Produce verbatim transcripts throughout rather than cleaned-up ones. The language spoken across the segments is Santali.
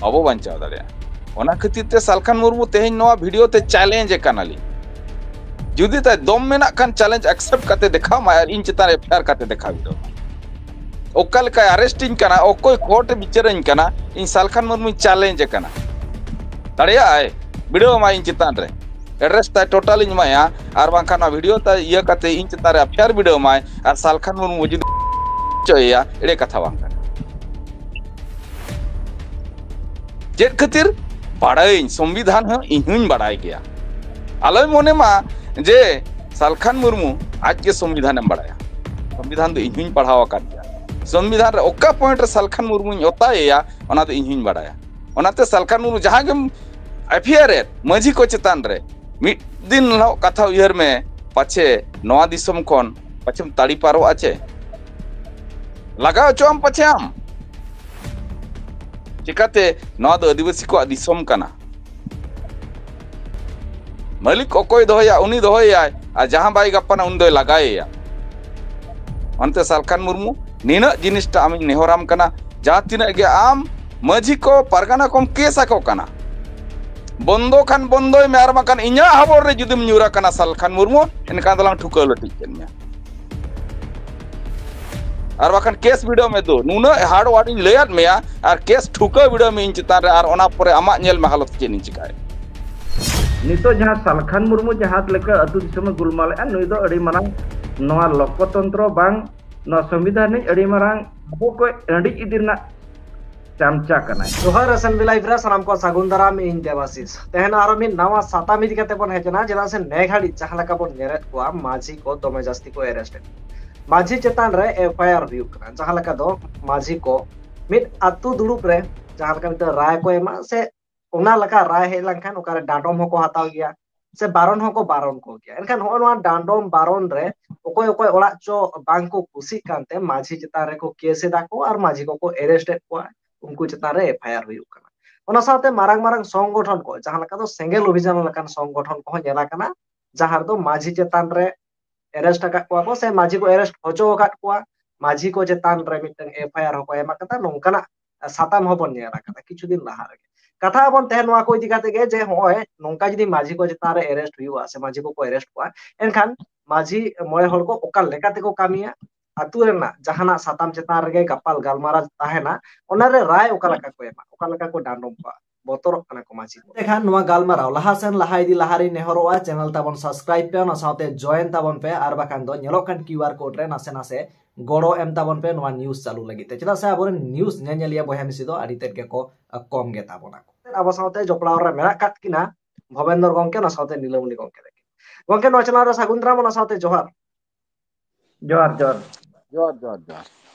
ᱵᱟᱵᱚ ᱵᱟᱧᱪᱟᱣ ᱫᱟᱲᱮᱭᱟᱜᱼᱟ᱾ ᱚᱱᱟ ᱠᱷᱟᱹᱛᱤᱨ ᱛᱮ ᱥᱟᱞᱠᱷᱟᱱ ᱢᱩᱨᱢᱩ ᱛᱮᱦᱮᱧ ᱱᱚᱣᱟ ᱵᱷᱤᱰᱤᱭᱳ ᱛᱮ ᱪᱮᱞᱮᱧᱡᱽ ᱮ ᱠᱟᱱᱟᱞᱤᱧ, ᱡᱩᱫᱤ ᱛᱟᱭ ᱫᱚᱢ ᱢᱮᱱᱟᱜ ᱠᱷᱟᱱ ᱪᱮᱞᱮᱧᱡᱽ ᱮᱠᱥᱮᱯᱴ ᱠᱟᱛᱮ ᱫᱮᱠᱷᱟᱣ ᱢᱟᱭ ᱟᱨ ᱤᱧ ᱪᱮᱛᱟᱱ ᱨᱮ ᱮᱯᱷ ᱟᱭ ᱟᱨ ᱠᱟᱛᱮ ᱫᱮᱠᱷᱟᱣ ᱵᱤᱰᱟᱹᱣ ᱢᱟᱭ᱾ ᱚᱠᱟ ᱞᱮᱠᱟᱭ ᱟᱨᱮᱥᱴ ᱤᱧ ᱠᱟᱱᱟ, ᱚᱠᱚᱭ ᱠᱳᱨᱴ ᱮ ᱵᱤᱪᱟᱹᱨᱟᱹᱧ ᱠᱟᱱᱟ, ᱤᱧ ᱥᱟᱞᱠᱷᱟᱱ ᱢᱩᱨᱢᱩᱧ ᱪᱮᱞᱮᱧᱡᱽ ᱮ ᱠᱟᱱᱟ᱾ ᱫᱟᱲᱮᱭᱟᱜᱼᱟᱭ, ᱵᱤᱰᱟᱹᱣ ᱢᱟᱭ ᱤᱧ ᱪᱮᱛᱟᱱ ᱨᱮ, ᱮᱰᱨᱮᱥ ᱛᱟᱭ ᱴᱳᱴᱟᱞ ᱤᱧ ᱮᱢᱟᱭᱟ, ᱟᱨ ᱵᱟᱝᱠᱷᱟᱱ ᱱᱚᱣᱟ ᱵᱷᱤᱰᱤᱭᱳ ᱛᱟᱭ ᱤᱭᱟᱹ ᱠᱟᱛᱮ ᱤᱧ ᱪᱮᱛᱟᱱ ᱨᱮ ᱮᱯᱷ ᱟᱭ ᱟᱨ ᱵᱤᱰᱟᱹᱣ ᱢᱟᱭ, ᱟᱨ ᱥᱟᱞᱠᱷᱟᱱ ᱢᱩᱨᱢᱩ ᱡᱩᱫᱤ ᱦᱚᱪᱚᱭᱮᱭᱟ, ᱮᱲᱮ ᱠᱟᱛᱷᱟ ᱵᱟᱝ ᱠᱟᱱᱟ᱾ ᱪᱮᱫ ᱠᱷᱟᱹᱛᱤᱨ? ᱵᱟᱲᱟᱭᱟᱹᱧ, ᱥᱚᱝᱵᱤᱫᱷᱟᱱ ᱦᱚᱸ ᱤᱧ ᱦᱚᱸᱧ ᱵᱟᱲᱟᱭ ᱜᱮᱭᱟ᱾ ᱟᱞᱚᱭ ᱢᱚᱱᱮ ᱢᱟ ᱡᱮ ᱥᱟᱞᱠᱷᱟᱱ ᱢᱩᱨᱢᱩ ᱟᱡ ᱜᱮ ᱥᱚᱝᱵᱤᱫᱷᱟᱱᱮᱢ ᱵᱟᱲᱟᱭᱟ᱾ ᱥᱚᱝᱵᱤᱫᱷᱟᱱ ᱫᱚ ᱤᱧ ᱦᱚᱸᱧ ᱯᱟᱲᱦᱟᱣ ᱟᱠᱟᱫ ᱜᱮᱭᱟ᱾ ᱥᱚᱝᱵᱤᱫᱷᱟᱱ ᱨᱮ ᱚᱠᱟ ᱯᱚᱭᱮᱱᱴ ᱨᱮ ᱥᱟᱞᱠᱷᱟᱱ ᱢᱩᱨᱢᱩᱧ ᱚᱛᱟᱭᱮᱭᱟ, ᱚᱱᱟ ᱫᱚ ᱤᱧ ᱦᱚᱸᱧ ᱵᱟᱲᱟᱭᱟ᱾ ᱚᱱᱟᱛᱮ ᱥᱟᱞᱠᱷᱟᱱ ᱢᱩᱨᱢᱩ ᱡᱟᱦᱟᱸ ᱜᱮᱢ ᱮᱯᱷ ᱟᱭ ᱟᱨ ᱮᱫ ᱢᱟᱹᱡᱷᱤ ᱠᱚ ᱪᱮᱛᱟᱱ ᱨᱮ, ᱢᱤᱫ ᱫᱤᱱ ᱦᱤᱞᱳᱜ ᱠᱟᱛᱷᱟ ᱩᱭᱦᱟᱹᱨ ᱢᱮ, ᱯᱟᱪᱷᱮ ᱱᱚᱣᱟ ᱫᱤᱥᱚᱢ ᱠᱷᱚᱱ ᱯᱟᱪᱷᱮᱢ ᱛᱟᱲᱤ ᱯᱟᱨᱚᱜᱼᱟ ᱪᱮ? ᱞᱟᱜᱟ ᱦᱚᱪᱚᱜ ᱟᱢ ᱯᱟᱪᱷᱮ ᱟᱢ᱾ ᱪᱤᱠᱟᱛᱮ? ᱱᱚᱣᱟ ᱫᱚ ᱟᱹᱫᱤᱵᱟᱹᱥᱤ ᱠᱚᱣᱟᱜ ᱫᱤᱥᱚᱢ ᱠᱟᱱᱟ᱾ ᱢᱟᱹᱞᱤᱠ ᱚᱠᱚᱭ ᱫᱚᱦᱚᱭᱟ, ᱩᱱᱤ ᱫᱚᱦᱚᱭᱮᱭᱟᱭ, ᱟᱨ ᱡᱟᱦᱟᱸ ᱵᱟᱭ ᱜᱟᱯᱟᱱᱟ, ᱩᱱᱤ ᱫᱚᱭ ᱞᱟᱜᱟᱭᱮᱭᱟ᱾ ᱚᱱᱟᱛᱮ ᱥᱟᱞᱠᱷᱟᱱ ᱢᱩᱨᱢᱩ, ᱱᱤᱱᱟᱹᱜ ᱡᱤᱱᱤᱥᱴᱟ ᱟᱢᱤᱧ ᱱᱮᱦᱚᱨᱟᱢ ᱠᱟᱱᱟ, ᱡᱟᱦᱟᱸ ᱛᱤᱱᱟᱹᱜ ᱜᱮ ᱟᱢ ᱢᱟᱹᱡᱷᱤ ᱠᱚ, ᱯᱟᱨᱜᱟᱱᱟ ᱠᱚᱢ ᱠᱮᱥ ᱟᱠᱚ ᱠᱟᱱᱟ, ᱵᱚᱱᱫᱚ ᱠᱷᱟᱱ ᱵᱚᱱᱫᱚᱭ ᱢᱮ, ᱟᱨ ᱵᱟᱝᱠᱷᱟᱱ ᱤᱧᱟᱹᱜ ᱦᱟᱵᱚᱲ ᱨᱮ ᱡᱩᱫᱤᱢ ᱧᱩᱨ ᱟᱠᱟᱱᱟ ᱥᱟᱞᱠᱷᱟᱱ ᱢᱩᱨᱢᱩ, ᱮᱱᱠᱷᱟᱱ ᱫᱚᱞᱟᱝ ᱴᱷᱩᱠᱟᱹᱣ ᱞᱟᱹᱴᱤᱡ ᱠᱮᱫ ᱢᱮᱭᱟ᱾ ᱟᱨ ᱵᱟᱠᱷᱟᱱ ᱠᱮᱥ ᱵᱤᱰᱟᱹᱣ ᱢᱮ ᱫᱩ, ᱱᱩᱱᱟᱹᱜ ᱦᱟᱨᱰ ᱣᱟᱨᱰ ᱤᱧ ᱞᱟᱹᱭᱟᱫ ᱢᱮᱭᱟ, ᱟᱨ ᱠᱮᱥ ᱴᱷᱩᱠᱟᱹᱣ ᱵᱤᱰᱟᱹᱣ ᱢᱮ ᱤᱧ ᱪᱮᱛᱟᱱ ᱨᱮ, ᱟᱨ ᱚᱱᱟ ᱯᱚᱨᱮ ᱟᱢᱟᱜ ᱧᱮᱞ ᱢᱮ ᱦᱟᱞᱚᱛ ᱪᱮᱫ ᱤᱧ ᱪᱤᱠᱟᱹᱭᱟ᱾ ᱱᱤᱛᱚᱜ ᱡᱟᱦᱟᱸ ᱥᱟᱞᱠᱷᱟᱱ ᱢᱩᱨᱢᱩ ᱡᱟᱦᱟᱸ ᱞᱮᱠᱟ ᱟᱹᱛᱩ ᱫᱤᱥᱚᱢᱮ ᱜᱩᱞᱢᱟᱞᱮᱜᱼᱟ, ᱱᱩᱭ ᱫᱚ ᱟᱹᱰᱤ ᱢᱟᱨᱟᱝ ᱱᱚᱣᱟ ᱞᱳᱠᱚᱛᱚᱱᱛᱨᱚ ᱵᱟᱝ ᱱᱚᱣᱟ ᱥᱚᱝᱵᱤᱫᱷᱟᱱ ᱨᱤᱱᱤᱡ ᱟᱹᱰᱤ ᱢᱟᱨᱟᱝ ᱟᱵᱚ ᱠᱚ ᱨᱟᱺᱰᱤᱡ ᱤᱫᱤ ᱨᱮᱱᱟᱜ ᱪᱟᱢᱪᱟ ᱠᱟᱱᱟᱭ᱾ ᱡᱚᱦᱟᱨ ᱮᱥᱮᱢᱵᱞᱤ ᱞᱟᱭᱤᱵᱷ ᱨᱮ ᱥᱟᱱᱟᱢ ᱠᱚ ᱥᱟᱹᱜᱩᱱ ᱫᱟᱨᱟᱢ, ᱤᱧ ᱫᱮᱵᱟᱥᱤᱥ᱾ ᱛᱮᱦᱮᱧ ᱟᱨᱚ ᱢᱤᱫ ᱱᱟᱣᱟ ᱥᱟᱛᱟᱢ ᱤᱫᱤ ᱠᱟᱛᱮ ᱵᱚᱱ ᱦᱮᱡ ᱮᱱᱟ, ᱪᱮᱫᱟᱜ ᱥᱮ ᱱᱮ ᱜᱷᱟᱹᱲᱤᱡ ᱡᱟᱦᱟᱸ ᱞᱮᱠᱟ ᱵᱚᱱ ᱧᱮᱞᱮᱫ ᱠᱚᱣᱟ, ᱢᱟᱹᱡᱷᱤ ᱠᱚ ᱫᱚᱢᱮ ᱡᱟᱹᱥᱛᱤ ᱠᱚ ᱮᱨᱮᱥᱴ ᱮᱫ ᱠᱚᱣᱟ᱾ ᱢᱟᱹᱡᱷᱤ ᱪᱮᱛᱟᱱ ᱨᱮ ᱮᱯᱷ ᱟᱭ ᱟᱨ ᱦᱩᱭᱩᱜ ᱠᱟᱱᱟ, ᱡᱟᱦᱟᱸ ᱞᱮᱠᱟ ᱫᱚ ᱢᱟᱹᱡᱷᱤ ᱠᱚ ᱢᱤᱫ ᱟᱹᱛᱩ ᱫᱩᱲᱩᱵ ᱨᱮ ᱡᱟᱦᱟᱸ ᱞᱮᱠᱟ ᱢᱤᱫᱴᱟᱝ ᱨᱟᱭ ᱠᱚ ᱮᱢᱟ, ᱥᱮ ᱚᱱᱟ ᱞᱮᱠᱟ ᱨᱟᱭ ᱦᱮᱡ ᱞᱮᱱᱠᱷᱟᱱ ᱚᱠᱟᱨᱮ ᱰᱟᱸᱰᱚᱢ ᱦᱚᱸᱠᱚ ᱦᱟᱛᱟᱣ ᱜᱮᱭᱟ, ᱥᱮ ᱵᱟᱨᱚᱱ ᱦᱚᱸᱠᱚ ᱵᱟᱨᱚᱱ ᱠᱚᱜᱮᱭᱟ᱾ ᱮᱱᱠᱷᱟᱱ ᱱᱚᱜᱼᱚ ᱱᱚᱣᱟ ᱰᱟᱸᱰᱚᱢ ᱵᱟᱨᱚᱱ ᱨᱮ ᱚᱠᱚᱭ ᱚᱠᱚᱭ ᱚᱲᱟᱜ ᱪᱚ ᱵᱟᱝ ᱠᱚ ᱠᱩᱥᱤᱜ ᱠᱟᱱᱛᱮ ᱢᱟᱹᱡᱷᱤ ᱪᱮᱛᱟᱱ ᱨᱮᱠᱚ ᱠᱮᱥ ᱮᱫᱟ ᱠᱚ ᱟᱨ ᱢᱟᱹᱡᱷᱤ ᱠᱚᱠᱚ ᱮᱨᱮᱥᱴ ᱮᱫ ᱠᱚᱣᱟ, ᱩᱱᱠᱩ ᱪᱮᱛᱟᱱ ᱨᱮ ᱮᱯᱷ ᱟᱭ ᱟᱨ ᱦᱩᱭᱩᱜ ᱠᱟᱱᱟ᱾ ᱚᱱᱟ ᱥᱟᱶᱛᱮ ᱢᱟᱨᱟᱝ ᱢᱟᱨᱟᱝ ᱥᱚᱝᱜᱚᱴᱷᱚᱱ ᱠᱚ, ᱡᱟᱦᱟᱸ ᱞᱮᱠᱟ ᱫᱚ ᱥᱮᱸᱜᱮᱞ ᱚᱵᱷᱤᱡᱟᱱ ᱞᱮᱠᱟᱱ ᱥᱚᱝᱜᱚᱴᱷᱚᱱ ᱠᱚᱦᱚᱸ ᱧᱮᱞ ᱟᱠᱟᱱᱟ, ᱡᱟᱦᱟᱸ ᱨᱮᱫᱚ ᱢᱟᱹᱡᱷᱤ ᱪᱮᱛᱟᱱ ᱨᱮ ᱮᱨᱮᱥᱴ ᱟᱠᱟᱫ ᱠᱚᱣᱟ ᱠᱚ, ᱥᱮ ᱢᱟᱹᱡᱷᱤ ᱠᱚ ᱮᱨᱮᱥᱴ ᱦᱚᱪᱚ ᱟᱠᱟᱫ ᱠᱚᱣᱟ, ᱢᱟᱹᱡᱷᱤ ᱠᱚ ᱪᱮᱛᱟᱱ ᱨᱮ ᱢᱤᱫᱴᱟᱝ ᱮᱯᱷ ᱟᱭ ᱟᱨ ᱦᱚᱸᱠᱚ ᱮᱢ ᱟᱠᱟᱫᱟ᱾ ᱱᱚᱝᱠᱟᱱᱟᱜ ᱥᱟᱛᱟᱢ ᱦᱚᱸᱵᱚᱱ ᱧᱮᱞ ᱟᱠᱟᱫᱟ ᱠᱤᱪᱷᱩ ᱫᱤᱱ ᱞᱟᱦᱟ ᱨᱮᱜᱮ᱾ ᱠᱟᱛᱷᱟ ᱟᱵᱚᱱ ᱛᱮᱦᱮᱧ ᱱᱚᱣᱟ ᱠᱚ ᱤᱫᱤ ᱠᱟᱛᱮ ᱜᱮ, ᱡᱮ ᱱᱚᱜᱼᱚᱭ ᱱᱚᱝᱠᱟ ᱡᱩᱫᱤ ᱢᱟᱹᱡᱷᱤ ᱠᱚ ᱪᱮᱛᱟᱱ ᱨᱮ ᱮᱨᱮᱥᱴ ᱦᱩᱭᱩᱜᱼᱟ ᱥᱮ ᱢᱟᱹᱡᱷᱤ ᱠᱚᱠᱚ ᱮᱨᱮᱥᱴ ᱠᱚᱣᱟ, ᱮᱱᱠᱷᱟᱱ ᱢᱟᱹᱡᱷᱤ ᱢᱚᱬᱮ ᱦᱚᱲ ᱠᱚ ᱚᱠᱟ ᱞᱮᱠᱟ ᱛᱮᱠᱚ ᱠᱟᱹᱢᱤᱭᱟ, ᱟᱹᱛᱩ ᱨᱮᱱᱟᱜ ᱡᱟᱦᱟᱱᱟᱜ ᱥᱟᱛᱟᱢ ᱪᱮᱛᱟᱱ ᱨᱮᱜᱮ ᱜᱟᱯᱟᱞ ᱜᱟᱞᱢᱟᱨᱟᱣ ᱛᱟᱦᱮᱱᱟ, ᱚᱱᱟᱨᱮ ᱨᱟᱭ ᱚᱠᱟ ᱞᱮᱠᱟ ᱠᱚ ᱮᱢᱟ, ᱚᱠᱟ ᱞᱮᱠᱟ ᱠᱚ ᱰᱟᱸᱰᱚᱢ ᱠᱚᱣᱟ, ᱵᱚᱛᱚᱨᱚᱜ ᱠᱟᱱᱟ ᱠᱚ ᱢᱟᱹᱡᱷᱤ ᱠᱚ᱾ ᱮᱱᱠᱷᱟᱱ ᱱᱚᱣᱟ ᱜᱟᱞᱢᱟᱨᱟᱣ ᱞᱟᱦᱟ ᱥᱮᱱ ᱞᱟᱦᱟ ᱤᱫᱤ ᱞᱟᱦᱟᱨᱮᱧ ᱱᱮᱦᱚᱨᱚᱜᱼᱟ, ᱪᱮᱱᱮᱞ ᱛᱟᱵᱚᱱ ᱥᱟᱵᱥᱠᱨᱟᱭᱤᱵ ᱯᱮ, ᱚᱱᱟ ᱥᱟᱶᱛᱮ ᱡᱚᱭᱮᱱ ᱛᱟᱵᱚᱱ ᱯᱮ, ᱟᱨ ᱵᱟᱠᱷᱟᱱ ᱫᱚ ᱧᱮᱞᱚᱜ ᱠᱟᱱ ᱠᱤᱭᱩ ᱟᱨ ᱠᱳᱰ ᱨᱮ ᱱᱟᱥᱮ ᱱᱟᱥᱮ ᱜᱚᱲᱚ ᱮᱢ ᱛᱟᱵᱚᱱ ᱯᱮ ᱱᱚᱣᱟ ᱱᱤᱭᱩᱡᱽ ᱪᱟᱹᱞᱩ ᱞᱟᱹᱜᱤᱫ ᱛᱮ, ᱪᱮᱫᱟᱜ ᱥᱮ ᱟᱵᱚᱨᱮᱱ ᱱᱤᱭᱩᱡᱽ ᱧᱮᱧᱮᱞᱤᱭᱟᱹ ᱵᱚᱭᱦᱟ ᱢᱤᱥᱤ ᱫᱚ ᱟᱹᱰᱤ ᱛᱮᱫ ᱜᱮᱠᱚ ᱠᱚᱢ ᱜᱮ ᱛᱟᱵᱚᱱᱟ ᱠᱚ᱾ ᱟᱵᱚ ᱥᱟᱶᱛᱮ ᱡᱚᱯᱲᱟᱣ ᱨᱮ ᱢᱮᱱᱟᱜ ᱟᱠᱟᱫ ᱠᱤᱱᱟ ᱵᱷᱚᱵᱮᱱᱫᱚᱨ ᱜᱚᱝᱠᱮ, ᱚᱱᱟ ᱥᱟᱶᱛᱮ ᱱᱤᱞᱟᱢᱚᱱᱤ ᱜᱚᱝᱠᱮ ᱛᱟᱹᱠᱤᱱ᱾ ᱜᱚᱝᱠᱮ, ᱱᱚᱣᱟ ᱪᱮᱱᱮᱞ ᱨᱮ ᱥᱟᱹᱜᱩᱱ ᱫᱟᱨᱟᱢ, ᱚᱱᱟ ᱥᱟᱶᱛᱮ ᱡᱚᱦᱟᱨ᱾ ᱡᱚᱦᱟᱨ, ᱡᱚᱦᱟᱨ᱾ ᱡᱚᱦᱟᱨ, ᱡᱚᱦᱟᱨ, ᱡᱚᱦᱟᱨ᱾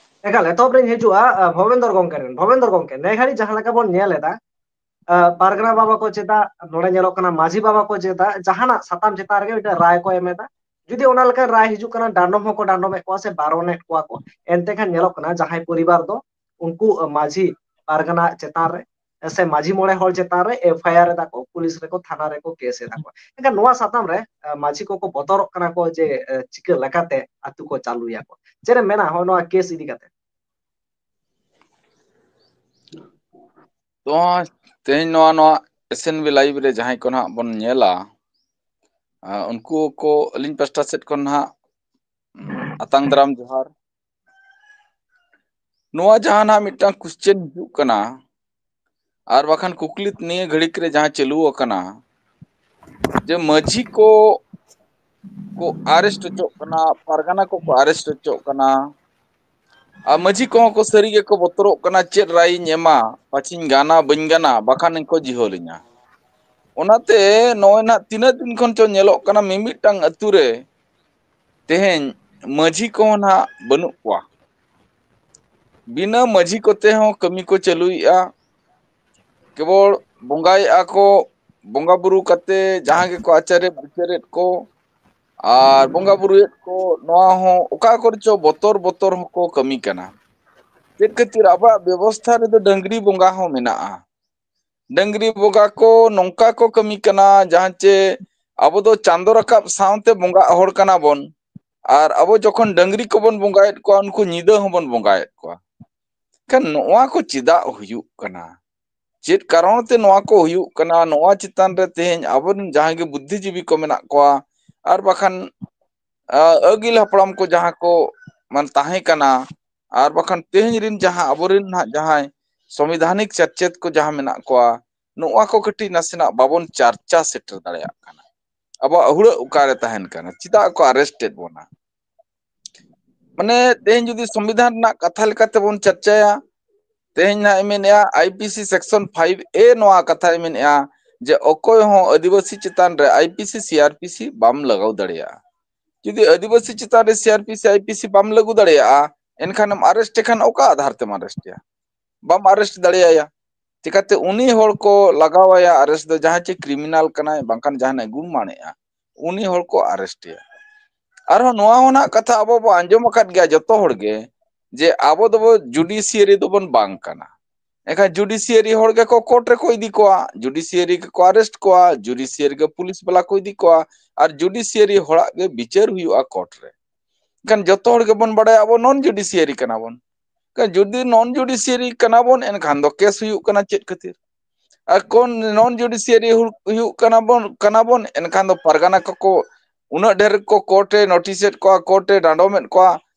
ᱮᱠᱟᱞ, ᱮᱛᱚᱦᱚᱵ ᱨᱤᱧ ᱦᱤᱡᱩᱜᱼᱟ, ᱟ, ᱵᱷᱚᱵᱮᱱᱫᱚᱨ ᱜᱚᱝᱠᱮ ᱨᱮᱱ᱾ ᱵᱷᱚᱵᱮᱱᱫᱚᱨ ᱜᱚᱝᱠᱮ, ᱱᱮ ᱜᱷᱟᱹᱲᱤᱡ ᱡᱟᱦᱟᱸ ᱞᱮᱠᱟ ᱵᱚᱱ ᱧᱮᱞ ᱮᱫᱟ, ᱟ, ᱯᱟᱨᱜᱟᱱᱟ ᱵᱟᱵᱟ ᱠᱚ ᱪᱮᱫᱟᱜ ᱱᱚᱰᱮ ᱧᱮᱞᱚᱜ ᱠᱟᱱᱟ, ᱢᱟᱹᱡᱷᱤ ᱵᱟᱵᱟ ᱠᱚ ᱪᱮᱫᱟᱜ ᱡᱟᱦᱟᱱᱟᱜ ᱥᱟᱛᱟᱢ ᱪᱮᱛᱟᱱ ᱨᱮᱜᱮ ᱢᱤᱫᱴᱮᱱ ᱨᱟᱭ ᱠᱚ ᱮᱢ ᱮᱫᱟ? ᱡᱩᱫᱤ ᱚᱱᱟ ᱞᱮᱠᱟᱱ ᱨᱟᱭ ᱦᱤᱡᱩᱜ ᱠᱟᱱᱟ, ᱰᱟᱸᱰᱚᱢ ᱦᱚᱸᱠᱚ ᱰᱟᱸᱰᱚᱢᱮᱫ ᱠᱚᱣᱟ ᱥᱮ ᱵᱟᱨᱚᱱᱮᱫ ᱠᱚᱣᱟ ᱠᱚ, ᱮᱱᱛᱮ ᱠᱷᱟᱱ ᱧᱮᱞᱚᱜ ᱠᱟᱱᱟ ᱡᱟᱦᱟᱸᱭ ᱯᱚᱨᱤᱵᱟᱨ ᱫᱚ ᱩᱱᱠᱩ, ᱟ, ᱢᱟᱹᱡᱷᱤ ᱯᱟᱨᱜᱟᱱᱟ ᱪᱮᱛᱟᱱ ᱨᱮ ᱥᱮ ᱢᱟᱹᱡᱷᱤ ᱢᱚᱬᱮ ᱦᱚᱲ ᱪᱮᱛᱟᱱ ᱨᱮ ᱮᱯᱷ ᱟᱭ ᱟᱨ ᱮᱫᱟ ᱠᱚ, ᱯᱩᱞᱤᱥ ᱨᱮᱠᱚ, ᱛᱷᱟᱱᱟ ᱨᱮᱠᱚ ᱠᱮᱥ ᱮᱫᱟ ᱠᱚ᱾ ᱮᱱᱠᱷᱟᱱ ᱱᱚᱣᱟ ᱥᱟᱛᱟᱢ ᱨᱮ, ᱟ, ᱢᱟᱹᱡᱷᱤ ᱠᱚᱠᱚ ᱵᱚᱛᱚᱨᱚᱜ ᱠᱟᱱᱟ ᱠᱚ ᱡᱮ, ᱟ, ᱪᱤᱠᱟᱹ ᱞᱮᱠᱟᱛᱮ ᱟᱹᱛᱩ ᱠᱚ ᱪᱟᱹᱞᱩᱭᱟᱠᱚ᱾ ᱪᱮᱫ ᱮᱢ ᱢᱮᱱᱟ ᱦᱚᱸᱜᱼᱚ ᱱᱚᱣᱟ ᱠᱮᱥ ᱤᱫᱤ ᱠᱟᱛᱮ? ᱛᱚ ᱛᱮᱦᱮᱧ ᱱᱚᱣᱟ, ᱱᱚᱣᱟ ᱮᱥ ᱮᱱ ᱵᱤ ᱞᱟᱭᱤᱵᱷ ᱨᱮ ᱡᱟᱦᱟᱸᱭ ᱠᱚ ᱱᱟᱦᱟᱜ ᱵᱚᱱ ᱧᱮᱞᱟ, ᱟ, ᱩᱱᱠᱩ ᱠᱚ ᱟᱹᱞᱤᱧ ᱯᱟᱥᱴᱟ ᱥᱮᱫ ᱠᱷᱚᱱ ᱱᱟᱦᱟᱜ ᱟᱛᱟᱝ ᱫᱟᱨᱟᱢ ᱡᱚᱦᱟᱨ᱾ ᱱᱚᱣᱟ ᱡᱟᱦᱟᱸ ᱱᱟᱦᱟᱜ ᱢᱤᱫᱴᱟᱝ ᱠᱩᱥᱪᱮᱱ ᱦᱤᱡᱩᱜ ᱠᱟᱱᱟ, ᱟᱨ ᱵᱟᱠᱷᱟᱱ ᱠᱩᱠᱞᱤ ᱱᱤᱭᱟᱹ ᱜᱷᱟᱹᱲᱤᱠ ᱨᱮ ᱡᱟᱦᱟᱸ ᱪᱟᱹᱞᱩ ᱟᱠᱟᱱᱟ, ᱡᱮ ᱢᱟᱹᱡᱷᱤ ᱠᱚ ᱠᱚ ᱟᱨᱮᱥᱴ ᱦᱚᱪᱚᱜ ᱠᱟᱱᱟ, ᱯᱟᱨᱜᱟᱱᱟ ᱠᱚᱠᱚ ᱟᱨᱮᱥᱴ ᱦᱚᱪᱚᱜ ᱠᱟᱱᱟ, ᱟᱨ ᱢᱟᱹᱡᱷᱤ ᱠᱚᱦᱚᱸ ᱠᱚ ᱥᱟᱹᱨᱤ ᱜᱮᱠᱚ ᱵᱚᱛᱚᱨᱚᱜ ᱠᱟᱱᱟ, ᱪᱮᱫ ᱨᱟᱭ ᱤᱧ ᱮᱢᱟ, ᱯᱟᱪᱷᱤᱧ ᱜᱟᱱᱟ ᱵᱟᱹᱧ ᱜᱟᱱᱟ, ᱵᱟᱠᱷᱟᱱ ᱠᱚ ᱡᱤᱦᱳᱞᱤᱧᱟ᱾ ᱚᱱᱟᱛᱮ ᱱᱚᱜᱼᱚᱭ ᱱᱟᱜ ᱛᱤᱱᱟᱹᱜ ᱫᱤᱱ ᱠᱷᱚᱱ ᱪᱚ ᱧᱮᱞᱚᱜ ᱠᱟᱱᱟ, ᱢᱤᱢᱤᱫᱴᱟᱝ ᱟᱹᱛᱩ ᱨᱮ ᱛᱮᱦᱮᱧ ᱢᱟᱹᱡᱷᱤ ᱠᱚᱦᱚᱸ ᱱᱟᱜ ᱵᱟᱹᱱᱩᱜ ᱠᱚᱣᱟ᱾ ᱵᱤᱱᱟᱹ ᱢᱟᱹᱡᱷᱤ ᱠᱚᱛᱮ ᱦᱚᱸ ᱠᱟᱹᱢᱤ ᱠᱚ ᱪᱟᱹᱞᱩᱭᱮᱫᱼᱟ᱾ ᱠᱮᱵᱚᱞ ᱵᱚᱸᱜᱟᱭᱮᱫᱼᱟ ᱠᱚ, ᱵᱚᱸᱜᱟ ᱵᱩᱨᱩ ᱠᱟᱛᱮ ᱡᱟᱦᱟᱸ ᱜᱮᱠᱚ ᱟᱪᱟᱨᱮᱫ ᱵᱤᱪᱟᱹᱨᱮᱫ ᱠᱚ ᱟᱨ ᱵᱚᱸᱜᱟ ᱵᱩᱨᱩᱭᱮᱫ ᱠᱚ, ᱱᱚᱣᱟ ᱦᱚᱸ ᱚᱠᱟ ᱠᱚᱨᱮ ᱪᱚ ᱵᱚᱛᱚᱨ ᱵᱚᱛᱚᱨ ᱦᱚᱸᱠᱚ ᱠᱟᱹᱢᱤ ᱠᱟᱱᱟ᱾ ᱪᱮᱫ ᱠᱷᱟᱹᱛᱤᱨ? ᱟᱵᱚᱣᱟᱜ ᱵᱮᱵᱚᱥᱛᱷᱟ ᱨᱮᱫᱚ ᱰᱟᱹᱝᱨᱤ ᱵᱚᱸᱜᱟ ᱦᱚᱸ ᱢᱮᱱᱟᱜᱼᱟ᱾ ᱰᱟᱹᱝᱨᱤ ᱵᱚᱸᱜᱟ ᱠᱚ ᱱᱚᱝᱠᱟ ᱠᱚ ᱠᱟᱹᱢᱤ ᱠᱟᱱᱟ, ᱡᱟᱦᱟᱸ ᱪᱮ ᱟᱵᱚ ᱫᱚ ᱪᱟᱸᱫᱚ ᱨᱟᱠᱟᱵ ᱥᱟᱶᱛᱮ ᱵᱚᱸᱜᱟᱜ ᱦᱚᱲ ᱠᱟᱱᱟ ᱵᱚᱱ, ᱟᱨ ᱟᱵᱚ ᱡᱚᱠᱷᱚᱱ ᱰᱟᱹᱝᱨᱤ ᱠᱚᱵᱚᱱ ᱵᱚᱸᱜᱟᱭᱮᱫ ᱠᱚᱣᱟ, ᱩᱱᱠᱩ ᱧᱤᱫᱟᱹ ᱦᱚᱸᱵᱚᱱ ᱵᱚᱸᱜᱟᱭᱮᱫ ᱠᱚᱣᱟ᱾ ᱠᱷᱟᱱ ᱱᱚᱣᱟ ᱠᱚ ᱪᱮᱫᱟᱜ ᱦᱩᱭᱩᱜ ᱠᱟᱱᱟ? ᱪᱮᱫ ᱠᱟᱨᱚᱱ ᱛᱮ ᱱᱚᱣᱟ ᱠᱚ ᱦᱩᱭᱩᱜ ᱠᱟᱱᱟ? ᱱᱚᱣᱟ ᱪᱮᱛᱟᱱ ᱨᱮ ᱛᱮᱦᱮᱧ ᱟᱵᱚᱨᱮᱱ ᱡᱟᱦᱟᱸᱭ ᱜᱮ ᱵᱩᱫᱽᱫᱷᱤᱡᱤᱵᱤ ᱠᱚ ᱢᱮᱱᱟᱜ ᱠᱚᱣᱟ, ᱟᱨ ᱵᱟᱠᱷᱟᱱ ᱟᱹᱜᱤᱞ ᱦᱟᱯᱲᱟᱢ ᱠᱚ ᱡᱟᱦᱟᱸ ᱠᱚ ᱢᱟᱱᱮ ᱛᱟᱦᱮᱸ ᱠᱟᱱᱟ, ᱟᱨ ᱵᱟᱠᱷᱟᱱ ᱛᱮᱦᱮᱧ ᱨᱮᱱ ᱡᱟᱦᱟᱸ ᱟᱵᱚᱨᱮᱱ ᱱᱟᱦᱟᱜ ᱡᱟᱦᱟᱸᱭ ᱥᱚᱝᱵᱤᱫᱷᱟᱱᱤᱠ ᱪᱟᱨᱪᱮᱛ ᱠᱚ ᱡᱟᱦᱟᱸ ᱢᱮᱱᱟᱜ ᱠᱚᱣᱟ, ᱱᱚᱣᱟ ᱠᱚ ᱠᱟᱹᱴᱤᱡ ᱱᱟᱥᱮᱱᱟᱜ ᱵᱟᱵᱚᱱ ᱪᱟᱨᱪᱟ ᱥᱮᱴᱮᱨ ᱫᱟᱲᱮᱭᱟᱜ ᱠᱟᱱᱟ᱾ ᱟᱵᱚᱣᱟᱜ ᱦᱩᱲᱟᱹᱜ ᱚᱠᱟᱨᱮ ᱛᱟᱦᱮᱱ ᱠᱟᱱᱟ? ᱪᱮᱫᱟᱜ ᱠᱚ ᱟᱨᱮᱥᱴ ᱮᱫ ᱵᱚᱱᱟ? ᱢᱟᱱᱮ ᱛᱮᱦᱮᱧ ᱡᱩᱫᱤ ᱥᱚᱝᱵᱤᱫᱷᱟᱱ ᱨᱮᱱᱟᱜ ᱠᱟᱛᱷᱟ ᱞᱮᱠᱟᱛᱮ ᱵᱚᱱ ᱪᱟᱨᱪᱟᱭᱟ, ᱛᱮᱦᱮᱧ ᱱᱟᱦᱟᱜ ᱮ ᱢᱮᱱᱮᱜᱼᱟ, ᱟᱭ P C section five A ᱱᱚᱣᱟ ᱠᱟᱛᱷᱟᱭ ᱢᱮᱱᱮᱜᱼᱟ ᱡᱮ ᱚᱠᱚᱭ ᱦᱚᱸ ᱟᱹᱫᱤᱵᱟᱹᱥᱤ ᱪᱮᱛᱟᱱ ᱨᱮ ᱟᱭ P C, C R P ᱥᱤ ᱵᱟᱢ ᱞᱟᱜᱟᱣ ᱫᱟᱲᱮᱭᱟᱜᱼᱟ᱾ ᱡᱩᱫᱤ ᱟᱹᱫᱤᱵᱟᱹᱥᱤ ᱪᱮᱛᱟᱱ ᱨᱮ ᱥᱤ ᱟᱨ ᱯᱤ ᱥᱤ, ᱟᱭ ᱯᱤ ᱥᱤ ᱵᱟᱢ ᱞᱟᱹᱜᱩ ᱫᱟᱲᱮᱭᱟᱜᱼᱟ, ᱮᱱᱠᱷᱟᱱᱮᱢ ᱟᱨᱮᱥᱴ ᱮ ᱠᱷᱟᱱ ᱚᱠᱟ ᱟᱫᱷᱟᱨ ᱛᱮᱢ ᱟᱨᱮᱥᱴ ᱮᱭᱟ? ᱵᱟᱢ ᱟᱨᱮᱥᱴ ᱫᱟᱲᱮᱭᱟᱭᱟ᱾ ᱪᱤᱠᱟᱹᱛᱮ ᱩᱱᱤ ᱦᱚᱲ ᱠᱚ ᱞᱟᱜᱟᱣᱟᱭᱟ ᱟᱨᱮᱥᱴ ᱫᱚ? ᱡᱟᱦᱟᱸᱭ ᱪᱮ ᱠᱨᱤᱢᱤᱱᱟᱞ ᱠᱟᱱᱟᱭ, ᱵᱟᱝᱠᱷᱟᱱ ᱡᱟᱦᱟᱱᱟᱜ ᱜᱩᱱᱢᱟᱱᱮᱜᱼᱟ, ᱩᱱᱤ ᱦᱚᱲ ᱠᱚ ᱟᱨᱮᱥᱴ ᱮᱭᱟ᱾ ᱟᱨᱦᱚᱸ ᱱᱚᱣᱟ ᱦᱚᱸ ᱱᱟᱜ ᱠᱟᱛᱷᱟ ᱟᱵᱚ ᱵᱚ ᱟᱸᱡᱚᱢ ᱟᱠᱟᱫ ᱜᱮᱭᱟ ᱡᱚᱛᱚ ᱦᱚᱲ ᱜᱮ, ᱡᱮ ᱟᱵᱚ ᱫᱚᱵᱚ ᱡᱩᱰᱤᱥᱤᱭᱟᱨᱤ ᱫᱚᱵᱚᱱ ᱵᱟᱝ ᱠᱟᱱᱟ᱾ ᱮᱱᱠᱷᱟᱱ ᱡᱩᱰᱤᱥᱤᱭᱟᱨᱤ ᱦᱚᱲ ᱜᱮᱠᱚ ᱠᱳᱨᱴ ᱨᱮᱠᱚ ᱤᱫᱤ ᱠᱚᱣᱟ, ᱡᱩᱰᱤᱥᱤᱭᱟᱨᱤ ᱜᱮᱠᱚ ᱟᱨᱮᱥᱴ ᱠᱚᱣᱟ, ᱡᱩᱰᱤᱥᱤᱭᱟᱨᱤ ᱜᱮ ᱯᱩᱞᱤᱥ ᱵᱟᱞᱟ ᱠᱚ ᱤᱫᱤ ᱠᱚᱣᱟ, ᱟᱨ ᱡᱩᱰᱤᱥᱤᱭᱟᱨᱤ ᱦᱚᱲᱟᱜ ᱜᱮ ᱵᱤᱪᱟᱹᱨ ᱦᱩᱭᱩᱜᱼᱟ ᱠᱳᱨᱴ ᱨᱮ᱾ ᱮᱱᱠᱷᱟᱱ ᱡᱚᱛᱚ ᱦᱚᱲ ᱜᱮᱵᱚᱱ ᱵᱟᱲᱟᱭᱟ ᱟᱵᱚ ᱱᱚᱱ ᱡᱩᱰᱤᱥᱤᱭᱟᱨᱤ ᱠᱟᱱᱟ ᱵᱚᱱ᱾ ᱮᱱᱠᱷᱟᱱ ᱡᱩᱫᱤ ᱱᱚᱱ ᱡᱩᱰᱤᱥᱤᱭᱟᱨᱤ ᱠᱟᱱᱟ ᱵᱚᱱ, ᱮᱱᱠᱷᱟᱱ ᱫᱚ ᱠᱮᱥ ᱦᱩᱭᱩᱜ ᱠᱟᱱᱟ ᱪᱮᱫ ᱠᱷᱟᱹᱛᱤᱨ? ᱟᱨ ᱠᱚᱱ ᱱᱚᱱ ᱡᱩᱰᱤᱥᱤᱭᱟᱨᱤ ᱦᱩᱭᱩᱜ ᱠᱟᱱᱟ ᱵᱚᱱ, ᱠᱟᱱᱟ ᱵᱚᱱ, ᱮᱱᱠᱷᱟᱱ ᱫᱚ ᱯᱟᱨᱜᱟᱱᱟ ᱠᱚᱠᱚ ᱩᱱᱟᱹᱜ ᱰᱷᱮᱨ ᱠᱚ ᱠᱳᱨᱴ ᱮ ᱱᱳᱴᱤᱥ ᱮᱫ ᱠᱚᱣᱟ, ᱠᱳᱨᱴ ᱮ ᱰᱟᱸᱰᱚᱢᱮᱫ ᱠᱚᱣᱟ,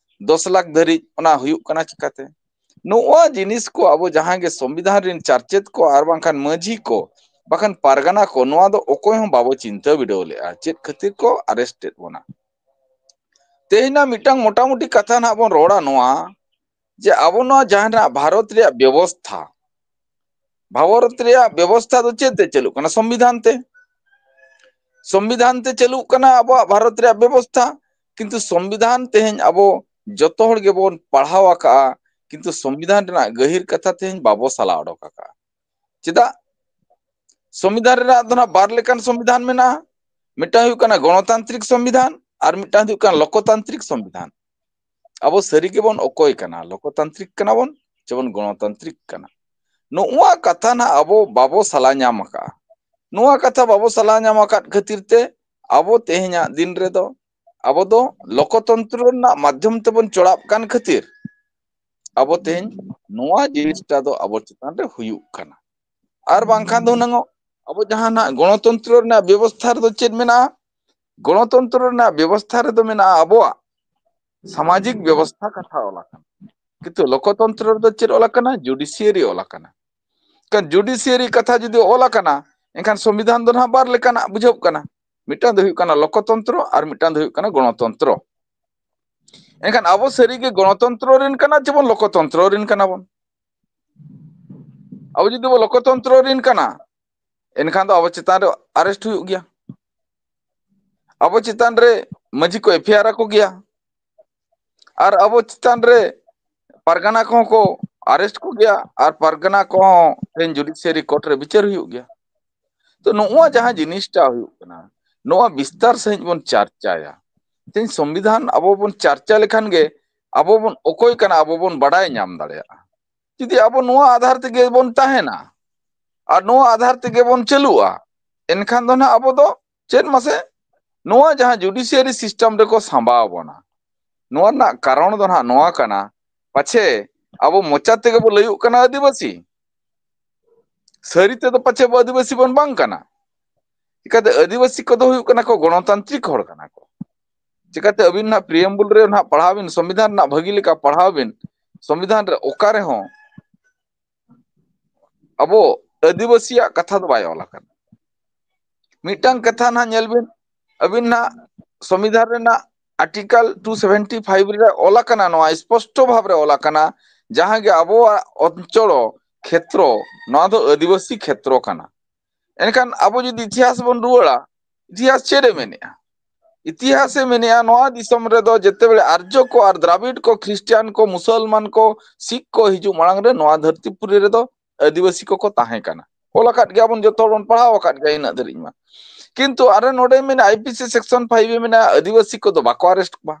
ᱫᱚᱥ ᱞᱟᱠᱷ ᱫᱷᱟᱹᱨᱤᱡ, ᱚᱱᱟ ᱦᱩᱭᱩᱜ ᱠᱟᱱᱟ ᱪᱤᱠᱟᱹᱛᱮ? ᱱᱚᱣᱟ ᱡᱤᱱᱤᱥ ᱠᱚ ᱟᱵᱚ ᱡᱟᱦᱟᱸ ᱜᱮ ᱥᱚᱝᱵᱤᱫᱷᱟᱱ ᱨᱮᱱ ᱪᱟᱨᱪᱮᱛ ᱠᱚ ᱟᱨ ᱵᱟᱝᱠᱷᱟᱱ ᱢᱟᱹᱡᱷᱤ ᱠᱚ, ᱵᱟᱠᱷᱟᱱ ᱯᱟᱨᱜᱟᱱᱟ ᱠᱚ, ᱱᱚᱣᱟ ᱫᱚ ᱚᱠᱚᱭ ᱦᱚᱸ ᱵᱟᱵᱚ ᱪᱤᱱᱛᱟᱹ ᱵᱤᱰᱟᱹᱣ ᱞᱮᱫᱼᱟ, ᱪᱮᱫ ᱠᱷᱟᱹᱛᱤᱨ ᱠᱚ ᱟᱨᱮᱥᱴ ᱮᱫ ᱵᱚᱱᱟ᱾ ᱛᱮᱦᱮᱧᱟᱜ ᱢᱤᱫᱴᱟᱝ ᱢᱚᱴᱟᱢᱩᱴᱤ ᱠᱟᱛᱷᱟ ᱱᱟᱦᱟᱜ ᱵᱚᱱ ᱨᱚᱲᱟ ᱱᱚᱣᱟ, ᱡᱮ ᱟᱵᱚ ᱱᱚᱣᱟ ᱡᱟᱦᱟᱸ ᱱᱟᱜ ᱵᱷᱟᱨᱚᱛ ᱨᱮᱭᱟᱜ ᱵᱮᱵᱚᱥᱛᱷᱟ, ᱵᱷᱟᱨᱚᱛ ᱨᱮᱭᱟᱜ ᱵᱮᱵᱚᱥᱛᱷᱟ ᱫᱚ ᱪᱮᱫ ᱛᱮ ᱪᱟᱹᱞᱩᱜ ᱠᱟᱱᱟ? ᱥᱚᱝᱵᱤᱫᱷᱟᱱ ᱛᱮ᱾ ᱥᱚᱝᱵᱤᱫᱷᱟᱱ ᱛᱮ ᱪᱟᱹᱞᱩᱜ ᱠᱟᱱᱟ ᱟᱵᱚᱣᱟᱜ ᱵᱷᱟᱨᱚᱛ ᱨᱮᱭᱟᱜ ᱵᱮᱵᱚᱥᱛᱷᱟ, ᱠᱤᱱᱛᱩ ᱥᱚᱝᱵᱤᱫᱷᱟᱱ ᱛᱮᱦᱮᱧ ᱟᱵᱚ ᱡᱚᱛᱚ ᱦᱚᱲ ᱜᱮᱵᱚᱱ ᱯᱟᱲᱦᱟᱣ ᱟᱠᱟᱜᱼᱟ, ᱠᱤᱱᱛᱩ ᱥᱚᱝᱵᱤᱫᱷᱟᱱ ᱨᱮᱱᱟᱜ ᱜᱟᱹᱦᱤᱨ ᱠᱟᱛᱷᱟ ᱛᱮᱦᱮᱧ ᱵᱟᱵᱚ ᱥᱟᱞᱟ ᱚᱰᱚᱠ ᱟᱠᱟᱜᱼᱟ᱾ ᱪᱮᱫᱟᱜ? ᱥᱚᱝᱵᱤᱫᱷᱟᱱ ᱨᱮᱱᱟᱜ ᱫᱚ ᱱᱟᱜ ᱵᱟᱨ ᱞᱮᱠᱟᱱ ᱥᱚᱝᱵᱤᱫᱷᱟᱱ ᱢᱮᱱᱟᱜᱼᱟ, ᱢᱤᱫᱴᱟᱝ ᱦᱩᱭᱩᱜ ᱠᱟᱱᱟ ᱜᱚᱱᱚᱛᱟᱱᱛᱨᱤᱠ ᱥᱚᱝᱵᱤᱫᱷᱟᱱ ᱟᱨ ᱢᱤᱫᱴᱟᱝ ᱦᱩᱭᱩᱜ ᱠᱟᱱᱟ ᱞᱳᱠᱚᱛᱟᱱᱛᱨᱤᱠ ᱥᱚᱝᱵᱤᱫᱷᱟᱱ᱾ ᱟᱵᱚ ᱥᱟᱹᱨᱤ ᱜᱮᱵᱚᱱ ᱚᱠᱚᱭ ᱠᱟᱱᱟ? ᱞᱳᱠᱚᱛᱟᱱᱛᱨᱤᱠ ᱠᱟᱱᱟ ᱵᱚᱱ ᱪᱮᱵᱚᱱ ᱜᱚᱱᱚᱛᱟᱱᱛᱨᱤᱠ ᱠᱟᱱᱟ? ᱱᱚᱣᱟ ᱠᱟᱛᱷᱟ ᱱᱟᱜ ᱟᱵᱚ ᱵᱟᱵᱚ ᱥᱟᱞᱟ ᱧᱟᱢ ᱟᱠᱟᱜᱼᱟ᱾ ᱱᱚᱣᱟ ᱠᱟᱛᱷᱟ ᱵᱟᱵᱚ ᱥᱟᱞᱟ ᱧᱟᱢ ᱟᱠᱟᱫ ᱠᱷᱟᱹᱛᱤᱨ ᱛᱮ ᱟᱵᱚ ᱛᱮᱦᱮᱧᱟᱜ ᱫᱤᱱ ᱨᱮᱫᱚ ᱟᱵᱚ ᱫᱚ ᱞᱳᱠᱚᱛᱚᱱᱛᱨᱚ ᱨᱮᱱᱟᱜ ᱢᱟᱫᱽᱫᱷᱚᱢ ᱛᱮᱵᱚᱱ ᱪᱚᱲᱟᱜ ᱠᱟᱱ ᱠᱷᱟᱹᱛᱤᱨ ᱟᱵᱚ ᱛᱮᱦᱮᱧ ᱱᱚᱣᱟ ᱡᱤᱱᱤᱥᱴᱟ ᱫᱚ ᱟᱵᱚ ᱪᱮᱛᱟᱱ ᱨᱮ ᱦᱩᱭᱩᱜ ᱠᱟᱱᱟ᱾ ᱟᱨ ᱵᱟᱝᱠᱷᱟᱱ ᱫᱚ ᱦᱩᱱᱟᱹᱝ ᱟᱵᱚ ᱡᱟᱦᱟᱸ ᱱᱟᱜ ᱜᱚᱱᱚᱛᱚᱱᱛᱨᱚ ᱨᱮᱱᱟᱜ ᱵᱮᱵᱚᱥᱛᱷᱟ ᱨᱮᱫᱚ ᱪᱮᱫ ᱢᱮᱱᱟᱜᱼᱟ? ᱜᱚᱱᱚᱛᱚᱱᱛᱨᱚ ᱨᱮᱱᱟᱜ ᱵᱮᱵᱚᱥᱛᱷᱟ ᱨᱮᱫᱚ ᱢᱮᱱᱟᱜᱼᱟ ᱟᱵᱚᱣᱟᱜ ᱥᱟᱢᱟᱡᱤᱠ ᱵᱮᱵᱚᱥᱛᱷᱟ ᱠᱟᱛᱷᱟ ᱚᱞ ᱟᱠᱟᱱᱟ, ᱠᱤᱱᱛᱩ ᱞᱳᱠᱚᱛᱚᱱᱛᱨᱚ ᱨᱮᱫᱚ ᱪᱮᱫ ᱚᱞ ᱟᱠᱟᱱᱟ? ᱡᱩᱰᱤᱥᱤᱭᱟᱨᱤ ᱚᱞ ᱟᱠᱟᱱᱟ᱾ ᱠᱷᱟᱱ ᱡᱩᱰᱤᱥᱤᱭᱟᱨᱤ ᱠᱟᱛᱷᱟ ᱡᱩᱫᱤ ᱚᱞ ᱟᱠᱟᱱᱟ, ᱮᱱᱠᱷᱟᱱ ᱥᱚᱝᱵᱤᱫᱷᱟᱱ ᱫᱚ ᱱᱟᱦᱟᱜ ᱵᱟᱨ ᱞᱮᱠᱟᱱᱟᱜ ᱵᱩᱡᱷᱟᱹᱜ ᱠᱟᱱᱟ᱾ ᱢᱤᱫᱴᱟᱝ ᱫᱚ ᱦᱩᱭᱩᱜ ᱠᱟᱱᱟ ᱞᱳᱠᱚᱛᱚᱱᱛᱨᱚ ᱟᱨ ᱢᱤᱫᱴᱟᱝ ᱫᱚ ᱦᱩᱭᱩᱜ ᱠᱟᱱᱟ ᱜᱚᱱᱚᱛᱚᱱᱛᱨᱚ᱾ ᱮᱱᱠᱷᱟᱱ ᱟᱵᱚ ᱥᱟᱹᱨᱤᱜᱮ ᱜᱚᱱᱚᱛᱚᱱᱛᱨᱚ ᱨᱮᱱ ᱠᱟᱱᱟ ᱪᱮᱵᱚᱱ ᱞᱳᱠᱚᱛᱚᱱᱛᱨᱚ ᱨᱮᱱ ᱠᱟᱱᱟ ᱵᱚᱱ? ᱟᱵᱚ ᱡᱩᱫᱤ ᱵᱚ ᱞᱳᱠᱚᱛᱚᱱᱛᱨᱚ ᱨᱮᱱ ᱠᱟᱱᱟ, ᱮᱱᱠᱷᱟᱱ ᱫᱚ ᱟᱵᱚ ᱪᱮᱛᱟᱱ ᱨᱮ ᱟᱨᱮᱥᱴ ᱦᱩᱭᱩᱜ ᱜᱮᱭᱟ, ᱟᱵᱚ ᱪᱮᱛᱟᱱ ᱨᱮ ᱢᱟᱹᱡᱷᱤ ᱠᱚ ᱮᱯᱷ ᱟᱭ ᱟᱨ ᱟᱠᱚ ᱜᱮᱭᱟ, ᱟᱨ ᱟᱵᱚ ᱪᱮᱛᱟᱱ ᱨᱮ ᱯᱟᱨᱜᱟᱱᱟ ᱠᱚᱦᱚᱸ ᱠᱚ ᱟᱨᱮᱥᱴ ᱠᱚᱜᱮᱭᱟ, ᱟᱨ ᱯᱟᱨᱜᱟᱱᱟ ᱠᱚᱦᱚᱸ ᱛᱮᱦᱮᱧ ᱡᱩᱰᱤᱥᱤᱭᱟᱨᱤ ᱠᱳᱨᱴ ᱨᱮ ᱵᱤᱪᱟᱹᱨ ᱦᱩᱭᱩᱜ ᱜᱮᱭᱟ᱾ ᱛᱚ, ᱱᱚᱜᱼᱚᱭ ᱡᱟᱦᱟᱸ ᱡᱤᱱᱤᱥᱴᱟ ᱦᱩᱭᱩᱜ ᱠᱟᱱᱟ, ᱱᱚᱣᱟ ᱵᱤᱥᱛᱟᱨ ᱥᱟᱺᱦᱤᱡ ᱵᱚᱱ ᱪᱟᱨᱪᱟᱭᱟ᱾ ᱛᱮᱦᱮᱧ ᱥᱚᱝᱵᱤᱫᱷᱟᱱ ᱟᱵᱚ ᱵᱚᱱ ᱪᱟᱨᱪᱟ ᱞᱮᱠᱷᱟᱱ ᱜᱮ ᱟᱵᱚ ᱵᱚᱱ ᱚᱠᱚᱭ ᱠᱟᱱᱟ ᱟᱵᱚ ᱵᱚᱱ ᱵᱟᱰᱟᱭ ᱧᱟᱢ ᱫᱟᱲᱮᱭᱟᱜᱼᱟ᱾ ᱡᱩᱫᱤ ᱟᱵᱚ ᱱᱚᱣᱟ ᱟᱫᱷᱟᱨ ᱛᱮᱜᱮ ᱵᱚᱱ ᱛᱟᱦᱮᱱᱟ ᱟᱨ ᱱᱚᱣᱟ ᱟᱫᱷᱟᱨ ᱛᱮᱜᱮ ᱵᱚᱱ ᱪᱟᱹᱞᱩᱜᱼᱟ, ᱮᱱᱠᱷᱟᱱ ᱫᱚ ᱱᱟᱦᱟᱜ ᱟᱵᱚ ᱫᱚ ᱪᱮᱫ ᱢᱟᱥᱮ, ᱱᱚᱣᱟ ᱡᱟᱦᱟᱸ ᱡᱩᱰᱤᱥᱤᱭᱟᱨᱤ ᱥᱤᱥᱴᱮᱢ ᱨᱮᱠᱚ ᱥᱟᱢᱵᱟᱣ ᱵᱚᱱᱟ᱾ ᱱᱚᱣᱟ ᱨᱮᱱᱟᱜ ᱠᱟᱨᱚᱱ ᱫᱚ ᱱᱟᱦᱟᱜ ᱱᱚᱣᱟ ᱠᱟᱱᱟ, ᱯᱟᱪᱷᱮ ᱟᱵᱚ ᱢᱚᱪᱟ ᱛᱮᱜᱮ ᱵᱚ ᱞᱟᱹᱭᱩᱜ ᱠᱟᱱᱟ ᱟᱹᱫᱤᱵᱟᱹᱥᱤ, ᱥᱟᱹᱨᱤ ᱛᱮᱫᱚ ᱯᱟᱪᱷᱮ ᱵᱚ ᱟᱹᱫᱤᱵᱟᱹᱥᱤ ᱵᱚᱱ ᱵᱟᱝ ᱠᱟᱱᱟ᱾ ᱪᱤᱠᱟᱹᱛᱮ ᱟᱹᱫᱤᱵᱟᱹᱥᱤ ᱠᱚᱫᱚ ᱦᱩᱭᱩᱜ ᱠᱟᱱᱟ ᱠᱚ ᱜᱚᱱᱚᱛᱟᱱᱛᱨᱤᱠ ᱦᱚᱲ ᱠᱟᱱᱟ ᱠᱚ᱾ ᱪᱤᱠᱟᱹᱛᱮ ᱟᱹᱵᱤᱱ ᱱᱟᱦᱟᱜ ᱯᱨᱤᱭᱮᱢᱵᱩᱞ ᱨᱮ ᱱᱟᱦᱟᱜ ᱯᱟᱲᱦᱟᱣ ᱵᱤᱱ, ᱥᱚᱝᱵᱤᱫᱷᱟᱱ ᱨᱮᱱᱟᱜ ᱵᱷᱟᱹᱜᱤ ᱞᱮᱠᱟ ᱯᱟᱲᱦᱟᱣ ᱵᱤᱱ, ᱥᱚᱝᱵᱤᱫᱷᱟᱱ ᱨᱮ ᱚᱠᱟ ᱨᱮᱦᱚᱸ ᱟᱵᱚ ᱟᱹᱫᱤᱵᱟᱹᱥᱤᱭᱟᱜ ᱠᱟᱛᱷᱟ ᱫᱚ ᱵᱟᱭ ᱚᱞ ᱟᱠᱟᱱᱟ᱾ ᱢᱤᱫᱴᱟᱝ ᱠᱟᱛᱷᱟ ᱱᱟᱦᱟᱜ ᱧᱮᱞ ᱵᱤᱱ, ᱟᱹᱵᱤᱱ ᱱᱟᱦᱟᱜ ᱥᱚᱝᱵᱤᱫᱷᱟᱱ ᱨᱮᱱᱟᱜ ᱟᱨᱴᱤᱠᱟᱞ ᱴᱩ ᱥᱮᱵᱷᱮᱱᱴᱤ ᱯᱷᱟᱭᱤᱵᱷ ᱨᱮ ᱚᱞ ᱟᱠᱟᱱᱟ, ᱱᱚᱣᱟ ᱥᱯᱚᱥᱴᱚ ᱵᱷᱟᱵᱽ ᱨᱮ ᱚᱞ ᱟᱠᱟᱱᱟ, ᱡᱟᱦᱟᱸ ᱜᱮ ᱟᱵᱚᱣᱟᱜ ᱚᱧᱪᱚᱲ ᱠᱷᱮᱛᱨᱚ, ᱱᱚᱣᱟ ᱫᱚ ᱟᱹᱫᱤᱵᱟᱹᱥᱤ ᱠᱷᱮᱛᱨᱚ ᱠᱟᱱᱟ᱾ ᱮᱱᱠᱷᱟᱱ ᱟᱵᱚ ᱡᱩᱫᱤ ᱤᱛᱤᱦᱟᱥ ᱵᱚᱱ ᱨᱩᱣᱟᱹᱲᱟ, ᱤᱛᱤᱦᱟᱥ ᱪᱮᱫ ᱮ ᱢᱮᱱᱮᱜᱼᱟ? ᱤᱛᱤᱦᱟᱥ ᱮ ᱢᱮᱱᱮᱜᱼᱟ, ᱱᱚᱣᱟ ᱫᱤᱥᱚᱢ ᱨᱮᱫᱚ ᱡᱮᱛᱮ ᱵᱮᱲᱮ ᱟᱨᱡᱚ ᱠᱚ ᱟᱨ ᱫᱨᱟᱵᱤᱰ ᱠᱚ, ᱠᱷᱨᱤᱥᱴᱤᱭᱟᱱ ᱠᱚ, ᱢᱩᱥᱚᱞᱢᱟᱱ ᱠᱚ, ᱥᱤᱠᱷ ᱠᱚ ᱦᱤᱡᱩᱜ ᱢᱟᱲᱟᱝ ᱨᱮ ᱱᱚᱣᱟ ᱫᱷᱟᱹᱨᱛᱤ ᱯᱩᱨᱤ ᱨᱮᱫᱚ ᱟᱹᱫᱤᱵᱟᱹᱥᱤ ᱠᱚᱠᱚ ᱛᱟᱦᱮᱸ ᱠᱟᱱᱟ᱾ ᱚᱞ ᱟᱠᱟᱫ ᱜᱮᱭᱟ ᱵᱚᱱ, ᱡᱚᱛᱚ ᱦᱚᱲ ᱵᱚᱱ ᱯᱟᱲᱦᱟᱣ ᱟᱠᱟᱫ ᱜᱮᱭᱟ ᱤᱱᱟᱹᱜ ᱫᱷᱟᱹᱨᱤᱡ ᱢᱟ᱾ ᱠᱤᱱᱛᱩ ᱟᱨ ᱱᱚᱰᱮ ᱢᱮᱱᱟ, I P C section five ᱮ ᱢᱮᱱᱟ, ᱟᱹᱫᱤᱵᱟᱹᱥᱤ ᱠᱚᱫᱚ ᱵᱟᱠᱚ ᱟᱨᱮᱥᱴ ᱠᱚᱣᱟ᱾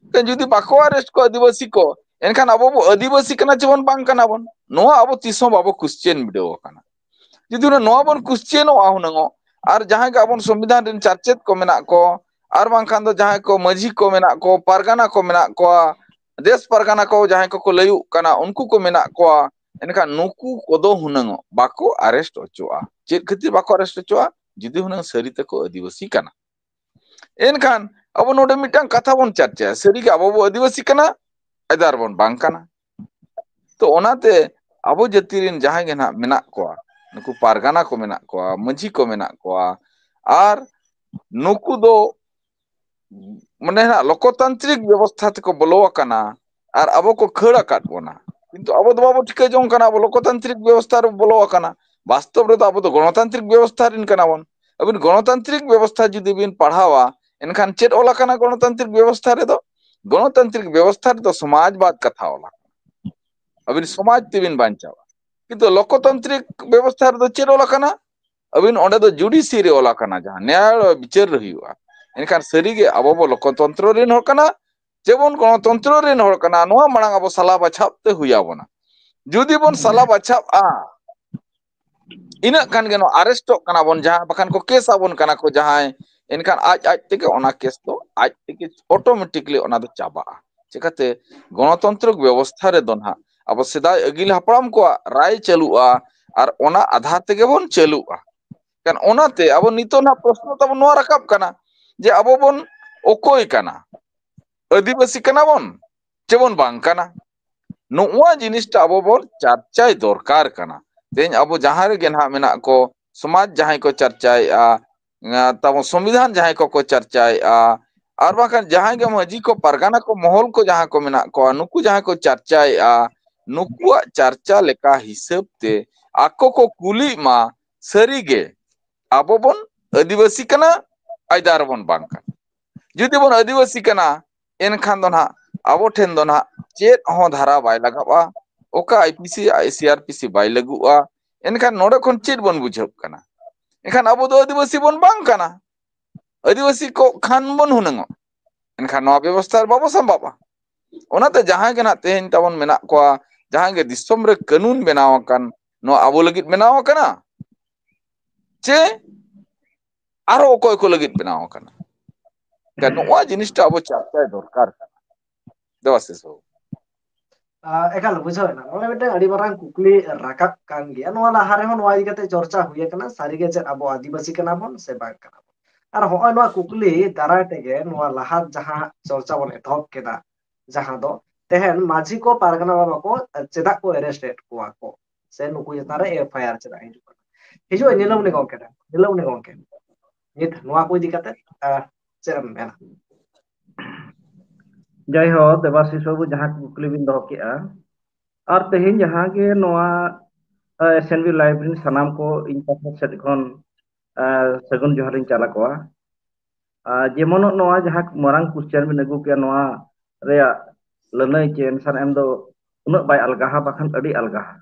ᱮᱱᱠᱷᱟᱱ ᱡᱩᱫᱤ ᱵᱟᱠᱚ ᱟᱨᱮᱥᱴ ᱠᱚᱣᱟ ᱟᱹᱫᱤᱵᱟᱹᱥᱤ ᱠᱚ, ᱮᱱᱠᱷᱟᱱ ᱟᱵᱚ ᱵᱚ ᱟᱹᱫᱤᱵᱟᱹᱥᱤ ᱠᱟᱱᱟ ᱪᱮᱵᱚᱱ ᱵᱟᱝ ᱠᱟᱱᱟ ᱵᱚᱱ, ᱱᱚᱣᱟ ᱟᱵᱚ ᱛᱤᱥ ᱦᱚᱸ ᱵᱟᱵᱚ ᱠᱩᱥᱪᱮᱱ ᱵᱤᱰᱟᱹᱣ ᱟᱠᱟᱱᱟ᱾ ᱡᱩᱫᱤ ᱦᱩᱱᱟᱹᱝ ᱱᱚᱣᱟ ᱵᱚᱱ ᱠᱩᱥᱪᱮᱱᱚᱜᱼᱟ ᱦᱩᱱᱟᱹᱝ, ᱟᱨ ᱡᱟᱦᱟᱸᱭ ᱜᱮ ᱟᱵᱚᱱ ᱥᱚᱝᱵᱤᱫᱷᱟᱱ ᱨᱮᱱ ᱪᱟᱨᱪᱮᱫ ᱠᱚ ᱢᱮᱱᱟᱜ ᱠᱚ, ᱟᱨ ᱵᱟᱝᱠᱷᱟᱱ ᱫᱚ ᱡᱟᱦᱟᱸᱭ ᱠᱚ ᱢᱟᱹᱡᱷᱤ ᱠᱚ ᱢᱮᱱᱟᱜ ᱠᱚ, ᱯᱟᱨᱜᱟᱱᱟ ᱠᱚ ᱢᱮᱱᱟᱜ ᱠᱚᱣᱟ, ᱫᱮᱥ ᱯᱟᱨᱜᱟᱱᱟ ᱠᱚ ᱡᱟᱦᱟᱸᱭ ᱠᱚᱠᱚ ᱞᱟᱹᱭᱩᱜ ᱠᱟᱱᱟ, ᱩᱱᱠᱩ ᱠᱚ ᱢᱮᱱᱟᱜ ᱠᱚᱣᱟ, ᱮᱱᱠᱷᱟᱱ ᱱᱩᱠᱩ ᱠᱚᱫᱚ ᱦᱩᱱᱟᱹᱝ ᱵᱟᱠᱚ ᱟᱨᱮᱥᱴ ᱦᱚᱪᱚᱜᱼᱟ᱾ ᱪᱮᱫ ᱠᱷᱟᱹᱛᱤᱨ ᱵᱟᱠᱚ ᱟᱨᱮᱥᱴ ᱦᱚᱪᱚᱜᱼᱟ? ᱡᱩᱫᱤ ᱦᱩᱱᱟᱹᱝ ᱥᱟᱹᱨᱤ ᱛᱮᱠᱚ ᱟᱹᱫᱤᱵᱟᱹᱥᱤ ᱠᱟᱱᱟ᱾ ᱮᱱᱠᱷᱟᱱ ᱟᱵᱚ ᱱᱚᱰᱮ ᱢᱤᱫᱴᱟᱝ ᱠᱟᱛᱷᱟ ᱵᱚᱱ ᱪᱟᱨᱪᱟᱭᱟ, ᱥᱟᱹᱨᱤᱜᱮ ᱟᱵᱚ ᱵᱚ ᱟᱹᱫᱤᱵᱟᱹᱥᱤ ᱠᱟᱱᱟ, ᱟᱭᱫᱟᱨ ᱵᱚᱱ ᱵᱟᱝ ᱠᱟᱱᱟ? ᱛᱚ ᱚᱱᱟᱛᱮ ᱟᱵᱚ ᱡᱟᱹᱛᱤ ᱨᱮᱱ ᱡᱟᱦᱟᱸᱭ ᱜᱮ ᱱᱟᱦᱟᱜ ᱢᱮᱱᱟᱜ ᱠᱚᱣᱟ, ᱱᱩᱠᱩ ᱯᱟᱨᱜᱟᱱᱟ ᱠᱚ ᱢᱮᱱᱟᱜ ᱠᱚᱣᱟ, ᱢᱟᱹᱡᱷᱤ ᱠᱚ ᱢᱮᱱᱟᱜ ᱠᱚᱣᱟ, ᱟᱨ ᱱᱩᱠᱩ ᱫᱚ ᱢᱟᱱᱮ ᱱᱟᱦᱟᱜ ᱞᱳᱠᱚᱛᱟᱱᱛᱨᱤᱠ ᱵᱮᱵᱚᱥᱛᱷᱟ ᱛᱮᱠᱚ ᱵᱚᱞᱚ ᱟᱠᱟᱱᱟ ᱟᱨ ᱟᱵᱚ ᱠᱚ ᱠᱷᱟᱹᱲ ᱟᱠᱟᱫ ᱵᱚᱱᱟ᱾ ᱠᱤᱱᱛᱩ ᱟᱵᱚ ᱫᱚ ᱵᱟᱵᱚ ᱴᱷᱤᱠᱟᱹ ᱡᱚᱝ ᱠᱟᱱᱟ ᱟᱵᱚ ᱞᱳᱠᱚᱛᱟᱱᱛᱨᱤᱠ ᱵᱮᱵᱚᱥᱛᱷᱟ ᱨᱮ ᱵᱚᱞᱚ ᱟᱠᱟᱱᱟ᱾ ᱵᱟᱥᱛᱚᱵ ᱨᱮᱫᱚ ᱟᱵᱚ ᱫᱚ ᱜᱚᱱᱚᱛᱟᱱᱛᱨᱤᱠ ᱵᱮᱵᱚᱥᱛᱷᱟ ᱨᱮᱱ ᱠᱟᱱᱟ ᱵᱚᱱ᱾ ᱟᱹᱵᱤᱱ ᱜᱚᱱᱚᱛᱟᱱᱛᱨᱤᱠ ᱵᱮᱵᱚᱥᱛᱷᱟ ᱡᱩᱫᱤ ᱵᱤᱱ ᱯᱟᱲᱦᱟᱣᱟ, ᱮᱱᱠᱷᱟᱱ ᱪᱮᱫ ᱚᱞ ᱟᱠᱟᱱᱟ ᱜᱚᱱᱚᱛᱟᱱᱛᱨᱤᱠ ᱵᱮᱵᱚᱥᱛᱷᱟ ᱨᱮᱫᱚ? ᱜᱚᱱᱚᱛᱟᱱᱛᱨᱤᱠ ᱵᱮᱵᱚᱥᱛᱷᱟ ᱨᱮᱫᱚ ᱥᱚᱢᱟᱡᱽᱵᱟᱫ ᱠᱟᱛᱷᱟ ᱚᱞ ᱟᱠᱟᱱᱟ, ᱟᱹᱵᱤᱱ ᱥᱚᱢᱟᱡᱽ ᱛᱮᱵᱤᱱ ᱵᱟᱧᱪᱟᱣᱟ᱾ ᱠᱤᱱᱛᱩ ᱞᱳᱠᱚᱛᱟᱱᱛᱨᱤᱠ ᱵᱮᱵᱚᱥᱛᱷᱟ ᱨᱮᱫᱚ ᱪᱮᱫ ᱚᱞ ᱟᱠᱟᱱᱟ? ᱟᱹᱵᱤᱱ ᱚᱸᱰᱮ ᱫᱚ ᱡᱩᱰᱤᱥᱤᱭᱟᱨᱤ ᱚᱞ ᱟᱠᱟᱱᱟ, ᱡᱟᱦᱟᱸ ᱱᱮᱭᱟᱭ ᱵᱤᱪᱟᱹᱨ ᱨᱮ ᱦᱩᱭᱩᱜᱼᱟ᱾ ᱮᱱᱠᱷᱟᱱ ᱥᱟᱹᱨᱤᱜᱮ ᱟᱵᱚ ᱵᱚ ᱞᱳᱠᱚᱛᱚᱱᱛᱨᱚ ᱨᱮᱱ ᱦᱚᱲ ᱠᱟᱱᱟ, ᱡᱮᱢᱚᱱ ᱜᱚᱱᱚᱛᱚᱱᱛᱨᱚ ᱨᱮᱱ ᱦᱚᱲ ᱠᱟᱱᱟ, ᱱᱚᱣᱟ ᱢᱟᱲᱟᱝ ᱟᱵᱚ ᱥᱟᱞᱟ ᱵᱟᱪᱷᱟᱣ ᱛᱮ ᱦᱩᱭ ᱟᱵᱚᱱᱟ᱾ ᱡᱩᱫᱤ ᱵᱚᱱ ᱥᱟᱞᱟ ᱵᱟᱪᱷᱟᱣᱟ, ᱤᱱᱟᱹᱜ ᱠᱷᱟᱱ ᱜᱮ ᱱᱚᱣᱟ ᱟᱨᱮᱥᱴᱚᱜ ᱠᱟᱱᱟ ᱵᱚᱱ, ᱡᱟᱦᱟᱸ ᱵᱟᱠᱷᱟᱱ ᱠᱚ ᱠᱮᱥ ᱟᱵᱚᱱ ᱠᱟᱱᱟ ᱠᱚ ᱡᱟᱦᱟᱸᱭ, ᱮᱱᱠᱷᱟᱱ ᱟᱡ ᱟᱡ ᱛᱮᱜᱮ ᱚᱱᱟ ᱠᱮᱥ ᱫᱚ ᱟᱡ ᱛᱮᱜᱮ ᱚᱴᱳᱢᱮᱴᱤᱠᱞᱤ ᱚᱱᱟ ᱫᱚ ᱪᱟᱵᱟᱜᱼᱟ᱾ ᱪᱤᱠᱟᱹᱛᱮ? ᱜᱚᱱᱚᱛᱚᱱᱛᱨᱚ ᱵᱮᱵᱚᱥᱛᱷᱟ ᱨᱮᱫᱚ ᱱᱟᱦᱟᱜ ᱟᱵᱚ ᱥᱮᱫᱟᱭ ᱟᱹᱜᱤᱞ ᱦᱟᱯᱲᱟᱢ ᱠᱚᱣᱟᱜ ᱨᱟᱭ ᱪᱟᱹᱞᱩᱜᱼᱟ ᱟᱨ ᱚᱱᱟ ᱟᱫᱷᱟᱨ ᱛᱮᱜᱮ ᱵᱚᱱ ᱪᱟᱹᱞᱩᱜᱼᱟ᱾ ᱠᱷᱟᱱ ᱚᱱᱟᱛᱮ ᱟᱵᱚ ᱱᱤᱛᱚᱜ ᱱᱟᱦᱟᱜ ᱯᱨᱚᱥᱱᱚ ᱛᱟᱵᱚ ᱱᱚᱣᱟ ᱨᱟᱠᱟᱵ ᱠᱟᱱᱟ ᱡᱮ ᱟᱵᱚ ᱵᱚᱱ ᱚᱠᱚᱭ ᱠᱟᱱᱟ, ᱟᱹᱫᱤᱵᱟᱹᱥᱤ ᱠᱟᱱᱟ ᱵᱚᱱ ᱪᱮᱵᱚᱱ ᱵᱟᱝ ᱠᱟᱱᱟ? ᱱᱚᱜᱼᱚᱭ ᱡᱤᱱᱤᱥᱴᱟ ᱟᱵᱚ ᱵᱚᱱ ᱪᱟᱨᱪᱟᱭ ᱫᱚᱨᱠᱟᱨ ᱠᱟᱱᱟ᱾ ᱛᱮᱦᱮᱧ ᱟᱵᱚ ᱡᱟᱦᱟᱸ ᱨᱮᱜᱮ ᱱᱟᱦᱟᱜ ᱢᱮᱱᱟᱜ ᱠᱚ, ᱥᱚᱢᱟᱡᱽ ᱡᱟᱦᱟᱸᱭ ᱠᱚ ᱪᱟᱨᱪᱟᱭᱮᱫᱼᱟ, ᱛᱟᱵᱚ ᱥᱚᱝᱵᱤᱫᱷᱟᱱ ᱡᱟᱦᱟᱸᱭ ᱠᱚᱠᱚ ᱪᱟᱨᱪᱟᱭᱮᱫᱼᱟ, ᱟᱨ ᱵᱟᱝᱠᱷᱟᱱ ᱡᱟᱦᱟᱸᱭ ᱜᱮ ᱢᱟᱹᱡᱷᱤ ᱠᱚ ᱯᱟᱨᱜᱟᱱᱟ ᱠᱚ ᱢᱚᱦᱚᱞ ᱠᱚ ᱡᱟᱦᱟᱸ ᱠᱚ ᱢᱮᱱᱟᱜ ᱠᱚᱣᱟ, ᱱᱩᱠᱩ ᱡᱟᱦᱟᱸᱭ ᱠᱚ ᱪᱟᱨᱪᱟᱭᱮᱫᱼᱟ, ᱱᱩᱠᱩᱣᱟᱜ ᱪᱟᱨᱪᱟ ᱞᱮᱠᱟ ᱦᱤᱥᱟᱹᱵ ᱛᱮ ᱟᱠᱚ ᱠᱚ ᱠᱩᱞᱤᱜ ᱢᱟ, ᱥᱟᱹᱨᱤᱜᱮ ᱟᱵᱚ ᱵᱚᱱ ᱟᱹᱫᱤᱵᱟᱹᱥᱤ ᱠᱟᱱᱟ, ᱟᱭᱫᱟᱨ ᱵᱚᱱ ᱵᱟᱝ ᱠᱟᱱᱟ? ᱡᱩᱫᱤ ᱵᱚᱱ ᱟᱹᱫᱤᱵᱟᱹᱥᱤ ᱠᱟᱱᱟ, ᱮᱱᱠᱷᱟᱱ ᱫᱚ ᱱᱟᱦᱟᱜ ᱟᱵᱚ ᱴᱷᱮᱱ ᱫᱚ ᱱᱟᱦᱟᱜ ᱪᱮᱫ ᱦᱚᱸ ᱫᱷᱟᱨᱟ ᱵᱟᱭ ᱞᱟᱜᱟᱜᱼᱟ, ᱚᱠᱟ ᱟᱭ P C, C R P ᱥᱤ ᱵᱟᱭ ᱞᱟᱹᱜᱩᱜᱼᱟ᱾ ᱮᱱᱠᱷᱟᱱ ᱱᱚᱰᱮ ᱠᱷᱚᱱ ᱪᱮᱫ ᱵᱚᱱ ᱵᱩᱡᱷᱟᱹᱣ ᱠᱟᱱᱟ? ᱮᱱᱠᱷᱟᱱ ᱟᱵᱚ ᱫᱚ ᱟᱹᱫᱤᱵᱟᱹᱥᱤ ᱵᱚᱱ ᱵᱟᱝ ᱠᱟᱱᱟ, ᱟᱹᱫᱤᱵᱟᱹᱥᱤ ᱠᱚ ᱠᱷᱟᱱ ᱵᱚᱱ ᱦᱩᱱᱟᱹᱝᱚᱜ, ᱮᱱᱠᱷᱟᱱ ᱱᱚᱣᱟ ᱵᱮᱵᱚᱥᱛᱷᱟ ᱨᱮ ᱵᱟᱵᱚ ᱥᱟᱢᱵᱟᱜᱼᱟ᱾ ᱚᱱᱟᱛᱮ ᱡᱟᱦᱟᱸᱭ ᱜᱮ ᱱᱟᱦᱟᱜ ᱛᱮᱦᱮᱧ ᱛᱟᱵᱚᱱ ᱢᱮᱱᱟᱜ ᱠᱚᱣᱟ, ᱡᱟᱦᱟᱸᱭ ᱜᱮ ᱫᱤᱥᱚᱢ ᱨᱮ ᱠᱟᱹᱱᱩᱱ ᱵᱮᱱᱟᱣ ᱟᱠᱟᱱ, ᱱᱚᱣᱟ ᱟᱵᱚ ᱞᱟᱹᱜᱤᱫ ᱵᱮᱱᱟᱣ ᱟᱠᱟᱱᱟ ᱪᱮ ᱟᱨᱦᱚᱸ ᱚᱠᱚᱭ ᱠᱚ ᱞᱟᱹᱜᱤᱫ ᱵᱮᱱᱟᱣ ᱟᱠᱟᱱᱟ? ᱱᱚᱣᱟ ᱡᱤᱱᱤᱥᱴᱟ ᱟᱵᱚ ᱪᱟᱨᱪᱟᱭ ᱫᱚᱨᱠᱟᱨ ᱠᱟᱱᱟ᱾ ᱫᱮᱵᱟᱥᱤᱥ ᱵᱟᱹᱵᱩ᱾ ᱟᱨ ᱮᱠᱟᱞ ᱵᱩᱡᱷᱟᱹᱣ ᱮᱱᱟ, ᱱᱚᱰᱮ ᱢᱤᱫᱴᱟᱝ ᱟᱹᱰᱤ ᱢᱟᱨᱟᱝ ᱠᱩᱠᱞᱤ ᱨᱟᱠᱟᱵ ᱠᱟᱱ ᱜᱮᱭᱟ᱾ ᱱᱚᱣᱟ ᱞᱟᱦᱟ ᱨᱮᱦᱚᱸ ᱱᱚᱣᱟ ᱤᱫᱤ ᱠᱟᱛᱮ ᱪᱚᱨᱪᱟ ᱦᱩᱭ ᱟᱠᱟᱱᱟ, ᱥᱟᱹᱨᱤᱜᱮ ᱪᱮᱫ ᱟᱵᱚ ᱟᱹᱫᱤᱵᱟᱹᱥᱤ ᱠᱟᱱᱟ ᱵᱚᱱ ᱥᱮ ᱵᱟᱝ ᱠᱟᱱᱟ ᱵᱚᱱ᱾ ᱟᱨ ᱦᱚᱸᱜᱼᱚᱭ ᱱᱚᱣᱟ ᱠᱩᱠᱞᱤ ᱫᱟᱨᱟᱭ ᱛᱮᱜᱮ ᱱᱚᱣᱟ ᱞᱟᱦᱟ ᱡᱟᱦᱟᱸ ᱪᱚᱨᱪᱟ ᱵᱚᱱ ᱮᱛᱚᱦᱚᱵ ᱠᱮᱫᱟ, ᱡᱟᱦᱟᱸ ᱫᱚ ᱛᱮᱦᱮᱧ ᱢᱟᱹᱡᱷᱤ ᱠᱚ ᱯᱟᱨᱜᱟᱱᱟ ᱵᱟᱵᱟ ᱠᱚ ᱪᱮᱫᱟᱜ ᱠᱚ arrest ᱮᱫ ᱠᱚᱣᱟ ᱠᱚ ᱥᱮ ᱱᱩᱠᱩ ᱪᱮᱛᱟᱱ ᱨᱮ FIR ᱪᱮᱫᱟᱜ ᱦᱤᱡᱩᱜ ᱠᱟᱱᱟ? ᱦᱤᱡᱩᱜᱼᱟ ᱧᱮᱞᱟᱢᱩᱱᱤ ᱜᱚᱝᱠᱮ ᱴᱷᱮᱱ, ᱧᱮᱞᱟᱢᱩᱱᱤ ᱜᱚᱝᱠᱮ, ᱱᱤᱛ ᱱᱚᱣᱟ ᱠᱚ ᱤᱫᱤ ᱠᱟᱛᱮ, ᱟᱨ ᱪᱮᱫ ᱮᱢ ᱢᱮᱱᱟ? ᱡᱟᱭᱦᱳᱠ, ᱫᱮᱵᱟᱥᱤᱥ ᱵᱟᱹᱵᱩ, ᱡᱟᱦᱟᱸ ᱠᱩᱠᱞᱤ ᱵᱤᱱ ᱫᱚᱦᱚ ᱠᱮᱜᱼᱟ, ᱟᱨ ᱛᱮᱦᱮᱧ ᱡᱟᱦᱟᱸ ᱜᱮ ᱱᱚᱣᱟ, ᱟᱸ, SNB Live ᱨᱮᱱ ᱥᱟᱱᱟᱢ ᱠᱚ ᱤᱧ ᱯᱟᱦᱴᱟ ᱥᱮᱫ ᱠᱷᱚᱱ, ᱟᱸ, ᱥᱟᱹᱜᱩᱱ ᱡᱚᱦᱟᱨ ᱤᱧ ᱪᱟᱞ ᱟᱠᱚᱣᱟ᱾ ᱟᱨ ᱡᱮᱢᱚᱱ ᱱᱚᱣᱟ ᱡᱟᱦᱟᱸ ᱢᱟᱨᱟᱝ question ᱵᱤᱱ ᱟᱹᱜᱩ ᱠᱮᱜᱼᱟ, ᱱᱚᱣᱟ ᱨᱮᱭᱟᱜ ᱞᱟᱹᱱᱟᱹᱭ ᱪᱮ answer ᱮᱢ ᱫᱚ ᱩᱱᱟᱹᱜ ᱵᱟᱭ ᱟᱞᱜᱟᱦᱟ, ᱵᱟᱠᱷᱟᱱ ᱟᱹᱰᱤ ᱟᱞᱜᱟᱦᱟ᱾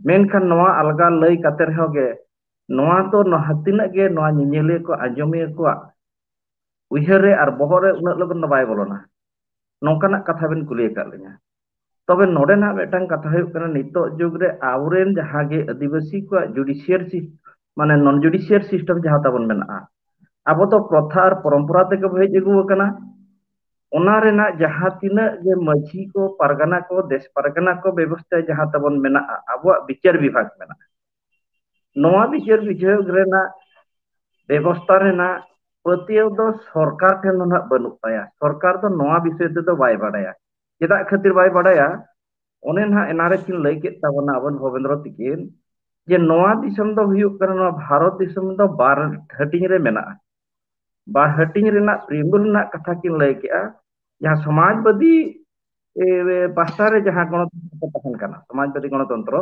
ᱢᱮᱱᱠᱷᱟᱱ ᱱᱚᱣᱟ ᱟᱞᱜᱟ ᱞᱟᱹᱭ ᱠᱟᱛᱮ ᱨᱮᱦᱚᱸ ᱜᱮ, ᱱᱚᱣᱟ ᱫᱚ ᱱᱚᱣᱟ ᱛᱤᱱᱟᱹᱜ ᱜᱮ ᱱᱚᱣᱟ ᱧᱮᱧᱮᱞᱤᱭᱟᱹ ᱠᱚ, ᱟᱸᱡᱚᱢᱤᱭᱟᱹ ᱠᱚᱣᱟᱜ ᱩᱭᱦᱟᱹᱨ ᱨᱮ ᱟᱨ ᱵᱚᱦᱚᱜ ᱨᱮ ᱩᱱᱟᱹᱜ ᱞᱚᱜᱚᱱ ᱫᱚ ᱵᱟᱭ ᱵᱚᱞᱚᱱᱟ, ᱱᱚᱝᱠᱟᱱᱟᱜ ᱠᱟᱛᱷᱟ ᱵᱮᱱ ᱠᱩᱞᱤ ᱟᱠᱟᱫ ᱞᱤᱧᱟ᱾ ᱛᱚᱵᱮ ᱱᱚᱰᱮ ᱱᱟᱜ ᱢᱤᱫᱴᱟᱝ ᱠᱟᱛᱷᱟ ᱦᱩᱭᱩᱜ ᱠᱟᱱᱟ, ᱱᱤᱛᱚᱜ ᱡᱩᱜᱽ ᱨᱮ ᱟᱵᱚᱨᱮᱱ ᱡᱟᱦᱟᱸ ᱜᱮ ᱟᱹᱫᱤᱵᱟᱹᱥᱤ ᱠᱚᱣᱟᱜ judicial sys-, ᱢᱟᱱᱮ non judicial system ᱡᱟᱦᱟᱸ ᱛᱟᱵᱚᱱ ᱢᱮᱱᱟᱜᱼᱟ, ᱟᱵᱚ ᱫᱚ ᱯᱨᱚᱛᱷᱟ ᱟᱨ ᱯᱚᱨᱚᱢᱯᱚᱨᱟ ᱛᱮᱜᱮ ᱵᱚ ᱦᱮᱡ ᱟᱹᱜᱩ ᱟᱠᱟᱱᱟ᱾ ᱚᱱᱟ ᱨᱮᱱᱟᱜ ᱡᱟᱦᱟᱸ ᱛᱤᱱᱟᱹᱜ ᱜᱮ ᱢᱟᱹᱡᱷᱤ ᱠᱚ, ᱯᱟᱨᱜᱟᱱᱟ ᱠᱚ, ᱫᱮᱥ ᱯᱟᱨᱜᱟᱱᱟ ᱠᱚ ᱵᱮᱵᱚᱥᱛᱷᱟ ᱡᱟᱦᱟᱸ ᱛᱟᱵᱚᱱ ᱢᱮᱱᱟᱜᱼᱟ, ᱟᱵᱚᱣᱟᱜ ᱵᱤᱪᱟᱹᱨ ᱵᱤᱵᱷᱟᱜᱽ ᱢᱮᱱᱟᱜᱼᱟ, ᱱᱚᱣᱟ ᱵᱤᱪᱟᱹᱨ ᱵᱤᱵᱷᱟᱜᱽ ᱨᱮᱱᱟᱜ ᱵᱮᱵᱚᱥᱛᱷᱟ ᱨᱮᱱᱟᱜ ᱯᱟᱹᱛᱭᱟᱹᱣ ᱫᱚ ᱥᱚᱨᱠᱟᱨ ᱴᱷᱮᱱ ᱫᱚ ᱱᱟᱦᱟᱜ ᱵᱟᱹᱱᱩᱜ ᱛᱟᱭᱟ᱾ ᱥᱚᱨᱠᱟᱨ ᱫᱚ ᱱᱚᱣᱟ ᱵᱤᱥᱚᱭ ᱛᱮᱫᱚ ᱵᱟᱭ ᱵᱟᱰᱟᱭᱟ᱾ ᱪᱮᱫᱟᱜ ᱠᱷᱟᱹᱛᱤᱨ ᱵᱟᱭ ᱵᱟᱰᱟᱭᱟ? ᱚᱱᱮ ᱱᱟᱦᱟᱜ ᱮᱱᱟᱨᱮ ᱠᱤᱱ ᱞᱟᱹᱭ ᱠᱮᱫ ᱛᱟᱵᱚᱱᱟ ᱟᱵᱚᱱ ᱵᱷᱚᱵᱮᱱᱫᱨᱚ ᱛᱤᱠᱤᱱ, ᱡᱮ ᱱᱚᱣᱟ ᱫᱤᱥᱚᱢ ᱫᱚ ᱦᱩᱭᱩᱜ ᱠᱟᱱᱟ, ᱱᱚᱣᱟ ᱵᱷᱟᱨᱚᱛ ᱫᱤᱥᱚᱢ ᱫᱚ ᱵᱟᱨ ᱦᱟᱹᱴᱤᱧ ᱨᱮ ᱢᱮᱱᱟᱜᱼᱟ᱾ ᱵᱟᱨ ᱦᱟᱹᱴᱤᱧ ᱨᱮᱱᱟᱜ preamble ᱨᱮᱱᱟᱜ ᱠᱟᱛᱷᱟ ᱠᱤᱱ ᱞᱟᱹᱭ ᱠᱮᱜᱼᱟ, ᱡᱟᱦᱟᱸ ᱥᱚᱢᱟᱡᱽᱵᱟᱫᱤ, ᱮ, ᱯᱟᱦᱴᱟ ᱨᱮ ᱡᱟᱦᱟᱸ ᱜᱚᱱᱚᱛᱚᱱᱛᱨᱚ ᱠᱚ ᱛᱟᱦᱮᱱ ᱠᱟᱱᱟ, ᱥᱚᱢᱟᱡᱽᱵᱟᱫᱤ ᱜᱚᱱᱚᱛᱚᱱᱛᱨᱚ,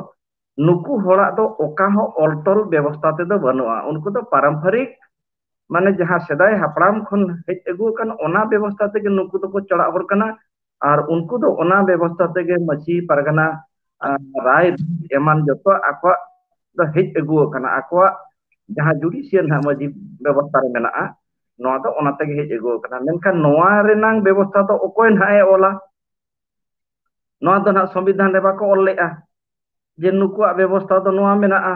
ᱱᱩᱠᱩ ᱦᱚᱲᱟᱜ ᱫᱚ ᱚᱠᱟ ᱦᱚᱸ ᱚᱞ ᱛᱚᱞ ᱵᱮᱵᱚᱥᱛᱷᱟ ᱛᱮᱫᱚ ᱵᱟᱹᱱᱩᱜᱼᱟ᱾ ᱩᱱᱠᱩ ᱫᱚ ᱯᱟᱨᱚᱢᱯᱚᱨᱤᱠ, ᱢᱟᱱᱮ ᱡᱟᱦᱟᱸ ᱥᱮᱫᱟᱭ ᱦᱟᱯᱲᱟᱢ ᱠᱷᱚᱱ ᱦᱮᱡ ᱟᱹᱜᱩ ᱟᱠᱟᱱ, ᱚᱱᱟ ᱵᱮᱵᱚᱥᱛᱷᱟ ᱛᱮᱜᱮ ᱱᱩᱠᱩ ᱫᱚᱠᱚ ᱪᱟᱞᱟᱜ ᱦᱚᱲ ᱠᱟᱱᱟ᱾ ᱟᱨ ᱩᱱᱠᱩ ᱫᱚ ᱚᱱᱟ ᱵᱮᱵᱚᱥᱛᱷᱟ ᱛᱮᱜᱮ ᱢᱟᱹᱡᱷᱤ ᱯᱟᱨᱜᱟᱱᱟ, ᱟᱨ ᱨᱟᱭ ᱮᱢᱟᱱ ᱡᱚᱛᱚ ᱟᱠᱚᱣᱟᱜ ᱫᱚ ᱦᱮᱡ ᱟᱹᱜᱩ ᱟᱠᱟᱱᱟ, ᱟᱠᱚᱣᱟᱜ ᱡᱟᱦᱟᱸ judicial ᱱᱟᱦᱟᱜ ᱢᱟᱹᱡᱷᱤ ᱵᱮᱵᱚᱥᱛᱷᱟ ᱨᱮ ᱢᱮᱱᱟᱜᱼᱟ, ᱱᱚᱣᱟ ᱫᱚ ᱚᱱᱟ ᱛᱮᱜᱮ ᱦᱮᱡ ᱟᱹᱜᱩ ᱟᱠᱟᱱᱟ᱾ ᱢᱮᱱᱠᱷᱟᱱ ᱱᱚᱣᱟ ᱨᱮᱱᱟᱝ ᱵᱮᱵᱚᱥᱛᱷᱟ ᱫᱚ ᱚᱠᱚᱭ ᱱᱟᱦᱟᱜ ᱮ ᱚᱞᱟ? ᱱᱚᱣᱟ ᱫᱚ ᱱᱟᱦᱟᱜ ᱥᱚᱝᱵᱤᱫᱷᱟᱱ ᱨᱮ ᱵᱟᱠᱚ ᱚᱞ ᱞᱮᱫᱼᱟ ᱡᱮ ᱱᱩᱠᱩᱣᱟᱜ ᱵᱮᱵᱚᱥᱛᱷᱟ ᱫᱚ ᱱᱚᱣᱟ ᱢᱮᱱᱟᱜᱼᱟ᱾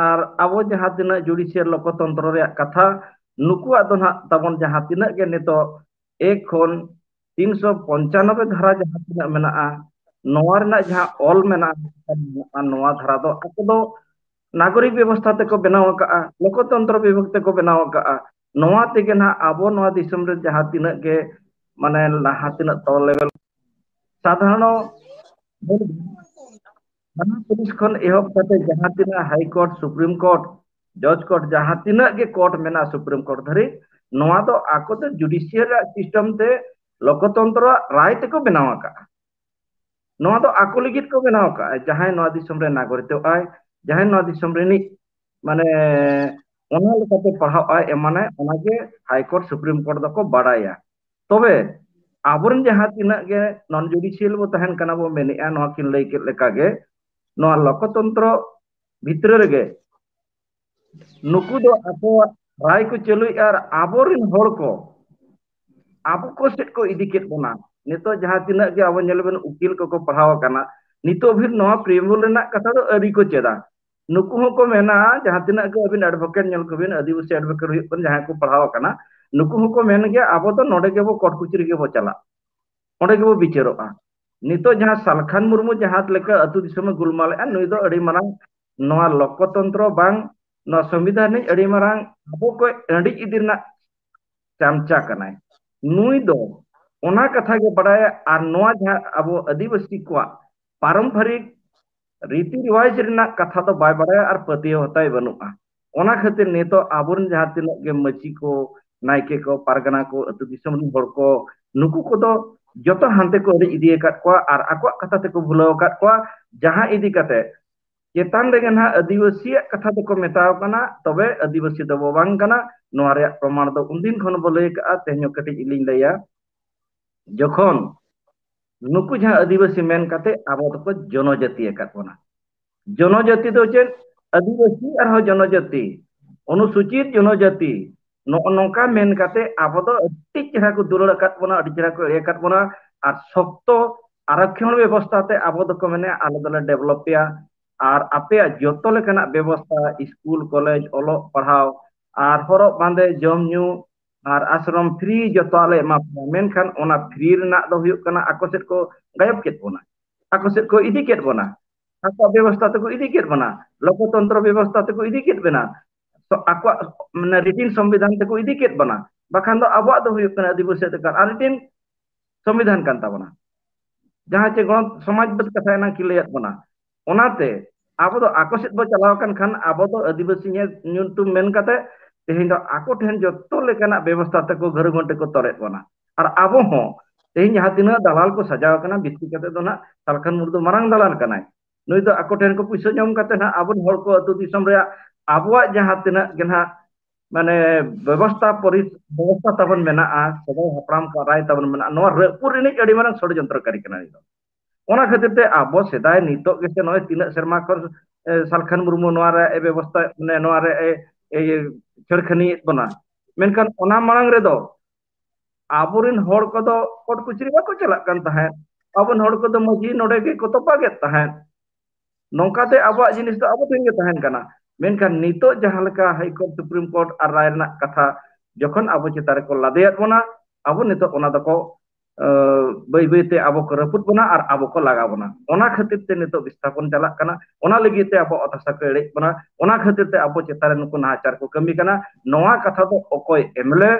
ᱟᱨ ᱟᱵᱚ ᱡᱟᱦᱟᱸ ᱛᱤᱱᱟᱹᱜ judicial ᱞᱳᱠᱚᱛᱚᱱᱛᱨᱚ ᱨᱮᱭᱟᱜ ᱠᱟᱛᱷᱟ, ᱱᱩᱠᱩᱣᱟᱜ ᱫᱚ ᱱᱟᱦᱟᱜ ᱛᱟᱵᱚᱱ ᱡᱟᱦᱟᱸ ᱛᱤᱱᱟᱹᱜ ᱜᱮ ᱱᱤᱛᱚᱜ ᱮᱠ ᱠᱷᱚᱱ ᱛᱤᱱᱥᱚ ᱯᱚᱧᱪᱟᱱᱚᱵᱵᱳᱭ ᱫᱷᱟᱨᱟ ᱡᱟᱦᱟᱸ ᱛᱤᱱᱟᱹᱜ ᱢᱮᱱᱟᱜᱼᱟ, ᱱᱚᱣᱟ ᱨᱮᱱᱟᱜ ᱡᱟᱦᱟᱸ ᱚᱞ ᱢᱮᱱᱟᱜᱼᱟ, ᱱᱚᱣᱟ ᱫᱷᱟᱨᱟ ᱫᱚ ᱟᱠᱚ ᱫᱚ ᱱᱟᱜᱚᱨᱤᱠ ᱵᱮᱵᱚᱥᱛᱷᱟ ᱛᱮᱠᱚ ᱵᱮᱱᱟᱣ ᱟᱠᱟᱫᱼᱟ, ᱞᱳᱠᱚᱛᱚᱱᱛᱨᱚ ᱵᱤᱵᱷᱟᱜᱽ ᱛᱮᱠᱚ ᱵᱮᱱᱟᱣ ᱟᱠᱟᱫᱼᱟ᱾ ᱱᱚᱣᱟ ᱛᱮᱜᱮ ᱱᱟᱦᱟᱜ ᱟᱵᱚ ᱱᱚᱣᱟ ᱫᱤᱥᱚᱢ ᱨᱮ ᱡᱟᱦᱟᱸ ᱛᱤᱱᱟᱹᱜ ᱜᱮ, ᱢᱟᱱᱮ, ᱞᱟᱦᱟ ᱛᱤᱱᱟᱹᱜ ᱛᱚᱞ ᱞᱮᱵᱮᱞ ᱥᱟᱫᱷᱟᱨᱚᱱ ᱛᱷᱟᱱᱟ ᱯᱩᱞᱤᱥ ᱠᱷᱚᱱ ᱮᱦᱚᱵ ᱠᱟᱛᱮ ᱡᱟᱦᱟᱸ ᱛᱤᱱᱟᱹᱜ ᱦᱟᱭ ᱠᱳᱨᱴ, ᱥᱩᱯᱨᱤᱢ ᱠᱳᱨᱴ, ᱡᱚᱡᱽ ᱠᱳᱨᱴ, ᱡᱟᱦᱟᱸ ᱛᱤᱱᱟᱹᱜ ᱜᱮ ᱠᱳᱨᱴ ᱢᱮᱱᱟᱜᱼᱟ ᱥᱩᱯᱨᱤᱢ ᱠᱳᱨᱴ ᱫᱷᱟᱹᱨᱤᱡ, ᱱᱚᱣᱟ ᱫᱚ ᱟᱠᱚ ᱫᱚ ᱡᱩᱰᱤᱥᱤᱭᱟᱞ ᱨᱮᱭᱟᱜ ᱥᱤᱥᱴᱮᱢ ᱛᱮ ᱞᱳᱠᱚᱛᱚᱱᱛᱨᱚ ᱨᱟᱭ ᱛᱮᱠᱚ ᱵᱮᱱᱟᱣ ᱟᱠᱟᱫᱼᱟ᱾ ᱱᱚᱣᱟ ᱫᱚ ᱟᱠᱚ ᱞᱟᱹᱜᱤᱫ ᱠᱚ ᱵᱮᱱᱟᱣ ᱟᱠᱟᱫᱼᱟ᱾ ᱡᱟᱦᱟᱸᱭ ᱱᱚᱣᱟ ᱫᱤᱥᱚᱢ ᱨᱮ ᱱᱟᱜᱚᱨᱤᱠᱚᱜ ᱟᱭ, ᱡᱟᱦᱟᱸᱭ ᱱᱚᱣᱟ ᱫᱤᱥᱚᱢ ᱨᱤᱱᱤᱡ, ᱢᱟᱱᱮ, ᱚᱱᱟ ᱞᱮᱠᱟᱛᱮ ᱯᱟᱲᱦᱟᱜ ᱟᱭ, ᱮᱢᱟᱱᱟᱭ, ᱚᱱᱟᱜᱮ ᱦᱟᱭ ᱠᱳᱨᱴ, ᱥᱩᱯᱨᱤᱢ ᱠᱳᱨᱴ ᱫᱚᱠᱚ ᱵᱟᱲᱟᱭᱟ᱾ ᱛᱚᱵᱮ ᱟᱵᱚᱨᱮᱱ ᱡᱟᱦᱟᱸ ᱛᱤᱱᱟᱹᱜ ᱜᱮ ᱱᱚᱱ ᱡᱩᱰᱤᱥᱤᱭᱟᱞ ᱵᱚ ᱛᱟᱦᱮᱱ ᱠᱟᱱᱟ ᱵᱚ ᱢᱮᱱᱮᱫᱼᱟ, ᱱᱚᱣᱟ ᱠᱤᱱ ᱞᱟᱹᱭ ᱠᱮᱫ ᱞᱮᱠᱟᱜᱮ, ᱱᱚᱣᱟ ᱞᱳᱠᱚᱛᱚᱱᱛᱨᱚ ᱵᱷᱤᱛᱨᱤ ᱨᱮᱜᱮ ᱱᱩᱠᱩ ᱫᱚ ᱟᱠᱚᱣᱟᱜ ᱨᱟᱭ ᱠᱚ ᱪᱟᱹᱞᱩᱭᱮᱫᱼᱟ ᱟᱨ ᱟᱵᱚᱨᱮᱱ ᱦᱚᱲ ᱠᱚ ᱟᱵᱚ ᱠᱚ ᱥᱮᱫ ᱠᱚ ᱤᱫᱤ ᱠᱮᱫ ᱵᱚᱱᱟ᱾ ᱱᱤᱛᱚᱜ ᱡᱟᱦᱟᱸ ᱛᱤᱱᱟᱹᱜ ᱜᱮ ᱟᱵᱚ ᱧᱮᱞ ᱵᱮᱱ ᱩᱠᱤᱞ ᱠᱚᱠᱚ ᱯᱟᱲᱦᱟᱣ ᱟᱠᱟᱱᱟ, ᱱᱤᱛᱚᱜ ᱵᱷᱤᱨ ᱱᱚᱣᱟ ᱯᱨᱤᱭᱮᱢᱵᱩᱞ ᱨᱮᱱᱟᱜ ᱠᱟᱛᱷᱟ ᱫᱚ ᱟᱹᱣᱨᱤ ᱠᱚ ᱪᱮᱫᱟ᱾ ᱱᱩᱠᱩ ᱦᱚᱸᱠᱚ ᱢᱮᱱᱟ, ᱡᱟᱦᱟᱸ ᱛᱤᱱᱟᱹᱜ ᱜᱮ ᱟᱹᱵᱤᱱ ᱮᱰᱵᱷᱚᱠᱮᱴ ᱧᱮᱞ ᱠᱚᱵᱤᱱ, ᱟᱹᱫᱤᱵᱟᱹᱥᱤ ᱮᱰᱵᱷᱚᱠᱮᱴ ᱦᱩᱭᱩᱜ ᱠᱟᱱ ᱡᱟᱦᱟᱸᱭ ᱠᱚ ᱯᱟᱲᱦᱟᱣ ᱟᱠᱟᱱᱟ, ᱱᱩᱠᱩ ᱦᱚᱸᱠᱚ ᱢᱮᱱ ᱜᱮᱭᱟ, ᱟᱵᱚ ᱫᱚ ᱱᱚᱰᱮ ᱜᱮᱵᱚ ᱠᱳᱨᱴ ᱠᱚᱪᱟᱹᱨᱤ ᱜᱮᱵᱚ ᱪᱟᱞᱟᱜ, ᱚᱸᱰᱮ ᱜᱮᱵᱚ ᱵᱤᱪᱟᱹᱨᱚᱜᱼᱟ᱾ ᱱᱤᱛᱚᱜ ᱡᱟᱦᱟᱸ ᱥᱟᱞᱠᱷᱟᱱ ᱢᱩᱨᱢᱩ ᱡᱟᱦᱟᱸ ᱞᱮᱠᱟ ᱟᱹᱛᱩ ᱫᱤᱥᱚᱢᱮ ᱜᱩᱞᱢᱟᱞᱮᱜᱼᱟ, ᱱᱩᱭ ᱫᱚ ᱟᱹᱰᱤ ᱢᱟᱨᱟᱝ ᱱᱚᱣᱟ ᱞᱳᱠᱚᱛᱚᱱᱛᱨᱚ ᱵᱟᱝ ᱱᱚᱣᱟ ᱥᱚᱝᱵᱤᱫᱷᱟᱱ ᱨᱤᱱᱤᱡ ᱟᱹᱰᱤ ᱢᱟᱨᱟᱝ ᱟᱵᱚ ᱠᱚ ᱟᱹᱰᱤ ᱤᱫᱤ ᱨᱮᱱᱟᱜ ᱪᱟᱢᱪᱟ ᱠᱟᱱᱟᱭ᱾ ᱱᱩᱭ ᱫᱚ ᱚᱱᱟ ᱠᱟᱛᱷᱟ ᱜᱮ ᱵᱟᱰᱟᱭᱟ, ᱟᱨ ᱱᱚᱣᱟ ᱡᱟᱦᱟᱸ ᱟᱵᱚ ᱟᱹᱫᱤᱵᱟᱹᱥᱤ ᱠᱚᱣᱟᱜ ᱯᱟᱨᱚᱢᱯᱟᱨᱤᱠ ᱨᱤᱛᱤ ᱨᱮᱣᱟᱡᱽ ᱨᱮᱱᱟᱜ ᱠᱟᱛᱷᱟ ᱫᱚ ᱵᱟᱭ ᱵᱟᱰᱟᱭᱟ ᱟᱨ ᱯᱟᱹᱛᱭᱟᱹᱣ ᱦᱚᱸᱛᱟᱭ ᱵᱟᱹᱱᱩᱜᱼᱟ᱾ ᱚᱱᱟ ᱠᱷᱟᱹᱛᱤᱨ ᱱᱤᱛᱚᱜ ᱟᱵᱚᱨᱮᱱ ᱡᱟᱦᱟᱸ ᱛᱤᱱᱟᱹᱜ ᱜᱮ ᱢᱟᱹᱡᱷᱤ ᱠᱚ, ᱱᱟᱭᱠᱮ ᱠᱚ, ᱯᱟᱨᱜᱟᱱᱟ ᱠᱚ, ᱟᱹᱛᱩ ᱫᱤᱥᱚᱢ ᱨᱮᱱ ᱦᱚᱲ ᱠᱚ, ᱱᱩᱠᱩ ᱠᱚᱫᱚ ᱡᱚᱛᱚ ᱦᱟᱱᱛᱮ ᱠᱚ ᱟᱹᱲᱤᱡ ᱤᱫᱤ ᱟᱠᱟᱫ ᱠᱚᱣᱟ ᱟᱨ ᱟᱠᱚᱣᱟᱜ ᱠᱟᱛᱷᱟ ᱛᱮᱠᱚ ᱵᱷᱩᱞᱟᱹᱣ ᱟᱠᱟᱫ ᱠᱚᱣᱟ, ᱡᱟᱦᱟᱸ ᱤᱫᱤ ᱠᱟᱛᱮ ᱪᱮᱛᱟᱱ ᱨᱮᱜᱮ ᱱᱟᱦᱟᱜ ᱟᱹᱫᱤᱵᱟᱹᱥᱤᱭᱟᱜ ᱠᱟᱛᱷᱟ ᱛᱮᱠᱚ ᱢᱮᱛᱟᱣ ᱠᱟᱱᱟ, ᱛᱚᱵᱮ ᱟᱹᱫᱤᱵᱟᱹᱥᱤ ᱫᱚᱵᱚ ᱵᱟᱝ ᱠᱟᱱᱟ᱾ ᱱᱚᱣᱟ ᱨᱮᱭᱟᱜ ᱯᱨᱚᱢᱟᱬ ᱫᱚ ᱩᱱᱫᱤᱱ ᱠᱷᱚᱱ ᱵᱚ ᱞᱟᱹᱭ ᱠᱟᱜᱼᱟ, ᱛᱮᱦᱮᱧ ᱦᱚᱸ ᱠᱟᱹᱴᱤᱡ ᱞᱤᱧ ᱞᱟᱹᱭᱟ᱾ ᱡᱚᱠᱷᱚᱱ ᱱᱩᱠᱩ ᱡᱟᱦᱟᱸ ᱟᱹᱫᱤᱵᱟᱹᱥᱤ ᱢᱮᱱ ᱠᱟᱛᱮ ᱟᱵᱚ ᱫᱚᱠᱚ ᱡᱚᱱᱚᱡᱟᱹᱛᱤ ᱟᱠᱟᱫ ᱵᱚᱱᱟ, ᱡᱚᱱᱚᱡᱟᱹᱛᱤ ᱫᱚ ᱪᱮᱫ? ᱟᱹᱫᱤᱵᱟᱹᱥᱤ ᱟᱨᱦᱚᱸ ᱡᱚᱱᱚᱡᱟᱹᱛᱤ, ᱚᱱᱩᱥᱩᱪᱤᱛ ᱡᱚᱱᱚᱡᱟᱹᱛᱤ, ᱱᱚᱜᱼᱚ ᱱᱚᱝᱠᱟ ᱢᱮᱱ ᱠᱟᱛᱮ ᱟᱵᱚ ᱫᱚ ᱟᱹᱰᱤ ᱪᱮᱦᱨᱟ ᱠᱚ ᱫᱩᱞᱟᱹᱲ ᱟᱠᱟᱫ ᱵᱚᱱᱟ, ᱟᱹᱰᱤ ᱪᱮᱦᱨᱟ ᱠᱚ ᱮᱲᱮ ᱟᱠᱟᱫ ᱵᱚᱱᱟ᱾ ᱟᱨ ᱥᱚᱠᱛᱚ ᱟᱨᱚᱠᱷᱚᱱ ᱵᱮᱵᱚᱥᱛᱷᱟ ᱛᱮ ᱟᱵᱚ ᱫᱚᱠᱚ ᱢᱮᱱᱟ, ᱟᱞᱮ ᱫᱚᱞᱮ ᱰᱮᱵᱷᱞᱚᱯ ᱯᱮᱭᱟ, ᱟᱨ ᱟᱯᱮᱭᱟᱜ ᱡᱚᱛᱚ ᱞᱮᱠᱟᱱᱟᱜ ᱵᱮᱵᱚᱥᱛᱷᱟ, ᱥᱠᱩᱞ, ᱠᱚᱞᱮᱡᱽ, ᱚᱞᱚᱜ ᱯᱟᱲᱦᱟᱣ, ᱟᱨ ᱦᱚᱨᱚᱜ ᱵᱟᱸᱫᱮ, ᱡᱚᱢ ᱧᱩ, ᱟᱨ ᱟᱥᱨᱚᱢ ᱯᱷᱨᱤ ᱡᱚᱛᱚᱣᱟᱜ ᱞᱮ ᱮᱢᱟ ᱯᱮᱭᱟ, ᱢᱮᱱᱠᱷᱟᱱ ᱚᱱᱟ ᱯᱷᱨᱤ ᱨᱮᱱᱟᱜ ᱫᱚ ᱦᱩᱭᱩᱜ ᱠᱟᱱᱟ ᱟᱠᱚ ᱥᱮᱫ ᱠᱚ ᱜᱟᱭᱚᱵ ᱠᱮᱫ ᱵᱚᱱᱟ, ᱟᱠᱚ ᱥᱮᱫ ᱠᱚ ᱤᱫᱤ ᱠᱮᱫ ᱵᱚᱱᱟ, ᱟᱠᱚᱣᱟᱜ ᱵᱮᱵᱚᱥᱛᱷᱟ ᱛᱮᱠᱚ ᱤᱫᱤ ᱠᱮᱫ ᱵᱚᱱᱟ, ᱞᱳᱠᱚᱛᱚᱱᱛᱨᱚ ᱵᱮᱵᱚᱥᱛᱷᱟ ᱛᱮᱠᱚ ᱤᱫᱤ ᱠᱮᱫ ᱵᱚᱱᱟ, ᱛᱚ ᱟᱠᱚᱣᱟᱜ ᱢᱟᱱᱮ ᱨᱤᱴᱤᱱ ᱥᱚᱝᱵᱤᱫᱷᱟᱱ ᱛᱮᱠᱚ ᱤᱫᱤ ᱠᱮᱫ ᱵᱚᱱᱟ, ᱵᱟᱠᱷᱟᱱ ᱫᱚ ᱟᱵᱚᱣᱟᱜ ᱫᱚ ᱦᱩᱭᱩᱜ ᱠᱟᱱᱟ ᱟᱹᱫᱤᱵᱟᱹᱥᱤ ᱚᱫᱷᱤᱠᱟᱨ ᱟᱨ ᱨᱤᱴᱤᱱ ᱥᱚᱝᱵᱤᱫᱷᱟᱱ ᱠᱟᱱ ᱛᱟᱵᱚᱱᱟ, ᱡᱟᱦᱟᱸ ᱪᱮ ᱜᱚᱲᱚ ᱥᱚᱢᱟᱡᱽ ᱵᱟᱹᱫ ᱠᱟᱛᱷᱟ ᱮᱱᱟᱝ ᱠᱤᱱ ᱞᱟᱹᱭᱟᱫ ᱵᱚᱱᱟ᱾ ᱚᱱᱟᱛᱮ ᱟᱵᱚ ᱫᱚ ᱟᱠᱚ ᱥᱮᱫ ᱵᱚ ᱪᱟᱞᱟᱣ ᱟᱠᱟᱱ ᱠᱷᱟᱱ ᱟᱵᱚ ᱫᱚ ᱟᱹᱫᱤᱵᱟᱹᱥᱤ ᱧᱮᱞ ᱧᱩᱛᱩᱢ ᱢᱮᱱ ᱠᱟᱛᱮ ᱛᱮᱦᱮᱧ ᱫᱚ ᱟᱠᱚ ᱴᱷᱮᱱ ᱡᱚᱛᱚ ᱞᱮᱠᱟᱱᱟᱜ ᱵᱮᱵᱚᱥᱛᱷᱟ ᱛᱮᱠᱚ ᱜᱷᱟᱹᱨᱩ ᱜᱷᱚᱱᱴᱮ ᱠᱚ ᱛᱚᱞᱮᱫ ᱵᱚᱱᱟ᱾ ᱟᱨ ᱟᱵᱚ ᱦᱚᱸ ᱛᱮᱦᱮᱧ ᱡᱟᱦᱟᱸ ᱛᱤᱱᱟᱹᱜ ᱫᱟᱞᱟᱞ ᱠᱚ ᱥᱟᱡᱟᱣ ᱟᱠᱟᱱᱟ, ᱵᱤᱥᱛᱤ ᱠᱟᱛᱮ ᱫᱚ ᱱᱟᱜ ᱥᱟᱞᱠᱷᱟᱱ ᱢᱩᱨᱢᱩ ᱫᱚ ᱢᱟᱨᱟᱝ ᱫᱟᱞᱟᱞ ᱠᱟᱱᱟᱭ᱾ ᱱᱩᱭ ᱫᱚ ᱟᱠᱚ ᱴᱷᱮᱱ ᱠᱚ ᱯᱩᱭᱥᱟᱹ ᱧᱟᱢ ᱠᱟᱛᱮ ᱱᱟᱜ ᱟᱵᱚ ᱦᱚᱲ ᱠᱚ ᱟᱹᱛᱩ ᱫᱤᱥᱚᱢ ᱨᱮᱭᱟᱜ ᱟᱵᱚᱣᱟᱜ ᱡᱟᱦᱟᱸ ᱛᱤᱱᱟᱹᱜ ᱜᱮ ᱱᱟᱜ ᱢᱟᱱᱮ ᱵᱮᱵᱚᱥᱛᱷᱟ ᱯᱚᱨᱤ-, ᱵᱮᱵᱚᱥᱛᱷᱟ ᱛᱟᱵᱚᱱ ᱢᱮᱱᱟᱜᱼᱟ, ᱥᱮᱫᱟᱭ ᱦᱟᱯᱲᱟᱢ ᱠᱚᱣᱟᱜ ᱨᱟᱭ ᱛᱟᱵᱚᱱ ᱢᱮᱱᱟᱜᱼᱟ, ᱱᱚᱣᱟ ᱨᱟᱹᱯᱩᱫ ᱨᱤᱱᱤᱡ ᱟᱹᱰᱤ ᱢᱟᱨᱟᱝ ᱥᱚᱲᱭᱚᱱᱛᱨᱚᱠᱟᱨᱤ ᱠᱟᱱᱟ ᱱᱩᱭ ᱫᱚ᱾ ᱚᱱᱟ ᱠᱷᱟᱹᱛᱤᱨ ᱛᱮ ᱟᱵᱚ ᱥᱮᱫᱟᱭ ᱱᱤᱛᱚᱜ ᱜᱮᱥᱮ ᱱᱚᱜᱼᱚᱭ ᱛᱤᱱᱟᱹᱜ ᱥᱮᱨᱢᱟ ᱠᱷᱚᱱ, ᱮ, ᱥᱟᱞᱠᱷᱟᱱ ᱢᱩᱨᱢᱩ ᱱᱚᱣᱟ ᱨᱮ ᱮ ᱵᱮᱵᱚᱥᱛᱷᱟ, ᱢᱟᱱᱮ ᱱᱚᱣᱟ ᱨᱮ ᱮ, ᱮ, ᱪᱷᱟᱹᱲᱠᱷᱟᱹᱱᱤᱭᱮᱫ ᱵᱚᱱᱟ᱾ ᱢᱮᱱᱠᱷᱟᱱ ᱚᱱᱟ ᱢᱟᱲᱟᱝ ᱨᱮᱫᱚ ᱟᱵᱚᱨᱮᱱ ᱦᱚᱲ ᱠᱚᱫᱚ ᱠᱳᱨᱴ ᱠᱩᱪᱨᱤ ᱵᱟᱠᱚ ᱪᱟᱞᱟᱜ ᱠᱟᱱ ᱛᱟᱦᱮᱸᱫ᱾ ᱟᱵᱚᱨᱮᱱ ᱦᱚᱲ ᱠᱚᱫᱚ ᱢᱟᱹᱡᱷᱤ ᱱᱚᱰᱮ ᱜᱮᱠᱚ ᱛᱚᱯᱟᱜᱮᱫ ᱛᱟᱦᱮᱸᱫ᱾ ᱱᱚᱝᱠᱟᱛᱮ ᱟᱵᱚᱣᱟᱜ ᱡᱤᱱᱤᱥ ᱫᱚ ᱟᱵᱚ ᱴᱷᱮᱱ ᱜᱮ ᱛᱟᱦᱮᱱ ᱠᱟᱱᱟ᱾ ᱢᱮᱱᱠᱷᱟᱱ ᱱᱤᱛᱚᱜ ᱡᱟᱦᱟᱸ ᱞᱮᱠᱟ ᱦᱟᱭ ᱠᱳᱨᱴ, ᱥᱩᱯᱨᱤᱢ ᱠᱳᱨᱴ ᱟᱨ ᱨᱟᱭ ᱨᱮᱱᱟᱜ ᱠᱟᱛᱷᱟ ᱡᱚᱠᱷᱚᱱ ᱟᱵᱚ ᱪᱮᱛᱟᱱ ᱨᱮᱠᱚ ᱞᱟᱫᱮᱭᱟᱫ ᱵᱚᱱᱟ, ᱟᱵᱚ ᱱᱤᱛᱚᱜ ᱚᱱᱟ ᱫᱚᱠᱚ, ᱟᱹ, ᱵᱟᱹᱭ ᱵᱟᱹᱭ ᱛᱮ ᱟᱵᱚ ᱠᱚ ᱨᱟᱹᱯᱩᱫ ᱵᱚᱱᱟ ᱟᱨ ᱟᱵᱚ ᱠᱚ ᱞᱟᱜᱟ ᱵᱚᱱᱟ᱾ ᱚᱱᱟ ᱠᱷᱟᱹᱛᱤᱨ ᱛᱮ ᱱᱤᱛᱚᱜ ᱵᱤᱥᱛᱷᱟᱯᱚᱱ ᱪᱟᱞᱟᱜ ᱠᱟᱱᱟ, ᱚᱱᱟ ᱞᱟᱹᱜᱤᱫ ᱛᱮ ᱟᱵᱚ ᱚᱛ ᱦᱟᱥᱟ ᱠᱚ ᱮᱲᱮᱡ ᱵᱚᱱᱟ, ᱚᱱᱟ ᱠᱷᱟᱹᱛᱤᱨ ᱛᱮ ᱟᱵᱚ ᱪᱮᱛᱟᱱ ᱨᱮ ᱱᱩᱠᱩ ᱱᱟᱦᱟᱪᱟᱨ ᱠᱚ ᱠᱟᱹᱢᱤ ᱠᱟᱱᱟ᱾ ᱱᱚᱣᱟ ᱠᱟᱛᱷᱟ ᱫᱚ ᱚᱠᱚᱭ ᱮᱢ ᱮᱞ ᱮ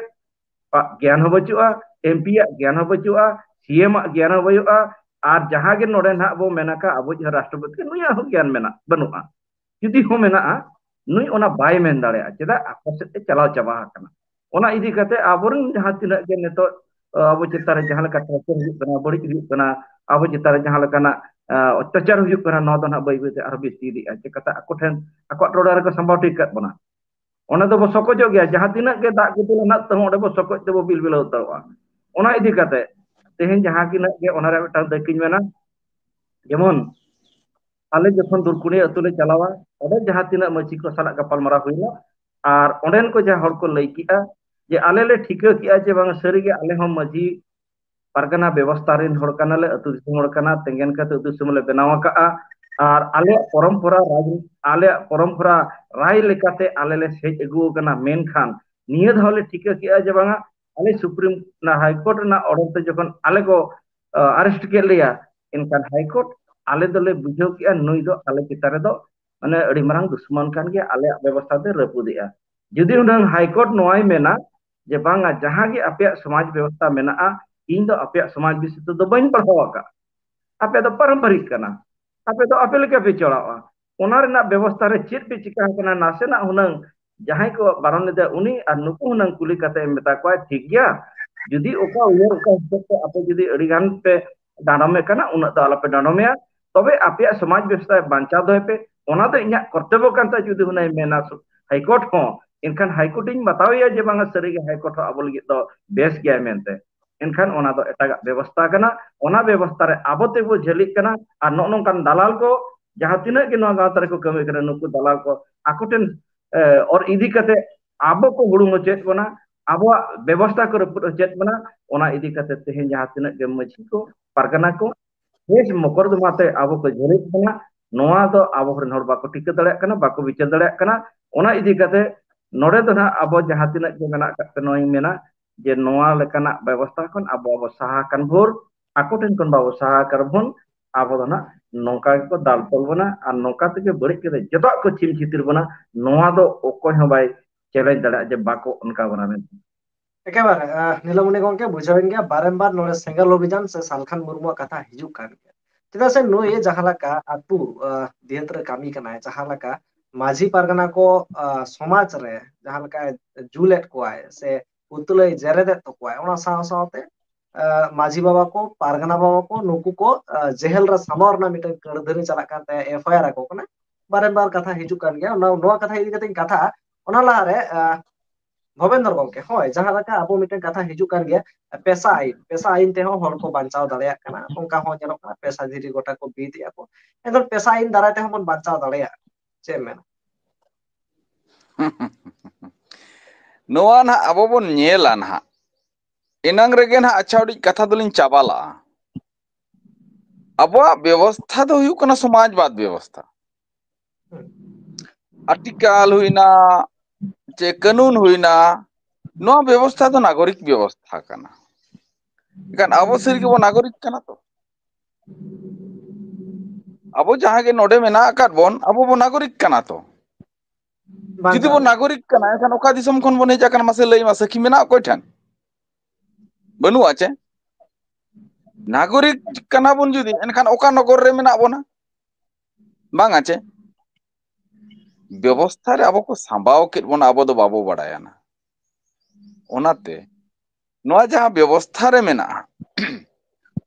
ᱟᱜ ᱜᱮᱭᱟᱱ ᱦᱚᱸ ᱵᱟᱹᱪᱩᱜᱼᱟ, ᱮᱢ ᱯᱤ ᱟᱜ ᱜᱮᱭᱟᱱ ᱦᱚᱸ ᱵᱟᱹᱪᱩᱜᱼᱟ, ᱥᱤ ᱮᱢ ᱟᱜ ᱜᱮᱭᱟᱱ ᱦᱚᱸ ᱵᱟᱹᱪᱩᱜᱼᱟ, ᱟᱨ ᱡᱟᱦᱟᱸ ᱜᱮ ᱱᱚᱰᱮ ᱱᱟᱦᱟᱜ ᱵᱚ ᱢᱮᱱ ᱟᱠᱟᱫ ᱟᱵᱚᱭᱤᱡ ᱦᱚᱸ ᱨᱟᱥᱴᱨᱚᱯᱚᱛᱤ ᱱᱩᱭᱟᱜ ᱦᱚᱸ ᱜᱮᱭᱟᱱ ᱢᱮᱱᱟᱜ ᱵᱟᱹᱱᱩᱜᱼᱟ, ᱡᱩᱫᱤ ᱦᱚᱸ ᱢᱮᱱᱟᱜᱼᱟ, ᱱᱩᱭ ᱚᱱᱟ ᱵᱟᱭ ᱢᱮᱱ ᱫᱟᱲᱮᱭᱟᱜᱼᱟ᱾ ᱪᱮᱫᱟᱜ? ᱟᱠᱚ ᱥᱮᱫ ᱛᱮ ᱪᱟᱞᱟᱣ ᱪᱟᱵᱟ ᱟᱠᱟᱱᱟ᱾ ᱚᱱᱟ ᱤᱫᱤ ᱠᱟᱛᱮ ᱟᱵᱚᱨᱮᱱ ᱡᱟᱦᱟᱸ ᱛᱤᱱᱟᱹᱜ ᱜᱮ ᱱᱤᱛᱚᱜ, ᱟᱵᱚ ᱪᱮᱛᱟᱱ ᱨᱮ ᱡᱟᱦᱟᱸ ᱞᱮᱠᱟ ᱴᱚᱨᱪᱟᱨ ᱦᱩᱭᱩᱜ ᱠᱟᱱᱟ, ᱵᱟᱹᱲᱤᱡ ᱦᱩᱭᱩᱜ ᱠᱟᱱᱟ, ᱟᱵᱚ ᱪᱮᱛᱟᱱ ᱨᱮ ᱡᱟᱦᱟᱸ ᱞᱮᱠᱟᱱᱟᱜ, ᱟ, ᱚᱛᱛᱟᱪᱟᱨ ᱦᱩᱭᱩᱜ ᱠᱟᱱᱟ, ᱱᱚᱣᱟ ᱫᱚ ᱱᱟᱦᱟᱜ ᱵᱟᱹᱭ ᱵᱟᱹᱭ ᱛᱮ ᱟᱨᱦᱚᱸ ᱵᱤᱥᱛᱤ ᱤᱫᱤᱜᱼᱟ᱾ ᱪᱤᱠᱟᱹᱛᱮ ᱟᱠᱚ ᱴᱷᱮᱱ ᱟᱠᱚᱣᱟᱜ ᱴᱚᱞᱟ ᱨᱮᱠᱚ ᱥᱟᱢᱵᱟᱣ ᱴᱷᱤᱠ ᱠᱟᱜ ᱵᱚᱱᱟ᱾ ᱚᱱᱟ ᱫᱚᱵᱚ ᱥᱚᱠᱚᱡᱚᱜ ᱜᱮᱭᱟ, ᱡᱟᱦᱟᱸ ᱛᱤᱱᱟᱹᱜ ᱜᱮ ᱫᱟᱜ ᱜᱤᱛᱤᱞ ᱦᱮᱱᱟᱜ ᱛᱮᱦᱚᱸ ᱚᱸᱰᱮ ᱵᱚ ᱥᱚᱠᱚᱡ ᱛᱮᱵᱚ ᱵᱤᱞ ᱵᱤᱞᱟᱹᱣ ᱩᱛᱟᱹᱨᱚᱜᱼᱟ᱾ ᱚᱱᱟ ᱤᱫᱤ ᱠᱟᱛᱮ ᱛᱮᱦᱮᱧ ᱡᱟᱦᱟᱸ ᱛᱤᱱᱟᱹᱜ ᱜᱮ ᱚᱱᱟ ᱨᱮ ᱢᱤᱫᱴᱟᱝ ᱫᱟᱹᱭᱠᱟᱹᱧ ᱢᱮᱱᱟ, ᱡᱮᱢᱚᱱ ᱟᱞᱮ ᱡᱚᱠᱷᱚᱱ ᱫᱩᱨᱠᱩᱲᱤ ᱟᱹᱛᱩ ᱞᱮ ᱪᱟᱞᱟᱣᱟ, ᱚᱸᱰᱮ ᱡᱟᱦᱟᱸ ᱛᱤᱱᱟᱹᱜ ᱢᱟᱹᱡᱷᱤ ᱠᱚ ᱥᱟᱞᱟᱜ ᱜᱟᱯᱟᱞᱢᱟᱨᱟᱣ ᱦᱩᱭᱱᱟ, ᱟᱨ ᱚᱸᱰᱮᱱ ᱠᱚ ᱡᱟᱦᱟᱸ ᱦᱚᱲ ᱠᱚ ᱞᱟᱹᱭ ᱠᱮᱜᱼᱟ ᱡᱮ ᱟᱞᱮ ᱞᱮ ᱴᱷᱤᱠᱟᱹ ᱠᱮᱜᱼᱟ ᱡᱮ ᱵᱟᱝ ᱥᱟᱹᱨᱤᱜᱮ ᱟᱞᱮ ᱦᱚᱸ ᱢᱟᱹᱡᱷᱤ ᱯᱟᱨᱜᱟᱱᱟ ᱵᱮᱵᱚᱥᱛᱷᱟ ᱨᱮᱱ ᱦᱚᱲ ᱠᱟᱱᱟᱞᱮ, ᱟᱹᱛᱩ ᱫᱤᱥᱚᱢ ᱦᱚᱲ ᱠᱟᱱᱟ, ᱛᱮᱸᱜᱮᱱ ᱠᱟᱛᱮ ᱟᱹᱛᱩ ᱫᱤᱥᱚᱢ ᱞᱮ ᱵᱮᱱᱟᱣ ᱟᱠᱟᱜᱼᱟ, ᱟᱨ ᱟᱞᱮᱭᱟᱜ ᱯᱚᱨᱚᱢᱯᱚᱨᱟ ᱨᱟᱡᱽ, ᱟᱞᱮᱭᱟᱜ ᱯᱚᱨᱚᱢᱯᱚᱨᱟ ᱨᱟᱭ ᱞᱮᱠᱟᱛᱮ ᱟᱞᱮ ᱞᱮ ᱥᱮᱡ ᱟᱹᱜᱩ ᱟᱠᱟᱱᱟ, ᱢᱮᱱᱠᱷᱟᱱ ᱱᱤᱭᱟᱹ ᱫᱷᱟᱣ ᱞᱮ ᱴᱷᱤᱠᱟᱹ ᱠᱮᱜᱼᱟ ᱡᱮ ᱵᱟᱝᱟ, ᱟᱞᱮ ᱥᱩᱯᱨᱤᱢ, ᱚᱱᱟ ᱦᱟᱭᱠᱳᱨᱴ ᱨᱮᱱᱟᱜ ᱚᱨᱰᱟᱨ ᱛᱮ ᱡᱚᱠᱷᱚᱱ ᱟᱞᱮ ᱠᱚ ᱟᱨᱮᱥᱴ ᱠᱮᱫ ᱞᱮᱭᱟ, ᱮᱱᱠᱷᱟᱱ ᱦᱟᱭᱠᱳᱨᱴ ᱟᱞᱮ ᱫᱚᱞᱮ ᱵᱩᱡᱷᱟᱹᱣ ᱠᱮᱜᱼᱟ ᱱᱩᱭ ᱫᱚ ᱟᱞᱮ ᱪᱮᱛᱟᱱ ᱨᱮᱫᱚ ᱢᱟᱱᱮ ᱟᱹᱰᱤ ᱢᱟᱨᱟᱝ ᱫᱩᱥᱢᱚᱱ ᱠᱟᱱ ᱜᱮᱭᱟ, ᱟᱞᱮᱭᱟᱜ ᱵᱮᱵᱚᱥᱛᱷᱟ ᱫᱚ ᱨᱟᱹᱯᱩᱫᱮᱜᱼᱟ᱾ ᱡᱩᱫᱤ ᱦᱩᱱᱟᱹᱝ ᱦᱟᱭᱠᱳᱨᱴ ᱱᱚᱣᱟᱭ ᱢᱮᱱᱟ ᱡᱮ ᱵᱟᱝᱟ, ᱡᱟᱦᱟᱸ ᱜᱮ ᱟᱯᱮᱭᱟᱜ ᱥᱚᱢᱟᱡᱽ ᱵᱮᱵᱚᱥᱛᱷᱟ ᱢᱮᱱᱟᱜᱼᱟ, ᱤᱧ ᱫᱚ ᱟᱯᱮᱭᱟᱜ ᱥᱚᱢᱟᱡᱽ ᱵᱤᱥᱚᱭ ᱛᱮᱫᱚ ᱵᱟᱹᱧ ᱯᱟᱲᱦᱟᱣ ᱟᱠᱟᱫ, ᱟᱯᱮ ᱫᱚ ᱯᱟᱨᱚᱢᱯᱟᱨᱤᱠ ᱠᱟᱱᱟ, ᱟᱯᱮ ᱫᱚ ᱟᱯᱮ ᱞᱮᱠᱟ ᱯᱮ ᱪᱟᱞᱟᱜᱼᱟ, ᱚᱱᱟ ᱨᱮᱱᱟᱜ ᱵᱮᱵᱚᱥᱛᱷᱟ ᱨᱮ ᱪᱮᱫ ᱯᱮ ᱪᱤᱠᱟ ᱟᱠᱟᱱᱟ, ᱱᱟᱥᱮᱱᱟᱜ ᱦᱩᱱᱟᱹᱝ ᱡᱟᱦᱟᱸᱭ ᱠᱚ ᱵᱟᱨᱚᱱ ᱞᱮᱫᱟ ᱩᱱᱤ ᱟᱨ ᱱᱩᱠᱩ ᱦᱩᱱᱟᱹᱝ ᱠᱩᱞᱤ ᱠᱟᱛᱮ ᱮᱢ ᱢᱮᱛᱟ ᱠᱚᱣᱟ, ᱴᱷᱤᱠ ᱜᱮᱭᱟ, ᱡᱩᱫᱤ ᱚᱠᱟ ᱩᱭᱦᱟᱹᱨ ᱚᱠᱟ ᱦᱤᱥᱟᱹᱵ ᱛᱮ ᱟᱯᱮ ᱡᱩᱫᱤ ᱟᱹᱰᱤ ᱜᱟᱱ ᱯᱮ ᱰᱟᱸᱰᱚᱢᱮ ᱠᱟᱱᱟ, ᱩᱱᱟᱹᱜ ᱫᱚ ᱟᱞᱚᱯᱮ ᱰᱟᱸᱰᱚᱢᱮᱭᱟ, ᱛᱚᱵᱮ ᱟᱯᱮᱭᱟᱜ ᱥᱚᱢᱟᱡᱽ ᱵᱮᱵᱚᱥᱛᱷᱟ ᱵᱟᱧᱪᱟᱣ ᱫᱚᱦᱚᱭ ᱯᱮ, ᱚᱱᱟ ᱫᱚ ᱤᱧᱟᱹᱜ ᱠᱚᱨᱛᱚᱵᱵᱚ ᱠᱟᱱ ᱛᱟᱭᱟ᱾ ᱡᱩᱫᱤ ᱦᱩᱱᱟᱹᱝ ᱢᱮᱱᱟ ᱥᱩ-, ᱦᱟᱭᱠᱳᱨᱴ ᱦᱚᱸ, ᱮᱱᱠᱷᱟᱱ ᱦᱟᱭᱠᱳᱨᱴ ᱤᱧ ᱵᱟᱛᱟᱣᱮᱭᱟ ᱡᱮ ᱵᱟᱝᱟ, ᱥᱟᱹᱨᱤᱜᱮ ᱦᱟᱭᱠᱳᱨᱴ ᱦᱚᱸ ᱟᱵᱚ ᱞᱟᱹᱜᱤᱫ ᱫᱚ ᱵᱮᱥ ᱜᱮᱭᱟᱭ ᱢᱮᱱᱛᱮ᱾ ᱮᱱᱠᱷᱟᱱ ᱚᱱᱟ ᱫᱚ ᱮᱴᱟᱜᱟᱜ ᱵᱮᱵᱚᱥᱛᱷᱟ ᱠᱟᱱᱟ, ᱚᱱᱟ ᱵᱮᱵᱚᱥᱛᱷᱟ ᱨᱮ ᱟᱵᱚ ᱛᱮᱵᱚ ᱡᱷᱟᱹᱞᱤᱜ ᱠᱟᱱᱟ᱾ ᱟᱨ ᱱᱚᱜᱼᱚ ᱱᱚᱝᱠᱟᱱ ᱫᱟᱞᱟᱞ ᱠᱚ ᱡᱟᱦᱟᱸ ᱛᱤᱱᱟᱹᱜ ᱜᱮ ᱱᱚᱣᱟ ᱜᱟᱶᱛᱟ ᱨᱮᱠᱚ ᱠᱟᱹᱢᱤ ᱠᱟᱱᱟ, ᱱᱩᱠᱩ ᱫᱟᱞᱟᱞ ᱠᱚ ᱟᱠᱚ ᱴᱷᱮᱱ, ᱮ, ᱚᱨ ᱤᱫᱤ ᱠᱟᱛᱮ ᱟᱵᱚ ᱠᱚ ᱦᱩᱲᱩᱝ ᱦᱚᱪᱚᱭᱮᱫ ᱵᱚᱱᱟ, ᱟᱵᱚᱣᱟᱜ ᱵᱮᱵᱚᱥᱛᱷᱟ ᱠᱚ ᱨᱟᱹᱯᱩᱫ ᱦᱚᱪᱚᱭᱮᱫ ᱵᱚᱱᱟ᱾ ᱚᱱᱟ ᱤᱫᱤ ᱠᱟᱛᱮ ᱛᱮᱦᱮᱧ ᱡᱟᱦᱟᱸ ᱛᱤᱱᱟᱹᱜ ᱜᱮ ᱢᱟᱹᱡᱷᱤ ᱠᱚ, ᱯᱟᱨᱜᱟᱱᱟ ᱠᱚ, ᱵᱮᱥ ᱢᱚᱠᱚᱨᱫᱚᱢᱟ ᱛᱮ ᱟᱵᱚ ᱠᱚ ᱡᱷᱟᱹᱞᱤᱜ ᱠᱟᱱᱟ, ᱱᱚᱣᱟ ᱫᱚ ᱟᱵᱚ ᱨᱮᱱ ᱦᱚᱲ ᱵᱟᱠᱚ ᱴᱷᱤᱠᱟᱹ ᱫᱟᱲᱮᱭᱟᱜ ᱠᱟᱱᱟ, ᱵᱟᱠᱚ ᱵᱤᱪᱟᱹᱨ ᱫᱟᱲᱮᱭᱟᱜ ᱠᱟᱱᱟ᱾ ᱚᱱᱟ ᱤᱫᱤ ᱠᱟᱛᱮ ᱱᱚᱰᱮ ᱫᱚ ᱱᱟᱦᱟᱜ ᱟᱵᱚ ᱡᱟᱦᱟᱸ ᱛᱤᱱᱟᱹᱜ ᱜᱮ ᱢᱮᱱᱟᱜ ᱟᱠᱟᱫ ᱠᱚ, ᱱᱚᱣᱟᱧ ᱢᱮᱱᱟ ᱡᱮ ᱱᱚᱣᱟ ᱞᱮᱠᱟᱱᱟᱜ ᱵᱮᱵᱚᱥᱛᱷᱟ ᱠᱷᱚᱱ ᱟᱵᱚ ᱟᱵᱚ ᱥᱟᱦᱟ ᱟᱠᱟᱱ ᱵᱷᱳᱨ, ᱟᱠᱚ ᱴᱷᱮᱱ ᱠᱷᱚᱱ ᱵᱟᱵᱚ ᱥᱟᱦᱟ ᱟᱠᱟᱱ ᱵᱷᱳᱨ, ᱟᱵᱚ ᱫᱚ ᱱᱟᱦᱟᱜ ᱱᱚᱝᱠᱟ ᱜᱮᱠᱚ ᱫᱟᱞ ᱛᱚᱞ ᱵᱚᱱᱟ ᱟᱨ ᱱᱚᱝᱠᱟ ᱛᱮᱜᱮ ᱵᱟᱹᱲᱤᱡ ᱠᱟᱛᱮ ᱡᱚᱛᱚᱣᱟᱜ ᱠᱚ ᱪᱷᱤᱢ ᱪᱷᱤᱛᱤᱨ ᱵᱚᱱᱟ᱾ ᱱᱚᱣᱟ ᱫᱚ ᱚᱠᱚᱭ ᱦᱚᱸ ᱵᱟᱭ ᱪᱮᱞᱮᱧᱡᱽ ᱫᱟᱲᱮᱭᱟᱜᱼᱟ ᱡᱮ ᱵᱟᱠᱚ ᱚᱱᱠᱟ ᱵᱚᱱᱟ ᱢᱮᱱᱛᱮ᱾ ᱮᱠᱮᱵᱟᱨᱮ, ᱟᱦ, ᱱᱤᱞᱚᱢᱚᱱᱤ ᱜᱚᱢᱠᱮ, ᱵᱩᱡᱷᱟᱹᱣᱮᱱ ᱜᱮᱭᱟ, ᱵᱟᱨᱮᱢᱵᱟᱨ ᱱᱚᱰᱮ ᱥᱮᱸᱜᱮᱞ ᱚᱵᱷᱤᱡᱟᱱ ᱥᱮ ᱥᱟᱞᱠᱷᱟᱱ ᱢᱩᱨᱢᱩᱣᱟᱜ ᱠᱟᱛᱷᱟ ᱦᱤᱡᱩᱜ ᱠᱟᱱ ᱜᱮᱭᱟ᱾ ᱪᱮᱫᱟᱜ ᱥᱮ ᱱᱩᱭ ᱡᱟᱦᱟᱸ ᱞᱮᱠᱟ ᱟᱹᱛᱩ, ᱟᱦ, ᱫᱤᱦᱟᱹᱛ ᱨᱮ ᱠᱟᱹᱢᱤ ᱠᱟᱱᱟᱭ, ᱡᱟᱦᱟᱸ ᱞᱮᱠᱟ ᱢᱟᱹᱡᱷᱤ ᱯᱟᱨᱜᱟᱱᱟ ᱠᱚ, ᱟᱦ, ᱥᱚᱢᱟᱡᱽ ᱨᱮ ᱡᱟᱦᱟᱸ ᱞᱮᱠᱟᱭ ᱡᱩᱞᱮᱫ ᱠᱚᱣᱟᱭ ᱥᱮ ᱩᱛᱞᱟᱹᱭ ᱡᱮᱨᱮᱫᱮᱫ ᱛᱟᱠᱚᱣᱟᱭ, ᱚᱱᱟ ᱥᱟᱶ ᱥᱟᱶᱛᱮ, ᱟᱦ, ᱢᱟᱹᱡᱷᱤ ᱵᱟᱵᱟ ᱠᱚ, ᱯᱟᱨᱜᱟᱱᱟ ᱵᱟᱵᱟ ᱠᱚ, ᱱᱩᱠᱩ ᱠᱚ, ᱟᱦ, ᱡᱮᱦᱮᱞ ᱨᱮ ᱥᱟᱢᱵᱟᱣ ᱨᱮᱱᱟᱜ ᱢᱤᱫᱴᱮᱱ ᱠᱟᱹᱲᱫᱷᱟᱹᱨᱤ ᱪᱟᱞᱟᱜ ᱠᱟᱱ ᱛᱟᱭᱟ, ᱮᱯᱷ ᱟᱭ ᱟᱨ ᱟᱠᱚ ᱠᱟᱱᱟ᱾ ᱵᱟᱨᱮᱢᱵᱟᱨ ᱠᱟᱛᱷᱟ ᱦᱤᱡᱩᱜ ᱠᱟᱱ ᱜᱮᱭᱟ᱾ ᱚᱱᱟ, ᱱᱚᱣᱟ ᱠᱟᱛᱷᱟ ᱤᱫᱤ ᱠᱟᱛᱮᱧ ᱠᱟᱛᱷᱟᱜᱼᱟ᱾ ᱚᱱᱟ ᱞᱟᱦᱟᱨᱮ, ᱟᱦ, ᱵᱷᱚᱵᱮᱱᱫᱨ ᱜᱚᱢᱠᱮ, ᱦᱳᱭ, ᱡᱟᱦᱟᱸ ᱞᱮᱠᱟ ᱟᱵᱚ ᱢᱤᱫᱴᱮᱱ ᱠᱟᱛᱷᱟ ᱦᱤᱡᱩᱜ ᱠᱟᱱ ᱜᱮᱭᱟ, ᱯᱮᱥᱟ ᱟᱹᱭᱤᱱ, ᱯᱮᱥᱟ ᱟᱹᱭᱤᱱ ᱛᱮᱦᱚᱸ ᱦᱚᱲ ᱠᱚ ᱵᱟᱧᱪᱟᱣ ᱫᱟᱲᱮᱭᱟᱜ ᱠᱟᱱᱟ, ᱚᱱᱠᱟ ᱦᱚᱸ ᱧᱮᱞᱚᱜ ᱠᱟᱱᱟ, ᱯᱮᱥᱟ ᱫᱷᱤᱨᱤ ᱜᱚᱴᱟ ᱠᱚ ᱵᱤᱫ ᱮᱫᱼᱟ ᱠᱚ᱾ ᱮᱱᱠᱷᱟᱱ ᱯᱮᱥᱟ ᱟᱹᱭᱤᱱ ᱫᱟᱨᱟᱭ ᱛᱮᱦᱚᱸ ᱵᱚᱱ ᱵᱟᱧᱪᱟᱣ ᱫᱟᱲᱮᱭᱟᱜᱼᱟ, ᱪᱮᱫ ᱮᱢ ᱢᱮᱱᱟ? ᱱᱚᱣᱟ ᱱᱟᱦᱟᱜ ᱟᱵᱚ ᱵᱚᱱ ᱧᱮᱞᱟ ᱱᱟᱦᱟᱜ, ᱮᱱᱟᱝ ᱨᱮᱜᱮ ᱱᱟᱦᱟᱜ ᱟᱪᱪᱷᱟ ᱩᱰᱤᱡ ᱠᱟᱛᱷᱟ ᱫᱚᱞᱤᱧ ᱪᱟᱵᱟ ᱞᱟᱜᱼᱟ᱾ ᱟᱵᱚᱣᱟᱜ ᱵᱮᱵᱚᱥᱛᱷᱟ ᱫᱚ ᱦᱩᱭᱩᱜ ᱠᱟᱱᱟ ᱥᱚᱢᱟᱡᱽᱵᱟᱫ ᱵᱮᱵᱚᱥᱛᱷᱟ᱾ ᱟᱨᱴᱤᱠᱟᱞ ᱦᱩᱭᱱᱟ, ᱪᱮ ᱠᱟᱹᱱᱩᱱ ᱦᱩᱭᱱᱟ, ᱱᱚᱣᱟ ᱵᱮᱵᱚᱥᱛᱷᱟ ᱫᱚ ᱱᱟᱜᱚᱨᱤᱠ ᱵᱮᱵᱚᱥᱛᱷᱟ ᱠᱟᱱᱟ᱾ ᱮᱱᱠᱷᱟᱱ ᱟᱵᱚ ᱥᱟᱹᱨᱤ ᱜᱮᱵᱚ ᱱᱟᱜᱚᱨᱤᱠ ᱠᱟᱱᱟ ᱛᱚ? ᱟᱵᱚ ᱡᱟᱦᱟᱸ ᱜᱮ ᱱᱚᱰᱮ ᱢᱮᱱᱟᱜ ᱟᱠᱟᱫ ᱵᱚᱱ, ᱟᱵᱚ ᱵᱚ ᱱᱟᱜᱚᱨᱤᱠ ᱠᱟᱱᱟ ᱛᱚ? ᱵᱟᱝ ᱡᱩᱫᱤ ᱵᱚ ᱵᱟᱝ᱾ ᱱᱟᱜᱚᱨᱤᱠ ᱠᱟᱱᱟ, ᱮᱱᱠᱷᱟᱱ ᱚᱠᱟ ᱫᱤᱥᱚᱢ ᱠᱷᱚᱱ ᱵᱚᱱ ᱦᱮᱡ ᱟᱠᱟᱱᱟ, ᱢᱟᱥᱮ ᱞᱟᱹᱭ ᱢᱟ, ᱥᱟᱹᱠᱷᱤ ᱢᱮᱱᱟᱜ ᱚᱠᱚᱭ ᱴᱷᱮᱱ? ᱵᱟᱹᱱᱩᱜᱼᱟ ᱪᱮ? ᱱᱟᱜᱚᱨᱤᱠ ᱠᱟᱱᱟ ᱵᱚᱱ ᱡᱩᱫᱤ, ᱮᱱᱠᱷᱟᱱ ᱚᱠᱟ ᱱᱚᱜᱚᱨ ᱨᱮ ᱢᱮᱱᱟᱜ ᱵᱚᱱᱟ? ᱵᱟᱝᱟ ᱪᱮ? ᱵᱮᱵᱚᱥᱛᱷᱟ ᱨᱮ ᱟᱵᱚ ᱠᱚ ᱥᱟᱢᱵᱟᱣ ᱠᱮᱫ ᱵᱚᱱᱟ, ᱟᱵᱚ ᱫᱚ ᱵᱟᱵᱚ ᱵᱟᱲᱟᱭᱟ ᱱᱟ᱾ ᱚᱱᱟᱛᱮ ᱱᱚᱣᱟ ᱡᱟᱦᱟᱸ ᱵᱮᱵᱚᱥᱛᱷᱟ ᱨᱮ ᱢᱮᱱᱟᱜᱼᱟ,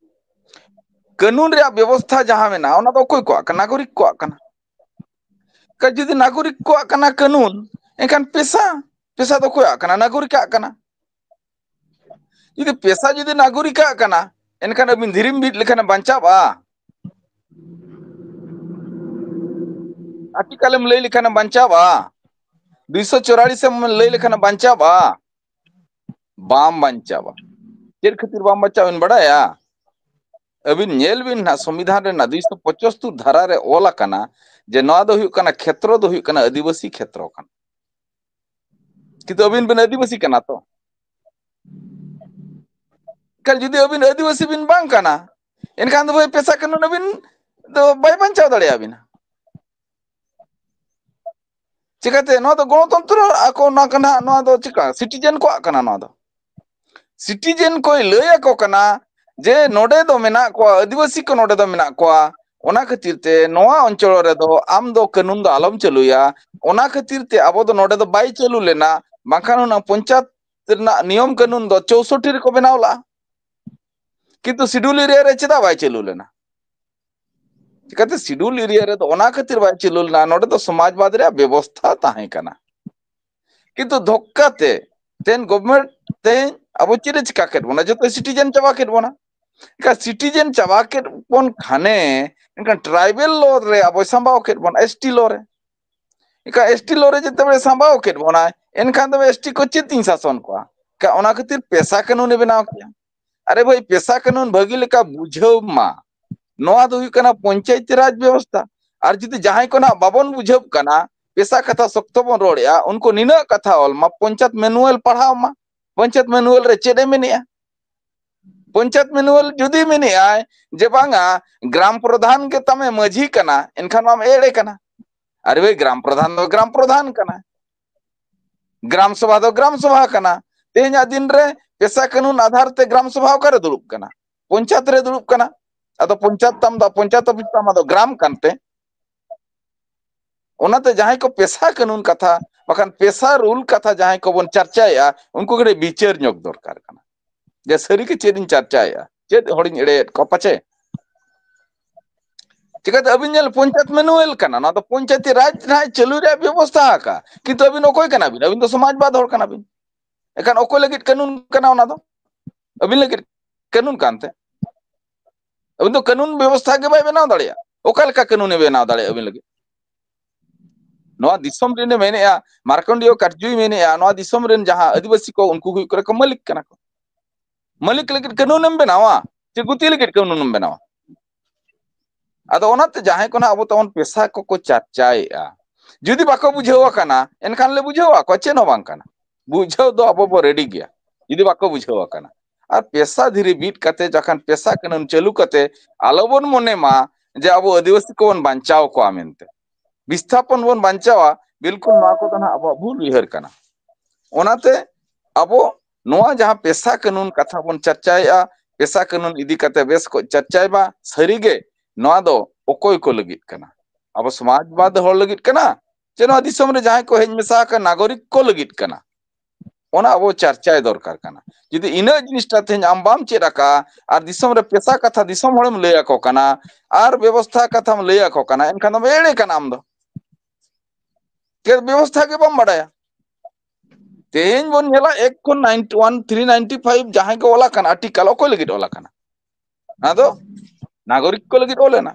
ᱠᱟᱹᱱᱩᱱ ᱨᱮᱭᱟᱜ ᱵᱮᱵᱚᱥᱛᱷᱟ ᱡᱟᱦᱟᱸ ᱢᱮᱱᱟᱜᱼᱟ, ᱚᱱᱟ ᱫᱚ ᱚᱠᱚᱭ ᱠᱚᱣᱟᱜ ᱠᱟᱱᱟ? ᱱᱟᱜᱚᱨᱤᱠ ᱠᱚᱣᱟᱜ ᱠᱟᱱᱟ᱾ ᱠᱟ-, ᱡᱩᱫᱤ ᱱᱟᱜᱚᱨᱤᱠ ᱠᱚᱣᱟᱜ ᱠᱟᱱᱟ ᱠᱟᱹᱱᱩᱱ, ᱮᱱᱠᱷᱟᱱ ᱯᱮᱥᱟ, ᱯᱮᱥᱟ ᱫᱚ ᱚᱠᱚᱭᱟᱜ ᱠᱟᱱᱟ? ᱱᱟᱜᱚᱨᱤᱠᱟᱜ ᱠᱟᱱᱟ᱾ ᱡᱩᱫᱤ ᱯᱮᱥᱟ ᱡᱩᱫᱤ ᱱᱟᱜᱚᱨᱤᱠᱟᱜ ᱠᱟᱱᱟ, ᱮᱱᱠᱷᱟᱱ ᱟᱹᱵᱤᱱ ᱫᱷᱤᱨᱤᱢ ᱵᱤᱫ ᱞᱮᱠᱷᱟᱱ ᱵᱟᱧᱪᱟᱣᱼᱟ? ᱟᱨᱴᱤᱠᱟᱞᱮᱢ ᱞᱟᱹᱭ ᱞᱮᱠᱷᱟᱱ ᱵᱟᱧᱪᱟᱣᱼᱟ? ᱫᱩᱭᱥᱚ ᱪᱩᱣᱟᱞᱤᱥ ᱮᱢ ᱞᱟᱹᱭ ᱞᱮᱠᱷᱟᱱ ᱵᱟᱧᱪᱟᱣᱼᱟ? ᱵᱟᱢ ᱵᱟᱧᱪᱟᱣᱼᱟ᱾ ᱪᱮᱫ ᱠᱷᱟᱹᱛᱤᱨ ᱵᱟᱢ ᱵᱟᱧᱪᱟᱣᱼᱟ ᱵᱤᱱ ᱵᱟᱲᱟᱭᱟ? ᱟᱹᱵᱤᱱ ᱧᱮᱞ ᱵᱤᱱ ᱱᱟᱦᱟᱜ, ᱥᱚᱝᱵᱤᱫᱷᱟᱱ ᱨᱮᱱᱟᱜ ᱫᱩᱭᱥᱚ ᱯᱚᱸᱪᱟᱛᱛᱳᱨ ᱫᱷᱟᱨᱟ ᱨᱮ ᱚᱞ ᱟᱠᱟᱱᱟ ᱡᱮ ᱱᱚᱣᱟ ᱫᱚ ᱦᱩᱭᱩᱜ ᱠᱟᱱᱟ, ᱠᱷᱮᱛᱨᱚ ᱫᱚ ᱦᱩᱭᱩᱜ ᱠᱟᱱᱟ ᱟᱹᱫᱤᱵᱟᱹᱥᱤ ᱠᱷᱮᱛᱨᱚ ᱠᱟᱱᱟ᱾ ᱠᱤᱱᱛᱩ ᱟᱹᱵᱤᱱ ᱵᱤᱱ ᱟᱹᱫᱤᱵᱟᱹᱥᱤ ᱠᱟᱱᱟ ᱛᱚ? ᱮᱱᱠᱷᱟᱱ ᱡᱩᱫᱤ ᱟᱹᱵᱤᱱ ᱟᱹᱫᱤᱵᱟᱹᱥᱤ ᱵᱤᱱ ᱵᱟᱝ ᱠᱟᱱᱟ, ᱮᱱᱠᱷᱟᱱ ᱫᱚ ᱵᱷᱟᱹᱭ ᱯᱮᱥᱟ ᱠᱟᱹᱱᱩᱱ ᱟᱹᱵᱤᱱ ᱫᱚ ᱵᱟᱭ ᱵᱟᱧᱪᱟᱣ ᱫᱟᱲᱮᱭᱟᱵᱤᱱᱟ᱾ ᱪᱤᱠᱟᱹᱛᱮ? ᱱᱚᱣᱟ ᱫᱚ ᱜᱚᱱᱚᱛᱚᱱᱛᱨᱚ ᱟᱠᱚ ᱚᱱᱟ ᱠᱟᱱᱟ, ᱱᱚᱣᱟ ᱫᱚ ᱪᱤᱠᱟ citizen ᱠᱚᱣᱟᱜ ᱠᱟᱱᱟ? ᱱᱚᱣᱟ ᱫᱚ citizen ᱠᱚᱭ ᱞᱟᱹᱭ ᱟᱠᱚ ᱠᱟᱱᱟ ᱡᱮ ᱱᱚᱰᱮ ᱫᱚ ᱢᱮᱱᱟᱜ ᱠᱚᱣᱟ, ᱟᱹᱫᱤᱵᱟᱹᱥᱤ ᱠᱚ ᱱᱚᱰᱮ ᱫᱚ ᱢᱮᱱᱟᱜ ᱠᱚᱣᱟ᱾ ᱚᱱᱟ ᱠᱷᱟᱹᱛᱤᱨ ᱛᱮ ᱱᱚᱣᱟ ᱚᱧᱪᱚᱞ ᱨᱮᱫᱚ ᱟᱢ ᱫᱚ ᱠᱟᱹᱱᱩᱱ ᱫᱚ ᱟᱞᱚᱢ ᱪᱟᱹᱞᱩᱭᱟ᱾ ᱚᱱᱟ ᱠᱷᱟᱹᱛᱤᱨ ᱛᱮ ᱟᱵᱚ ᱫᱚ ᱱᱚᱰᱮ ᱫᱚ ᱵᱟᱭ ᱪᱟᱹᱞᱩ ᱞᱮᱱᱟ, ᱵᱟᱝᱠᱷᱟᱱ ᱚᱱᱟ ᱯᱚᱧᱪᱟᱭᱮᱛ ᱨᱮᱱᱟᱜ ᱱᱤᱭᱚᱢ ᱠᱟᱹᱱᱩᱱ ᱫᱚ ᱪᱳᱥᱚᱴᱴᱤ ᱨᱮᱠᱚ ᱵᱮᱱᱟᱣ ᱞᱟᱜᱼᱟ᱾ ᱠᱤᱱᱛᱩ schedule area ᱨᱮ ᱪᱮᱫᱟᱜ ᱵᱟᱭ ᱪᱟᱹᱞᱩ ᱞᱮᱱᱟ? ᱪᱤᱠᱟᱹᱛᱮ schedule area ᱨᱮᱫᱚ ᱚᱱᱟ ᱠᱷᱟᱹᱛᱤᱨ ᱵᱟᱭ ᱪᱟᱹᱞᱩ ᱞᱮᱱᱟ, ᱱᱚᱰᱮ ᱫᱚ ᱥᱚᱢᱟᱡᱽᱵᱟᱫᱽ ᱨᱮᱭᱟᱜ ᱵᱮᱵᱚᱥᱛᱷᱟ ᱛᱟᱦᱮᱸ ᱠᱟᱱᱟ᱾ ᱠᱤᱱᱛᱩ ᱫᱷᱚᱠᱠᱟ ᱛᱮ ᱛᱮᱦᱮᱧ government ᱛᱮᱦᱮᱧ ᱟᱵᱚ ᱪᱮᱫ ᱮ ᱪᱤᱠᱟ ᱠᱮᱫ ᱵᱚᱱᱟ? ᱡᱚᱛᱚ citizen ᱪᱟᱵᱟ ᱠᱮᱫ ᱵᱚᱱᱟ᱾ ᱮᱱᱠᱷᱟᱱ citizen ᱪᱟᱵᱟ ᱠᱮᱫ ᱵᱚᱱ ᱠᱷᱟᱱᱮ, ᱮᱱᱠᱷᱟᱱ tribal law ᱨᱮ ᱟᱵᱚᱭ ᱥᱟᱢᱵᱟᱣ ᱠᱮᱫ ᱵᱚᱱᱟ, S T law ᱨᱮ᱾ ᱮᱱᱠᱷᱟᱱ S T law ᱨᱮ ᱡᱮᱛᱮ ᱥᱟᱢᱵᱟᱣ ᱠᱮᱫ ᱵᱚᱱᱟᱭ, ᱮᱱᱠᱷᱟᱱ ᱫᱚ S T ᱠᱚ ᱪᱮᱫ ᱛᱤᱧ ᱥᱟᱥᱚᱱ ᱠᱚᱣᱟ? ᱮᱱᱠᱷᱟᱱ ᱚᱱᱟ ᱠᱷᱟᱹᱛᱤᱨ ᱯᱮᱥᱟ ᱠᱟᱹᱱᱩᱱᱮ ᱵᱮᱱᱟᱣ ᱠᱮᱫᱼᱟ᱾ ᱟᱨᱮ ᱵᱷᱟᱹᱭ, ᱯᱮᱥᱟ ᱠᱟᱹᱱᱩᱱ ᱵᱷᱟᱹᱜᱤ ᱞᱮᱠᱟ ᱵᱩᱡᱷᱟᱹᱣ ᱢᱟ᱾ ᱱᱚᱣᱟ ᱫᱚ ᱦᱩᱭᱩᱜ ᱠᱟᱱᱟ ᱯᱚᱧᱪᱟᱭᱮᱛᱤ ᱨᱟᱡᱽ ᱵᱮᱵᱚᱥᱛᱷᱟ᱾ ᱟᱨ ᱡᱩᱫᱤ ᱡᱟᱦᱟᱸᱭ ᱠᱚ ᱱᱟᱜ ᱵᱟᱵᱚᱱ ᱵᱩᱡᱷᱟᱹᱣ ᱠᱟᱱᱟ, ᱯᱮᱥᱟ ᱠᱟᱛᱷᱟ ᱥᱚᱠᱛᱚ ᱵᱚᱱ ᱨᱚᱲᱮᱜᱼᱟ, ᱩᱱᱠᱩ ᱱᱤᱱᱟᱹᱜ ᱠᱟᱛᱷᱟ ᱚᱞ ᱢᱟ, ᱯᱚᱧᱪᱟᱭᱮᱛ ᱢᱮᱱᱩᱣᱟᱞ ᱯᱟᱲᱦᱟᱣ ᱢᱟ᱾ ᱯᱚᱧᱪᱟᱭᱮᱛ ᱢᱮᱱᱩᱣᱟᱞ ᱨᱮ ᱪᱮᱫ ᱮ ᱢᱮᱱᱮᱜᱼᱟ? ᱯᱚᱧᱪᱟᱭᱮᱛ ᱢᱮᱱᱩᱣᱟᱞ ᱡᱩᱫᱤ ᱢᱮᱱᱮᱜᱼᱟᱭ ᱡᱮ ᱵᱟᱝᱟ, ᱜᱨᱟᱢ ᱯᱨᱚᱫᱷᱟᱱ ᱜᱮ ᱛᱟᱢᱮ ᱢᱟᱹᱡᱷᱤ ᱠᱟᱱᱟ, ᱮᱱᱠᱷᱟᱱ ᱢᱟᱢ ᱮᱲᱮ ᱠᱟᱱᱟ᱾ ᱟᱨᱮ ᱵᱷᱟᱹᱭ, ᱜᱨᱟᱢ ᱯᱨᱚᱫᱷᱟᱱ ᱫᱚ ᱜᱨᱟᱢ ᱯᱨᱚᱫᱷᱟᱱ ᱠᱟᱱᱟ, ᱜᱨᱟᱢ ᱥᱚᱵᱷᱟ ᱫᱚ ᱜᱨᱟᱢ ᱥᱚᱵᱷᱟ ᱠᱟᱱᱟ᱾ ᱛᱮᱦᱮᱧᱟᱜ ᱫᱤᱱ ᱨᱮ ᱯᱮᱥᱟ ᱠᱟᱹᱱᱩᱱ ᱟᱫᱷᱟᱨ ᱛᱮ ᱜᱨᱟᱢ ᱥᱚᱵᱷᱟ ᱚᱠᱟᱨᱮ ᱫᱩᱲᱩᱵ ᱠᱟᱱᱟ? ᱯᱚᱧᱪᱟᱭᱮᱛ ᱨᱮ ᱫᱩᱲᱩᱵ ᱠᱟᱱᱟ᱾ ᱟᱫᱚ ᱯᱚᱧᱪᱟᱭᱮᱛ ᱛᱟᱢ ᱫᱚ, ᱯᱚᱧᱪᱟᱭᱮᱛ ᱚᱯᱷᱤᱥ ᱛᱟᱢ ᱟᱫᱚ ᱜᱨᱟᱢ ᱠᱟᱱᱛᱮ, ᱚᱱᱟᱛᱮ ᱡᱟᱦᱟᱸᱭ ᱠᱚ ᱯᱮᱥᱟ ᱠᱟᱹᱱᱩᱱ ᱠᱟᱛᱷᱟ, ᱵᱟᱠᱷᱟᱱ ᱯᱮᱥᱟ ᱨᱩᱞ ᱠᱟᱛᱷᱟ ᱡᱟᱦᱟᱸᱭ ᱠᱚᱵᱚᱱ ᱪᱟᱨᱪᱟᱭᱮᱜᱼᱟ, ᱩᱱᱠᱩ ᱠᱟᱹᱴᱤᱡ ᱵᱤᱪᱟᱹᱨ ᱧᱚᱜ ᱫᱚᱨᱠᱟᱨ ᱠᱟᱱᱟ᱾ ᱡᱮ ᱥᱟᱹᱨᱤ ᱜᱮ ᱪᱮᱫ ᱤᱧ ᱪᱟᱨᱪᱟᱭᱮᱜᱼᱟ, ᱪᱮᱫ ᱦᱚᱲᱤᱧ ᱮᱲᱮᱭᱮᱫ ᱠᱚᱣᱟ ᱯᱟᱪᱮ? ᱪᱤᱠᱟᱹᱛᱮ ᱟᱹᱵᱤᱱ ᱧᱮᱞ, ᱯᱚᱧᱪᱟᱭᱮᱛ ᱢᱮᱱᱩᱣᱟᱞ ᱠᱟᱱᱟ, ᱱᱚᱣᱟ ᱫᱚ ᱯᱚᱧᱪᱟᱭᱮᱛᱤ ᱨᱟᱡᱽ ᱨᱮᱱᱟᱜ ᱪᱟᱹᱞᱩ ᱨᱮᱭᱟᱜ ᱵᱮᱵᱚᱥᱛᱷᱟ ᱟᱠᱟᱫ, ᱠᱤᱱᱛᱩ ᱟᱹᱵᱤᱱ ᱚᱠᱚᱭ ᱠᱟᱱᱟ ᱵᱤᱱ? ᱟᱹᱵᱤᱱ ᱫᱚ ᱥᱚᱢᱟᱡᱽᱵᱟᱫ ᱦᱚᱲ ᱠᱟᱱᱟ ᱵᱤᱱ᱾ ᱮᱱᱠᱷᱟᱱ ᱚᱠᱚᱭ ᱞᱟᱹᱜᱤᱫ ᱠᱟᱹᱱᱩᱱ ᱠᱟᱱᱟ ᱚᱱᱟ ᱫᱚ? ᱟᱹᱵᱤᱱ ᱞᱟᱹᱜᱤᱫ ᱠᱟᱹᱱᱩᱱ ᱠᱟᱱᱛᱮ? ᱟᱹᱵᱤᱱ ᱫᱚ ᱠᱟᱹᱱᱩᱱ ᱵᱮᱵᱚᱥᱛᱷᱟ ᱜᱮ ᱵᱟᱭ ᱵᱮᱱᱟᱣ ᱫᱟᱲᱮᱭᱟᱜᱼᱟ᱾ ᱚᱠᱟ ᱞᱮᱠᱟ ᱠᱟᱹᱱᱩᱱᱮ ᱵᱮᱱᱟᱣ ᱫᱟᱲᱮᱭᱟᱜᱼᱟ ᱟᱹᱵᱤᱱ ᱞᱟᱹᱜᱤᱫ? ᱱᱚᱣᱟ ᱫᱤᱥᱚᱢ ᱨᱮᱱᱮ ᱢᱮᱱᱮᱜᱼᱟ, ᱢᱟᱨᱠᱚᱱᱰᱤᱭᱚ ᱠᱟᱨᱡᱩᱭ ᱢᱮᱱᱮᱜᱼᱟ, ᱱᱚᱣᱟ ᱫᱤᱥᱚᱢ ᱨᱮᱱ ᱡᱟᱦᱟᱸ ᱟᱹᱫᱤᱵᱟᱹᱥᱤ ᱠᱚ, ᱩᱱᱠᱩ ᱦᱩᱭᱩᱜ ᱠᱟᱱᱟ ᱠᱚ ᱢᱟᱹᱞᱤᱠ ᱠᱟᱱᱟ ᱠᱚ᱾ ᱢᱟᱹᱞᱤᱠ ᱞᱟᱹᱜᱤᱫ ᱠᱟᱹᱱᱩᱱᱮᱢ ᱵᱮᱱᱟᱣᱟ ᱪᱮ ᱜᱩᱛᱤ ᱞᱟᱹᱜᱤᱫ ᱠᱟᱹᱱᱩᱱᱮᱢ ᱵᱮᱱᱟᱣᱟ? ᱟᱫᱚ ᱚᱱᱟᱛᱮ ᱡᱟᱦᱟᱸᱭ ᱠᱚ ᱱᱟᱜ ᱟᱵᱚ ᱛᱟᱵᱚᱱ ᱯᱮᱥᱟ ᱠᱚᱠᱚ ᱪᱟᱨᱪᱟᱭᱮᱜᱼᱟ, ᱡᱩᱫᱤ ᱵᱟᱠᱚ ᱵᱩᱡᱷᱟᱹᱣ ᱟᱠᱟᱱᱟ, ᱮᱱᱠᱷᱟᱱ ᱞᱮ ᱵᱩᱡᱷᱟᱹᱣ ᱟᱠᱚᱣᱟ, ᱪᱮᱫ ᱦᱚᱸ ᱵᱟᱝ ᱠᱟᱱᱟ᱾ ᱵᱩᱡᱷᱟᱹᱣ ᱫᱚ ᱟᱵᱚ ᱵᱚ ᱨᱮᱰᱤ ᱜᱮᱭᱟ, ᱡᱩᱫᱤ ᱵᱟᱠᱚ ᱵᱩᱡᱷᱟᱹᱣ ᱟᱠᱟᱱᱟ᱾ ᱟᱨ ᱯᱮᱥᱟ ᱫᱷᱤᱨᱤ ᱵᱤᱫ ᱠᱟᱛᱮ, ᱡᱚᱠᱷᱚᱱ ᱯᱮᱥᱟ ᱠᱟᱹᱱᱩᱱ ᱪᱟᱹᱞᱩ ᱠᱟᱛᱮ, ᱟᱞᱚᱵᱚᱱ ᱢᱚᱱᱮ ᱢᱟ ᱡᱮ ᱟᱵᱚ ᱟᱹᱫᱤᱵᱟᱹᱥᱤ ᱠᱚᱵᱚᱱ ᱵᱟᱧᱪᱟᱣ ᱠᱚᱣᱟ ᱢᱮᱱᱛᱮ᱾ ᱵᱤᱥᱛᱷᱟᱯᱚᱱ ᱵᱚᱱ ᱵᱟᱧᱪᱟᱣᱟ, ᱵᱤᱞᱠᱩᱞ ᱱᱚᱣᱟ ᱠᱚᱫᱚ ᱱᱟᱦᱟᱜ ᱟᱵᱚᱣᱟᱜ ᱵᱷᱩᱞ ᱩᱭᱦᱟᱹᱨ ᱠᱟᱱᱟ᱾ ᱚᱱᱟᱛᱮ ᱟᱵᱚ ᱱᱚᱣᱟ ᱡᱟᱦᱟᱸ ᱯᱮᱥᱟ ᱠᱟᱹᱱᱩᱱ ᱠᱟᱛᱷᱟ ᱵᱚᱱ ᱪᱟᱨᱪᱟᱭᱮᱜᱼᱟ, ᱯᱮᱥᱟ ᱠᱟᱹᱱᱩᱱ ᱤᱫᱤ ᱠᱟᱛᱮ ᱵᱮᱥ ᱠᱚ ᱪᱟᱨᱪᱟᱭ ᱢᱟ, ᱥᱟᱹᱨᱤᱜᱮ ᱱᱚᱣᱟ ᱫᱚ ᱚᱠᱚᱭ ᱠᱚ ᱞᱟᱹᱜᱤᱫ ᱠᱟᱱᱟ? ᱟᱵᱚ ᱥᱚᱢᱟᱡᱽᱵᱟᱫ ᱦᱚᱲ ᱞᱟᱹᱜᱤᱫ ᱠᱟᱱᱟ ᱪᱮ ᱱᱚᱣᱟ ᱫᱤᱥᱚᱢ ᱨᱮ ᱡᱟᱦᱟᱸᱭ ᱠᱚ ᱦᱮᱡ ᱢᱮᱥᱟ ᱟᱠᱟᱱ ᱱᱟᱜᱚᱨᱤᱠ ᱠᱚ ᱞᱟᱹᱜᱤᱫ ᱠᱟᱱᱟ? ᱚᱱᱟ ᱟᱵᱚ ᱪᱟᱨᱪᱟᱭ ᱫᱚᱨᱠᱟᱨ ᱠᱟᱱᱟ᱾ ᱡᱩᱫᱤ ᱤᱱᱟᱹ ᱡᱤᱱᱤᱥᱴᱟ ᱛᱮᱦᱮᱧ ᱟᱢ ᱵᱟᱢ ᱪᱮᱫ ᱟᱠᱟᱫᱼᱟ ᱟᱨ ᱫᱤᱥᱚᱢ ᱨᱮ ᱯᱮᱥᱟ ᱠᱟᱛᱷᱟ ᱫᱤᱥᱚᱢ ᱦᱚᱲᱮᱢ ᱞᱟᱹᱭ ᱟᱠᱚ ᱠᱟᱱᱟ ᱟᱨ ᱵᱮᱵᱚᱥᱛᱷᱟ ᱠᱟᱛᱷᱟᱢ ᱞᱟᱹᱭ ᱟᱠᱚ ᱠᱟᱱᱟ, ᱮᱱᱠᱷᱟᱱ ᱫᱚᱢ ᱮᱲᱮ ᱠᱟᱱᱟ ᱟᱢ ᱫᱚ᱾ ᱪᱮᱫ ᱵᱮᱵᱚᱥᱛᱷᱟ ᱜᱮ ᱵᱟᱢ ᱵᱟᱰᱟᱭᱟ᱾ ᱛᱮᱦᱮᱧ ᱵᱚᱱ ᱧᱮᱞᱟ, ᱮᱠ ᱠᱷᱚᱱ ninety one three ninety five ᱡᱟᱦᱟᱸᱭ ᱠᱚ ᱚᱞ ᱟᱠᱟᱱᱟ ᱟᱨᱴᱤᱠᱟᱞ, ᱚᱠᱚᱭ ᱞᱟᱹᱜᱤᱫ ᱚᱞ ᱟᱠᱟᱱᱟ? ᱚᱱᱟ ᱫᱚ ᱱᱟᱜᱚᱨᱤᱠ ᱠᱚ ᱞᱟᱹᱜᱤᱫ ᱚᱞ ᱮᱱᱟ᱾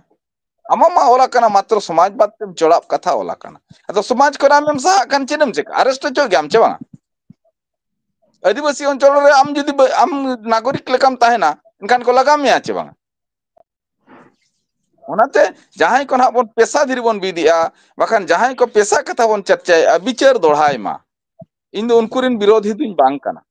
ᱟᱢᱟᱜ ᱢᱟ ᱚᱞ ᱟᱠᱟᱱᱟ ᱢᱟᱛᱨᱚ ᱥᱚᱢᱟᱡᱽᱵᱟᱫ ᱛᱮᱢ ᱪᱚᱲᱟᱣ ᱠᱟᱛᱷᱟ ᱚᱞ ᱟᱠᱟᱱᱟ᱾ ᱟᱫᱚ ᱥᱚᱢᱟᱡᱽ ᱠᱷᱚᱱ ᱟᱢᱮᱢ ᱥᱟᱦᱟᱜ ᱠᱷᱟᱱ ᱪᱮᱫ ᱮᱢ ᱪᱮᱠᱟ? ᱟᱨᱮᱥᱴ ᱦᱚᱪᱚᱜ ᱜᱮᱭᱟᱢ ᱪᱮ ᱵᱟᱝᱟ? ᱟᱹᱫᱤᱵᱟᱹᱥᱤ ᱚᱧᱪᱚᱞ ᱨᱮ ᱟᱢ ᱡᱩᱫᱤ ᱵᱟ-, ᱟᱢ ᱱᱟᱜᱚᱨᱤᱠ ᱞᱮᱠᱟᱢ ᱛᱟᱦᱮᱱᱟ, ᱮᱱᱠᱷᱟᱱ ᱠᱚ ᱞᱟᱜᱟ ᱢᱮᱭᱟ ᱪᱮ ᱵᱟᱝᱟ? ᱚᱱᱟᱛᱮ ᱡᱟᱦᱟᱸᱭ ᱠᱚ ᱱᱟᱦᱟᱜ ᱵᱚᱱ ᱯᱮᱥᱟ ᱫᱷᱤᱨᱤ ᱵᱚᱱ ᱵᱤᱫᱮᱜᱼᱟ, ᱵᱟᱠᱷᱟᱱ ᱡᱟᱦᱟᱸᱭ ᱠᱚ ᱯᱮᱥᱟ ᱠᱟᱛᱷᱟ ᱵᱚᱱ ᱪᱟᱨᱪᱟᱭᱮᱫᱼᱟ, ᱵᱤᱪᱟᱹᱨ ᱫᱚᱲᱦᱟᱭ ᱢᱟ᱾ ᱤᱧ ᱫᱚ ᱩᱱᱠᱩ ᱨᱮᱱ ᱵᱤᱨᱳᱫᱷᱤ ᱫᱩᱧ ᱵᱟᱝ ᱠᱟᱱᱟ᱾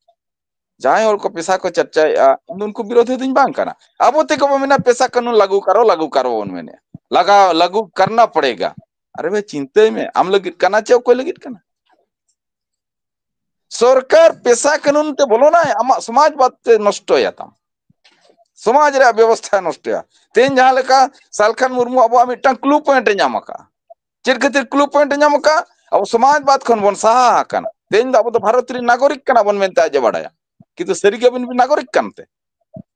ᱡᱟᱦᱟᱸᱭ ᱦᱚᱲ ᱠᱚ ᱯᱮᱥᱟ ᱠᱚ ᱪᱟᱨᱪᱟᱭᱮᱫᱼᱟ, ᱤᱧ ᱫᱚ ᱩᱱᱠᱩ ᱵᱤᱨᱳᱫᱷᱤ ᱫᱩᱧ ᱵᱟᱝ ᱠᱟᱱᱟ᱾ ᱟᱵᱚ ᱛᱮᱜᱮ ᱵᱚᱱ ᱢᱮᱱᱟ, "ᱯᱮᱥᱟ ᱠᱟᱹᱱᱩᱱ ᱞᱟᱹᱜᱩ ᱠᱟᱨᱚ, ᱞᱟᱹᱜᱩ ᱠᱟᱨᱚ" ᱵᱚᱱ ᱢᱮᱱᱮᱫᱼᱟ, ᱞᱟᱜᱟᱣ, ᱞᱟᱹᱜᱩ ᱠᱟᱨᱱᱟ ᱯᱚᱲᱮᱜᱟ᱾ ᱟᱨᱮ ᱵᱷᱟᱭ, ᱪᱤᱱᱛᱟᱹᱭ ᱢᱮ, ᱟᱢ ᱞᱟᱹᱜᱤᱫ ᱠᱟᱱᱟ ᱪᱮ ᱚᱠᱚᱭ ᱞᱟᱹᱜᱤᱫ ᱠᱟᱱᱟ? ᱥᱚᱨᱠᱟᱨ ᱯᱮᱥᱟ ᱠᱟᱹᱱᱩᱱ ᱛᱮ ᱵᱚᱞᱚᱱᱟᱭ, ᱟᱢᱟᱜ ᱥᱚᱢᱟᱡᱽᱵᱟᱫ ᱛᱮ ᱱᱚᱥᱴᱚᱭᱟ ᱛᱟᱢ, ᱥᱚᱢᱟᱡᱽ ᱨᱮᱭᱟᱜ ᱵᱮᱵᱚᱥᱛᱷᱟ ᱱᱚᱥᱴᱚᱭᱟ᱾ ᱛᱮᱦᱮᱧ ᱡᱟᱦᱟᱸ ᱞᱮᱠᱟ ᱥᱟᱞᱠᱷᱟᱱ ᱢᱩᱨᱢᱩ ᱟᱵᱚᱣᱟᱜ ᱢᱤᱫᱴᱟᱝ ᱠᱞᱩ ᱯᱚᱭᱮᱱᱴ ᱮ ᱧᱟᱢ ᱟᱠᱟᱫᱼᱟ᱾ ᱪᱮᱫ ᱠᱷᱟᱹᱛᱤᱨ ᱠᱞᱩ ᱯᱚᱭᱮᱱᱴ ᱮ ᱧᱟᱢ ᱟᱠᱟᱫᱼᱟ? ᱟᱵᱚ ᱥᱚᱢᱟᱡᱽᱵᱟᱫ ᱠᱷᱚᱱ ᱵᱚᱱ ᱥᱟᱦᱟ ᱟᱠᱟᱱᱟ᱾ ᱛᱮᱦᱮᱧ ᱫᱚ ᱟᱵᱚ ᱫᱚ ᱵᱷᱟᱨᱚᱛ ᱨᱮᱱ ᱱᱟᱜᱚᱨᱤᱠ ᱠᱟᱱᱟ ᱵᱚᱱ ᱢᱮᱱᱛᱮ ᱟᱡ ᱮ ᱵᱟᱲᱟᱭᱟ, ᱠᱤᱱᱛᱩ ᱥᱟᱹᱨᱤ ᱜᱮ ᱟᱵᱤᱱ ᱵᱤᱱ ᱱᱟᱜᱚᱨᱤᱠ ᱠᱟᱱᱛᱮ?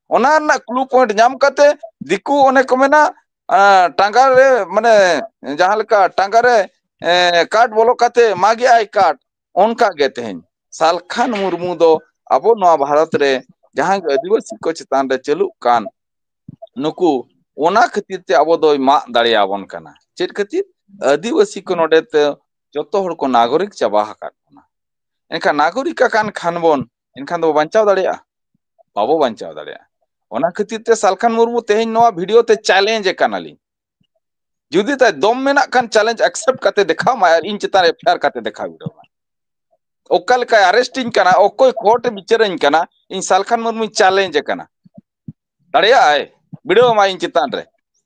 ᱚᱱᱟ ᱨᱮᱱᱟᱜ ᱠᱞᱩ ᱯᱚᱭᱮᱱᱴ ᱧᱟᱢ ᱠᱟᱛᱮ ᱫᱤᱠᱩ ᱚᱱᱮ ᱠᱚ ᱢᱮᱱᱟ, ᱟᱸ, ᱴᱟᱸᱜᱟ ᱨᱮ, ᱢᱟᱱᱮ, ᱡᱟᱦᱟᱸ ᱞᱮᱠᱟ ᱴᱟᱸᱜᱟ ᱨᱮ, ᱮᱸ, ᱠᱟᱴ ᱵᱚᱞᱚ ᱠᱟᱛᱮ ᱢᱟᱜᱮᱜᱼᱟᱭ ᱠᱟᱴ, ᱚᱱᱠᱟ ᱜᱮ ᱛᱮᱦᱮᱧ ᱥᱟᱞᱠᱷᱟᱱ ᱢᱩᱨᱢᱩ ᱫᱚ ᱟᱵᱚ ᱱᱚᱣᱟ ᱵᱷᱟᱨᱚᱛ ᱨᱮ ᱡᱟᱦᱟᱸ ᱜᱮ ᱟᱹᱫᱤᱵᱟᱹᱥᱤ ᱠᱚ ᱪᱮᱛᱟᱱ ᱨᱮ ᱪᱟᱹᱞᱩᱜ ᱠᱟᱱ ᱱᱩᱠᱩ, ᱚᱱᱟ ᱠᱷᱟᱹᱛᱤᱨ ᱛᱮ ᱟᱵᱚ ᱫᱚᱭ ᱢᱟᱜ ᱫᱟᱲᱮᱭᱟᱵᱚᱱ ᱠᱟᱱᱟ᱾ ᱪᱮᱫ ᱠᱷᱟᱹᱛᱤᱨ? ᱟᱹᱫᱤᱵᱟᱹᱥᱤ ᱠᱚ ᱱᱚᱰᱮ ᱛᱮ ᱡᱚᱛᱚ ᱦᱚᱲ ᱠᱚ ᱱᱟᱜᱚᱨᱤᱠ ᱪᱟᱵᱟ ᱟᱠᱟᱫ ᱵᱚᱱᱟ᱾ ᱮᱱᱠᱷᱟᱱ ᱱᱟᱜᱚᱨᱤᱠ ᱟᱠᱟᱱ ᱠᱷᱟᱱ ᱵᱚᱱ, ᱮᱱᱠᱷᱟᱱ ᱫᱚ ᱵᱟᱧᱪᱟᱣ ᱫᱟᱲᱮᱭᱟᱜᱼᱟ? ᱵᱟᱵᱚ ᱵᱟᱧᱪᱟᱣ ᱫᱟᱲᱮᱭᱟᱜᱼᱟ᱾ ᱚᱱᱟ ᱠᱷᱟᱹᱛᱤᱨ ᱛᱮ ᱥᱟᱞᱠᱷᱟᱱ ᱢᱩᱨᱢᱩ ᱛᱮᱦᱮᱧ ᱱᱚᱣᱟ ᱵᱷᱤᱰᱤᱭᱳ ᱛᱮ ᱪᱮᱞᱮᱧᱡᱽ ᱮ ᱠᱟᱱᱟᱞᱤᱧ, ᱡᱩᱫᱤ ᱛᱟᱭ ᱫᱚᱢ ᱢᱮᱱᱟᱜ ᱠᱷᱟᱱ ᱪᱮᱞᱮᱧᱡᱽ ᱮᱠᱥᱮᱯᱴ ᱠᱟᱛᱮ ᱫᱮᱠᱷᱟᱣ ᱢᱟᱭ ᱟᱨ ᱤᱧ ᱪᱮᱛᱟᱱ ᱨᱮ ᱮᱯᱷ ᱟᱭ ᱟᱨ ᱠᱟᱛᱮ ᱫᱮᱠᱷᱟᱣ ᱵᱤᱰᱟᱹᱣ ᱢᱟᱭ᱾ ᱚᱠᱟ ᱞᱮᱠᱟᱭ ᱟᱨᱮᱥᱴ ᱤᱧ ᱠᱟᱱᱟ, ᱚᱠᱚᱭ ᱠᱳᱨᱴ ᱮ ᱵᱤᱪᱟᱹᱨᱟᱹᱧ ᱠᱟᱱᱟ, ᱤᱧ ᱥᱟᱞᱠᱷᱟᱱ ᱢᱩᱨᱢᱩᱧ ᱪᱮᱞᱮᱧᱡᱽ ᱮ ᱠᱟᱱᱟ᱾ ᱫᱟᱲᱮᱭᱟᱜᱼᱟᱭ? ᱵᱤᱰᱟᱹᱣ ᱢᱟᱭ ᱤᱧ ᱪᱮᱛᱟᱱ ᱨᱮ,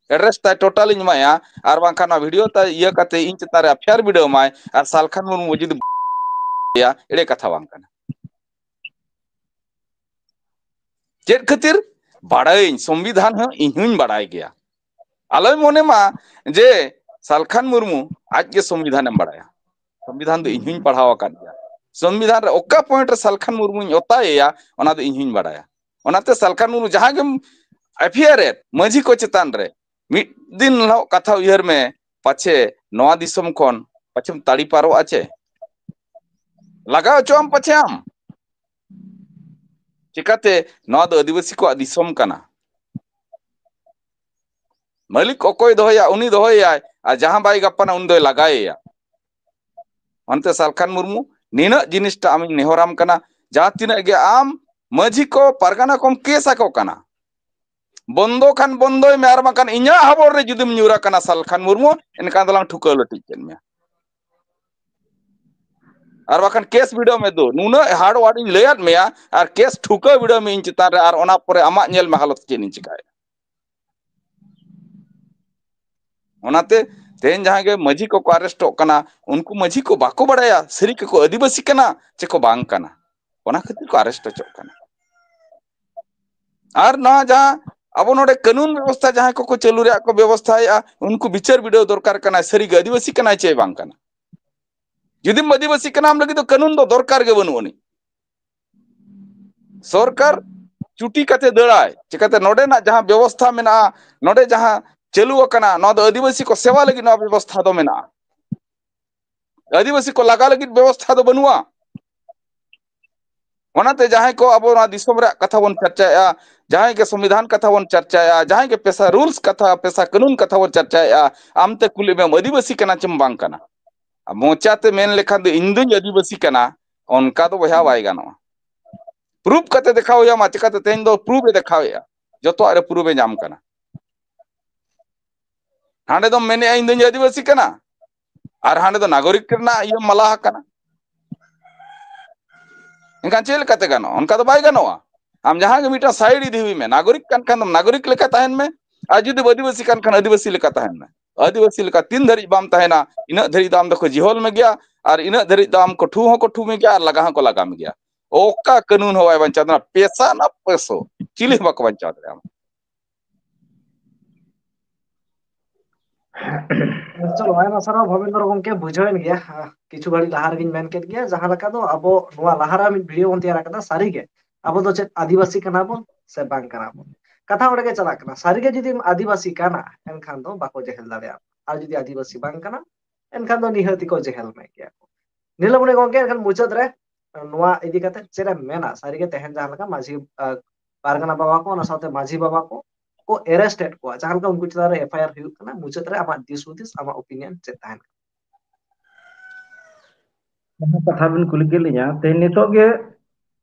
ᱮᱰᱨᱮᱥ ᱛᱟᱭ ᱴᱳᱴᱟᱞ ᱤᱧ ᱮᱢᱟᱭᱟ, ᱟᱨ ᱵᱟᱝᱠᱷᱟᱱ ᱱᱚᱣᱟ ᱵᱷᱤᱰᱤᱭᱳ ᱛᱟᱭ ᱤᱭᱟᱹ ᱠᱟᱛᱮ ᱤᱧ ᱪᱮᱛᱟᱱ ᱨᱮ ᱮᱯᱷ ᱟᱭ ᱟᱨ ᱵᱤᱰᱟᱹᱣ ᱢᱟᱭ, ᱟᱨ ᱥᱟᱞᱠᱷᱟᱱ ᱢᱩᱨᱢᱩ ᱡᱩᱫᱤ ᱮᱲᱮ ᱠᱟᱛᱷᱟ ᱵᱟᱝ ᱠᱟᱱᱟ᱾ ᱪᱮᱫ ᱠᱷᱟᱹᱛᱤᱨ? ᱵᱟᱲᱟᱭᱟᱹᱧ, ᱥᱚᱝᱵᱤᱫᱷᱟᱱ ᱦᱚᱸ ᱤᱧ ᱦᱚᱸᱧ ᱵᱟᱲᱟᱭ ᱜᱮᱭᱟ᱾ ᱟᱞᱚᱭ ᱢᱚᱱᱮ ᱢᱟ ᱡᱮ ᱥᱟᱞᱠᱷᱟᱱ ᱢᱩᱨᱢᱩ ᱟᱡ ᱜᱮ ᱥᱚᱝᱵᱤᱫᱷᱟᱱᱮᱢ ᱵᱟᱲᱟᱭᱟ᱾ ᱥᱚᱝᱵᱤᱫᱷᱟᱱ ᱫᱚ ᱤᱧ ᱦᱚᱸᱧ ᱯᱟᱲᱦᱟᱣ ᱟᱠᱟᱫ ᱜᱮᱭᱟ᱾ ᱥᱚᱝᱵᱤᱫᱷᱟᱱ ᱨᱮ ᱚᱠᱟ ᱯᱚᱭᱮᱱᱴ ᱨᱮ ᱥᱟᱞᱠᱷᱟᱱ ᱢᱩᱨᱢᱩᱧ ᱚᱛᱟᱭᱮᱭᱟ, ᱚᱱᱟ ᱫᱚ ᱤᱧ ᱦᱚᱸᱧ ᱵᱟᱲᱟᱭᱟ᱾ ᱚᱱᱟᱛᱮ ᱥᱟᱞᱠᱷᱟᱱ ᱢᱩᱨᱢᱩ ᱡᱟᱦᱟᱸ ᱜᱮᱢ ᱮᱯᱷ ᱟᱭ ᱟᱨ ᱮᱫ ᱢᱟᱹᱡᱷᱤ ᱠᱚ ᱪᱮᱛᱟᱱ ᱨᱮ, ᱢᱤᱫ ᱫᱤᱱ ᱦᱤᱞᱳᱜ ᱠᱟᱛᱷᱟ ᱩᱭᱦᱟᱹᱨ ᱢᱮ, ᱯᱟᱪᱷᱮ ᱱᱚᱣᱟ ᱫᱤᱥᱚᱢ ᱠᱷᱚᱱ ᱯᱟᱪᱷᱮᱢ ᱛᱟᱲᱤ ᱯᱟᱨᱚᱜᱼᱟ ᱪᱮ? ᱞᱟᱜᱟᱣ ᱦᱚᱪᱚᱜ ᱟᱢ ᱯᱟᱪᱷᱮ ᱟᱢ᱾ ᱪᱤᱠᱟᱛᱮ? ᱱᱚᱣᱟ ᱫᱚ ᱟᱹᱫᱤᱵᱟᱹᱥᱤ ᱠᱚᱣᱟᱜ ᱫᱤᱥᱚᱢ ᱠᱟᱱᱟ᱾ ᱢᱟᱹᱞᱤᱠ ᱚᱠᱚᱭ ᱫᱚᱦᱚᱭᱟ? ᱩᱱᱤ ᱫᱚᱦᱚᱭᱟᱭ, ᱟᱨ ᱡᱟᱦᱟᱸ ᱵᱟᱭ ᱜᱟᱯᱟᱱᱟ ᱩᱱᱤ ᱫᱚᱭ ᱞᱟᱜᱟᱭᱮᱭᱟ᱾ ᱚᱱᱛᱮ ᱥᱟᱞᱠᱷᱟᱱ ᱢᱩᱨᱢᱩ, ᱱᱤᱱᱟᱹᱜ ᱡᱤᱱᱤᱥᱴᱟ ᱟᱢᱤᱧ ᱱᱮᱦᱚᱨᱟᱢ ᱠᱟᱱᱟ, ᱡᱟᱦᱟᱸ ᱛᱤᱱᱟᱹᱜ ᱜᱮ ᱟᱢ ᱢᱟᱹᱡᱷᱤ ᱠᱚ, ᱯᱟᱨᱜᱟᱱᱟ ᱠᱚᱢ ᱠᱮᱥ ᱟᱠᱚ ᱠᱟᱱᱟ, ᱵᱚᱱᱫᱚ ᱠᱷᱟᱱ ᱵᱚᱱᱫᱚᱭ ᱢᱮ, ᱟᱨ ᱵᱟᱝᱠᱷᱟᱱ ᱤᱧᱟᱹᱜ ᱦᱟᱵᱚᱲ ᱨᱮ ᱡᱩᱫᱤᱢ ᱧᱩᱨ ᱟᱠᱟᱱᱟ ᱥᱟᱞᱠᱷᱟᱱ ᱢᱩᱨᱢᱩ, ᱮᱱᱠᱷᱟᱱ ᱫᱚᱞᱟᱝ ᱴᱷᱩᱠᱟᱹᱣ ᱞᱟᱹᱴᱤᱡ ᱠᱮᱫ ᱢᱮᱭᱟ᱾ ᱟᱨ ᱵᱟᱠᱷᱟᱱ ᱠᱮᱥ ᱵᱷᱤᱲᱟᱹᱣ ᱢᱮ ᱫᱩ, ᱱᱩᱱᱟᱹᱜ hard word ᱤᱧ ᱞᱟᱹᱭᱟᱫ ᱢᱮᱭᱟ, ᱟᱨ ᱠᱮᱥ ᱴᱷᱩᱠᱟᱹᱣ ᱵᱷᱤᱲᱟᱹᱣ ᱢᱮ ᱤᱧ ᱪᱮᱛᱟᱱ ᱨᱮ, ᱟᱨ ᱚᱱᱟ ᱯᱚᱨᱮ ᱟᱢᱟᱜ ᱧᱮᱞ ᱢᱮ ᱦᱟᱞᱚᱛ ᱪᱮᱫ ᱤᱧ ᱪᱤᱠᱟᱭᱟ᱾ ᱚᱱᱟᱛᱮ ᱛᱮᱦᱮᱧ ᱡᱟᱦᱟᱸᱭ ᱜᱮ ᱢᱟᱹᱡᱷᱤ ᱠᱚᱠᱚ ᱟᱨᱮᱥᱴᱚᱜ ᱠᱟᱱᱟ, ᱩᱱᱠᱩ ᱢᱟᱹᱡᱷᱤ ᱠᱚ ᱵᱟᱠᱚ ᱵᱟᱲᱟᱭᱟ ᱥᱟᱹᱨᱤ ᱠᱚᱠᱚ ᱟᱹᱫᱤᱵᱟᱹᱥᱤ ᱠᱟᱱᱟ ᱪᱮ ᱠᱚ ᱵᱟᱝ ᱠᱟᱱᱟ, ᱚᱱᱟ ᱠᱷᱟᱹᱛᱤᱨ ᱠᱚ ᱟᱨᱮᱥᱴ ᱦᱚᱪᱚᱜ ᱠᱟᱱᱟ᱾ ᱟᱨ ᱱᱚᱣᱟ ᱡᱟᱦᱟᱸ ᱟᱵᱚ ᱱᱚᱰᱮ ᱠᱟᱹᱱᱩᱱ ᱵᱮᱵᱚᱥᱛᱷᱟ ᱡᱟᱦᱟᱸᱭ ᱠᱚᱠᱚ ᱪᱟᱹᱞᱩ ᱨᱮᱭᱟᱜ ᱠᱚ ᱵᱮᱵᱚᱥᱛᱷᱟᱭᱮᱫᱼᱟ, ᱩᱱᱠᱩ ᱵᱤᱪᱟᱹᱨ ᱵᱤᱰᱟᱹᱣ ᱫᱚᱨᱠᱟᱨ ᱠᱟᱱᱟ, ᱥᱟᱹᱨᱤᱜᱮ ᱟᱹᱫᱤᱵᱟᱹᱥᱤ ᱠᱟᱱᱟᱭ ᱪᱮ ᱵᱟᱝ ᱠᱟᱱᱟ᱾ ᱡᱩᱫᱤᱢ ᱟᱹᱫᱤᱵᱟᱹᱥᱤ ᱠᱟᱱᱟ, ᱟᱢ ᱞᱟᱹᱜᱤᱫ ᱫᱚ ᱠᱟᱹᱱᱩᱱ ᱫᱚ ᱫᱚᱨᱠᱟᱨ ᱜᱮ ᱵᱟᱹᱱᱩᱜ ᱟᱹᱱᱤᱡ᱾ ᱥᱚᱨᱠᱟᱨ ᱪᱩᱴᱤ ᱠᱟᱛᱮ ᱫᱟᱹᱲᱟᱭ, ᱪᱤᱠᱟᱹᱛᱮ ᱱᱚᱰᱮᱱᱟᱜ ᱡᱟᱦᱟᱸ ᱵᱮᱵᱚᱥᱛᱷᱟ ᱢᱮᱱᱟᱜᱼᱟ, ᱱᱚᱰᱮ ᱡᱟᱦᱟᱸ ᱪᱟᱹᱞᱩ ᱟᱠᱟᱱᱟ, ᱱᱚᱣᱟ ᱫᱚ ᱟᱹᱫᱤᱵᱟᱹᱥᱤ ᱠᱚ ᱥᱮᱵᱟ ᱞᱟᱹᱜᱤᱫ ᱱᱚᱣᱟ ᱵᱮᱵᱚᱥᱛᱷᱟ ᱫᱚ ᱢᱮᱱᱟᱜᱼᱟ᱾ ᱟᱹᱫᱤᱵᱟᱹᱥᱤ ᱠᱚ ᱞᱟᱜᱟ ᱞᱟᱹᱜᱤᱫ ᱵᱮᱵᱚᱥᱛᱷᱟ ᱫᱚ ᱵᱟᱹᱱᱩᱜᱼᱟ᱾ ᱚᱱᱟᱛᱮ ᱡᱟᱦᱟᱸᱭ ᱠᱚ ᱟᱵᱚ ᱱᱚᱣᱟ ᱫᱤᱥᱚᱢ ᱨᱮᱭᱟᱜ ᱠᱟᱛᱷᱟ ᱵᱚᱱ ᱪᱟᱨᱪᱟᱭᱮᱫᱼᱟ, ᱡᱟᱦᱟᱸᱭ ᱜᱮ ᱥᱚᱝᱵᱤᱫᱷᱟᱱ ᱠᱟᱛᱷᱟ ᱵᱚᱱ ᱪᱟᱨᱪᱟᱭᱮᱫᱼᱟ, ᱡᱟᱦᱟᱸᱭ ᱜᱮ ᱯᱮᱥᱟ ᱨᱩᱞᱥ ᱠᱟᱛᱷᱟ, ᱯᱮᱥᱟ ᱠᱟᱹᱱᱩᱱ ᱠᱟᱛᱷᱟ ᱵᱚᱱ ᱪᱟᱨᱪᱟᱭᱮᱫᱼᱟ, ᱟᱢᱛᱮ ᱠᱩᱞᱤ ᱢᱮᱢ ᱟᱹᱫᱤᱵᱟᱹᱥᱤ ᱠᱟᱱᱟ ᱪᱮᱢ ᱵᱟᱝ ᱠᱟᱱᱟ? ᱟᱨ ᱢᱚᱪᱟᱛᱮ ᱢᱮᱱ ᱞᱮᱠᱷᱟᱱ ᱫᱚ ᱤᱧ ᱫᱩᱧ ᱟᱹᱫᱤᱵᱟᱹᱥᱤ ᱠᱟᱱᱟ, ᱚᱱᱠᱟ ᱫᱚ ᱵᱚᱭᱦᱟ ᱵᱟᱭ ᱜᱟᱱᱚᱜᱼᱟ᱾ ᱯᱨᱩᱯ ᱠᱟᱛᱮ ᱫᱮᱠᱷᱟᱣ ᱦᱩᱭᱟᱢᱟ, ᱪᱤᱠᱟᱛᱮ ᱛᱮᱦᱮᱧ ᱫᱚ ᱯᱨᱩᱯ ᱮ ᱫᱮᱠᱷᱟᱣᱮᱫᱼᱟ, ᱡᱚᱛᱚᱣᱟᱜ ᱨᱮ ᱯᱨᱩᱯ ᱮ ᱧᱟᱢ ᱠᱟᱱᱟ᱾ ᱦᱟᱸᱰᱮ ᱫᱚᱢ ᱢᱮᱱᱮᱫᱼᱟ ᱤᱧ ᱫᱩᱧ ᱟᱹᱫᱤᱵᱟᱹᱥᱤ ᱠᱟᱱᱟ, ᱟᱨ ᱦᱟᱸᱰᱮ ᱫᱚ ᱱᱟᱜᱚᱨᱤᱠ ᱨᱮᱱᱟᱜ ᱤᱭᱟᱹ ᱢᱟᱞᱟ ᱟᱠᱟᱱᱟ᱾ ᱮᱱᱠᱷᱟᱱ ᱪᱮᱫ ᱞᱮᱠᱟᱛᱮ ᱜᱟᱱᱚᱜᱼᱟ? ᱚᱱᱠᱟ ᱫᱚ ᱵᱟᱭ ᱜᱟᱱᱚᱜᱼᱟ᱾ ᱟᱢ ᱡᱟᱦᱟᱸ ᱜᱮ ᱢᱤᱫᱴᱟᱝ ᱥᱟᱭᱤᱰ ᱤᱫᱤ ᱦᱩᱭ ᱢᱮ, ᱱᱟᱜᱚᱨᱤᱠ ᱠᱟᱱ ᱠᱷᱟᱱ ᱫᱚᱢ ᱱᱟᱜᱚᱨᱤᱠ ᱞᱮᱠᱟ ᱛᱟᱦᱮᱱ ᱢᱮ, ᱟᱨ ᱡᱩᱫᱤ ᱟᱹᱫᱤᱵᱟᱹᱥᱤ ᱠᱟᱱ ᱠᱷᱟᱱ ᱟᱹᱫᱤᱵᱟᱹᱥᱤ ᱞᱮᱠᱟ ᱛᱟᱦᱮᱱ ᱢᱮ᱾ ᱟᱹᱫᱤᱵᱟᱹᱥᱤ ᱞᱮᱠᱟ ᱛᱤᱱ ᱫᱷᱟᱹᱨᱤᱡ ᱵᱟᱢ ᱛᱟᱦᱮᱱᱟ, ᱤᱱᱟᱹᱜ ᱫᱷᱟᱹᱨᱤᱡ ᱫᱚ ᱟᱢ ᱫᱚᱠᱚ ᱡᱤᱦᱚᱞ ᱢᱮᱜᱮᱭᱟ, ᱟᱨ ᱤᱱᱟᱹᱜ ᱫᱷᱟᱹᱨᱤᱡ ᱫᱚ ᱟᱢ ᱠᱚ ᱴᱷᱩ ᱦᱚᱸᱠᱚ ᱴᱷᱩ ᱢᱮᱜᱮᱭᱟ, ᱟᱨ ᱞᱟᱜᱟ ᱦᱚᱸᱠᱚ ᱞᱟᱜᱟ ᱢᱮᱜᱮᱭᱟ᱾ ᱚᱠᱟ ᱠᱟᱹᱱᱩᱱ ᱦᱚᱸ ᱵᱟᱭ ᱵᱟᱧᱪᱟᱣ ᱫᱟᱲᱮᱭᱟᱜᱼᱟ, ᱯᱮᱥᱟ ᱨᱮᱱᱟᱜ ᱯᱮᱥᱚ ᱪᱤᱞᱤ ᱦᱚᱸ ᱵᱟᱠᱚ ᱵᱟᱧᱪᱟᱣ ᱫᱟᱲᱮᱭᱟᱜᱼᱟ᱾ ᱪᱚᱞᱚ, ᱟᱭᱢᱟ ᱥᱟᱨᱦᱟᱣ ᱵᱷᱚᱵᱮᱱᱫᱨᱚ ᱜᱚᱢᱠᱮ, ᱵᱩᱡᱷᱟᱹᱣᱮᱱ ᱜᱮᱭᱟ᱾ ᱦᱮᱸ, ᱠᱤᱪᱷᱩ ᱜᱷᱟᱹᱲᱤᱡ ᱞᱟᱦᱟ ᱨᱮᱜᱮᱧ ᱢᱮᱱ ᱠᱮᱫ ᱜᱮᱭᱟ, ᱡᱟᱦᱟᱸ ᱞᱮᱠᱟ ᱫᱚ ᱟᱵᱚ ᱱᱚᱣᱟ ᱞᱟᱦᱟ ᱨᱮ ᱢᱤᱫ ᱵᱷᱤᱰᱤᱭᱳ ᱵᱚᱱ ᱛᱮᱭᱟᱨ ᱟᱠᱟᱫᱟ, ᱥᱟᱹᱨᱤᱜᱮ ᱟᱵᱚ ᱫᱚ ᱪᱮᱫ ᱟᱹᱫᱤᱵᱟᱹᱥᱤ ᱠᱟᱱᱟ ᱵᱚᱱ ᱥᱮ ᱵᱟᱝ ᱠᱟᱱᱟ ᱵᱚᱱ? ᱠᱟᱛᱷᱟ ᱚᱸᱰᱮ ᱜᱮ ᱪᱟᱞᱟᱜ ᱠᱟᱱᱟ, ᱥᱟᱹᱨᱤᱜᱮ ᱡᱩᱫᱤᱢ ᱟᱹᱫᱤᱵᱟᱹᱥᱤ ᱠᱟᱱᱟ, ᱮᱱᱠᱷᱟᱱ ᱫᱚ ᱵᱟᱠᱚ ᱡᱮᱦᱮᱞ ᱫᱟᱲᱮᱭᱟᱜᱼᱟ, ᱟᱨ ᱡᱩᱫᱤ ᱟᱹᱫᱤᱵᱟᱹᱥᱤ ᱵᱟᱝ ᱠᱟᱱᱟ, ᱮᱱᱠᱷᱟᱱ ᱫᱚ ᱱᱤᱦᱟᱹᱛ ᱜᱮᱠᱚ ᱡᱮᱦᱮᱞ ᱢᱮ ᱜᱮᱭᱟ ᱠᱚ᱾ ᱱᱤᱞᱚᱢᱚᱬᱤ ᱜᱚᱢᱠᱮ, ᱮᱱᱠᱷᱟᱱ ᱢᱩᱪᱟᱹᱫ ᱨᱮ ᱱᱚᱣᱟ ᱤᱫᱤ ᱠᱟᱛᱮ ᱪᱮᱫ ᱮᱢ ᱢᱮᱱᱟ? ᱥᱟᱹᱨᱤᱜᱮ ᱛᱮᱦᱮᱧ ᱡᱟᱦᱟᱸ ᱞᱮᱠᱟ ᱢᱟᱹᱡᱷᱤ, ᱟᱸ, ᱯᱟᱨᱜᱟᱱᱟ ᱵᱟᱵᱟ ᱠᱚ, ᱚᱱᱟ ᱥᱟᱶᱛᱮ ᱢᱟᱹᱡᱷᱤ ᱵᱟᱵᱟ ᱠᱚ ᱠᱚ ᱮᱨᱮᱥᱴ ᱮᱫ ᱠᱚᱣᱟ, ᱡᱟᱦᱟᱸ ᱞᱮᱠᱟ ᱩᱱᱠᱩ ᱪᱮᱛᱟᱱ ᱨᱮ ᱮᱯᱷ ᱟᱭ ᱟᱨ ᱦᱩᱭᱩᱜ ᱠᱟᱱᱟ, ᱢᱩᱪᱟᱹᱫ ᱨᱮ ᱟᱢᱟᱜ ᱫᱤᱥ ᱦᱩᱫᱤᱥ, ᱟᱢᱟᱜ ᱳᱯᱤᱱᱤᱭᱚᱱ ᱪᱮᱫ ᱛᱟᱦᱮᱱ ᱠᱟᱱᱟ? ᱡᱟᱦᱟᱸ ᱠᱟᱛᱷᱟ ᱵᱤᱱ ᱠᱩᱞᱤ ᱠᱮᱫ ᱞᱤᱧᱟ, ᱛᱮᱦᱮᱧ ᱱᱤᱛᱚᱜ ᱜᱮ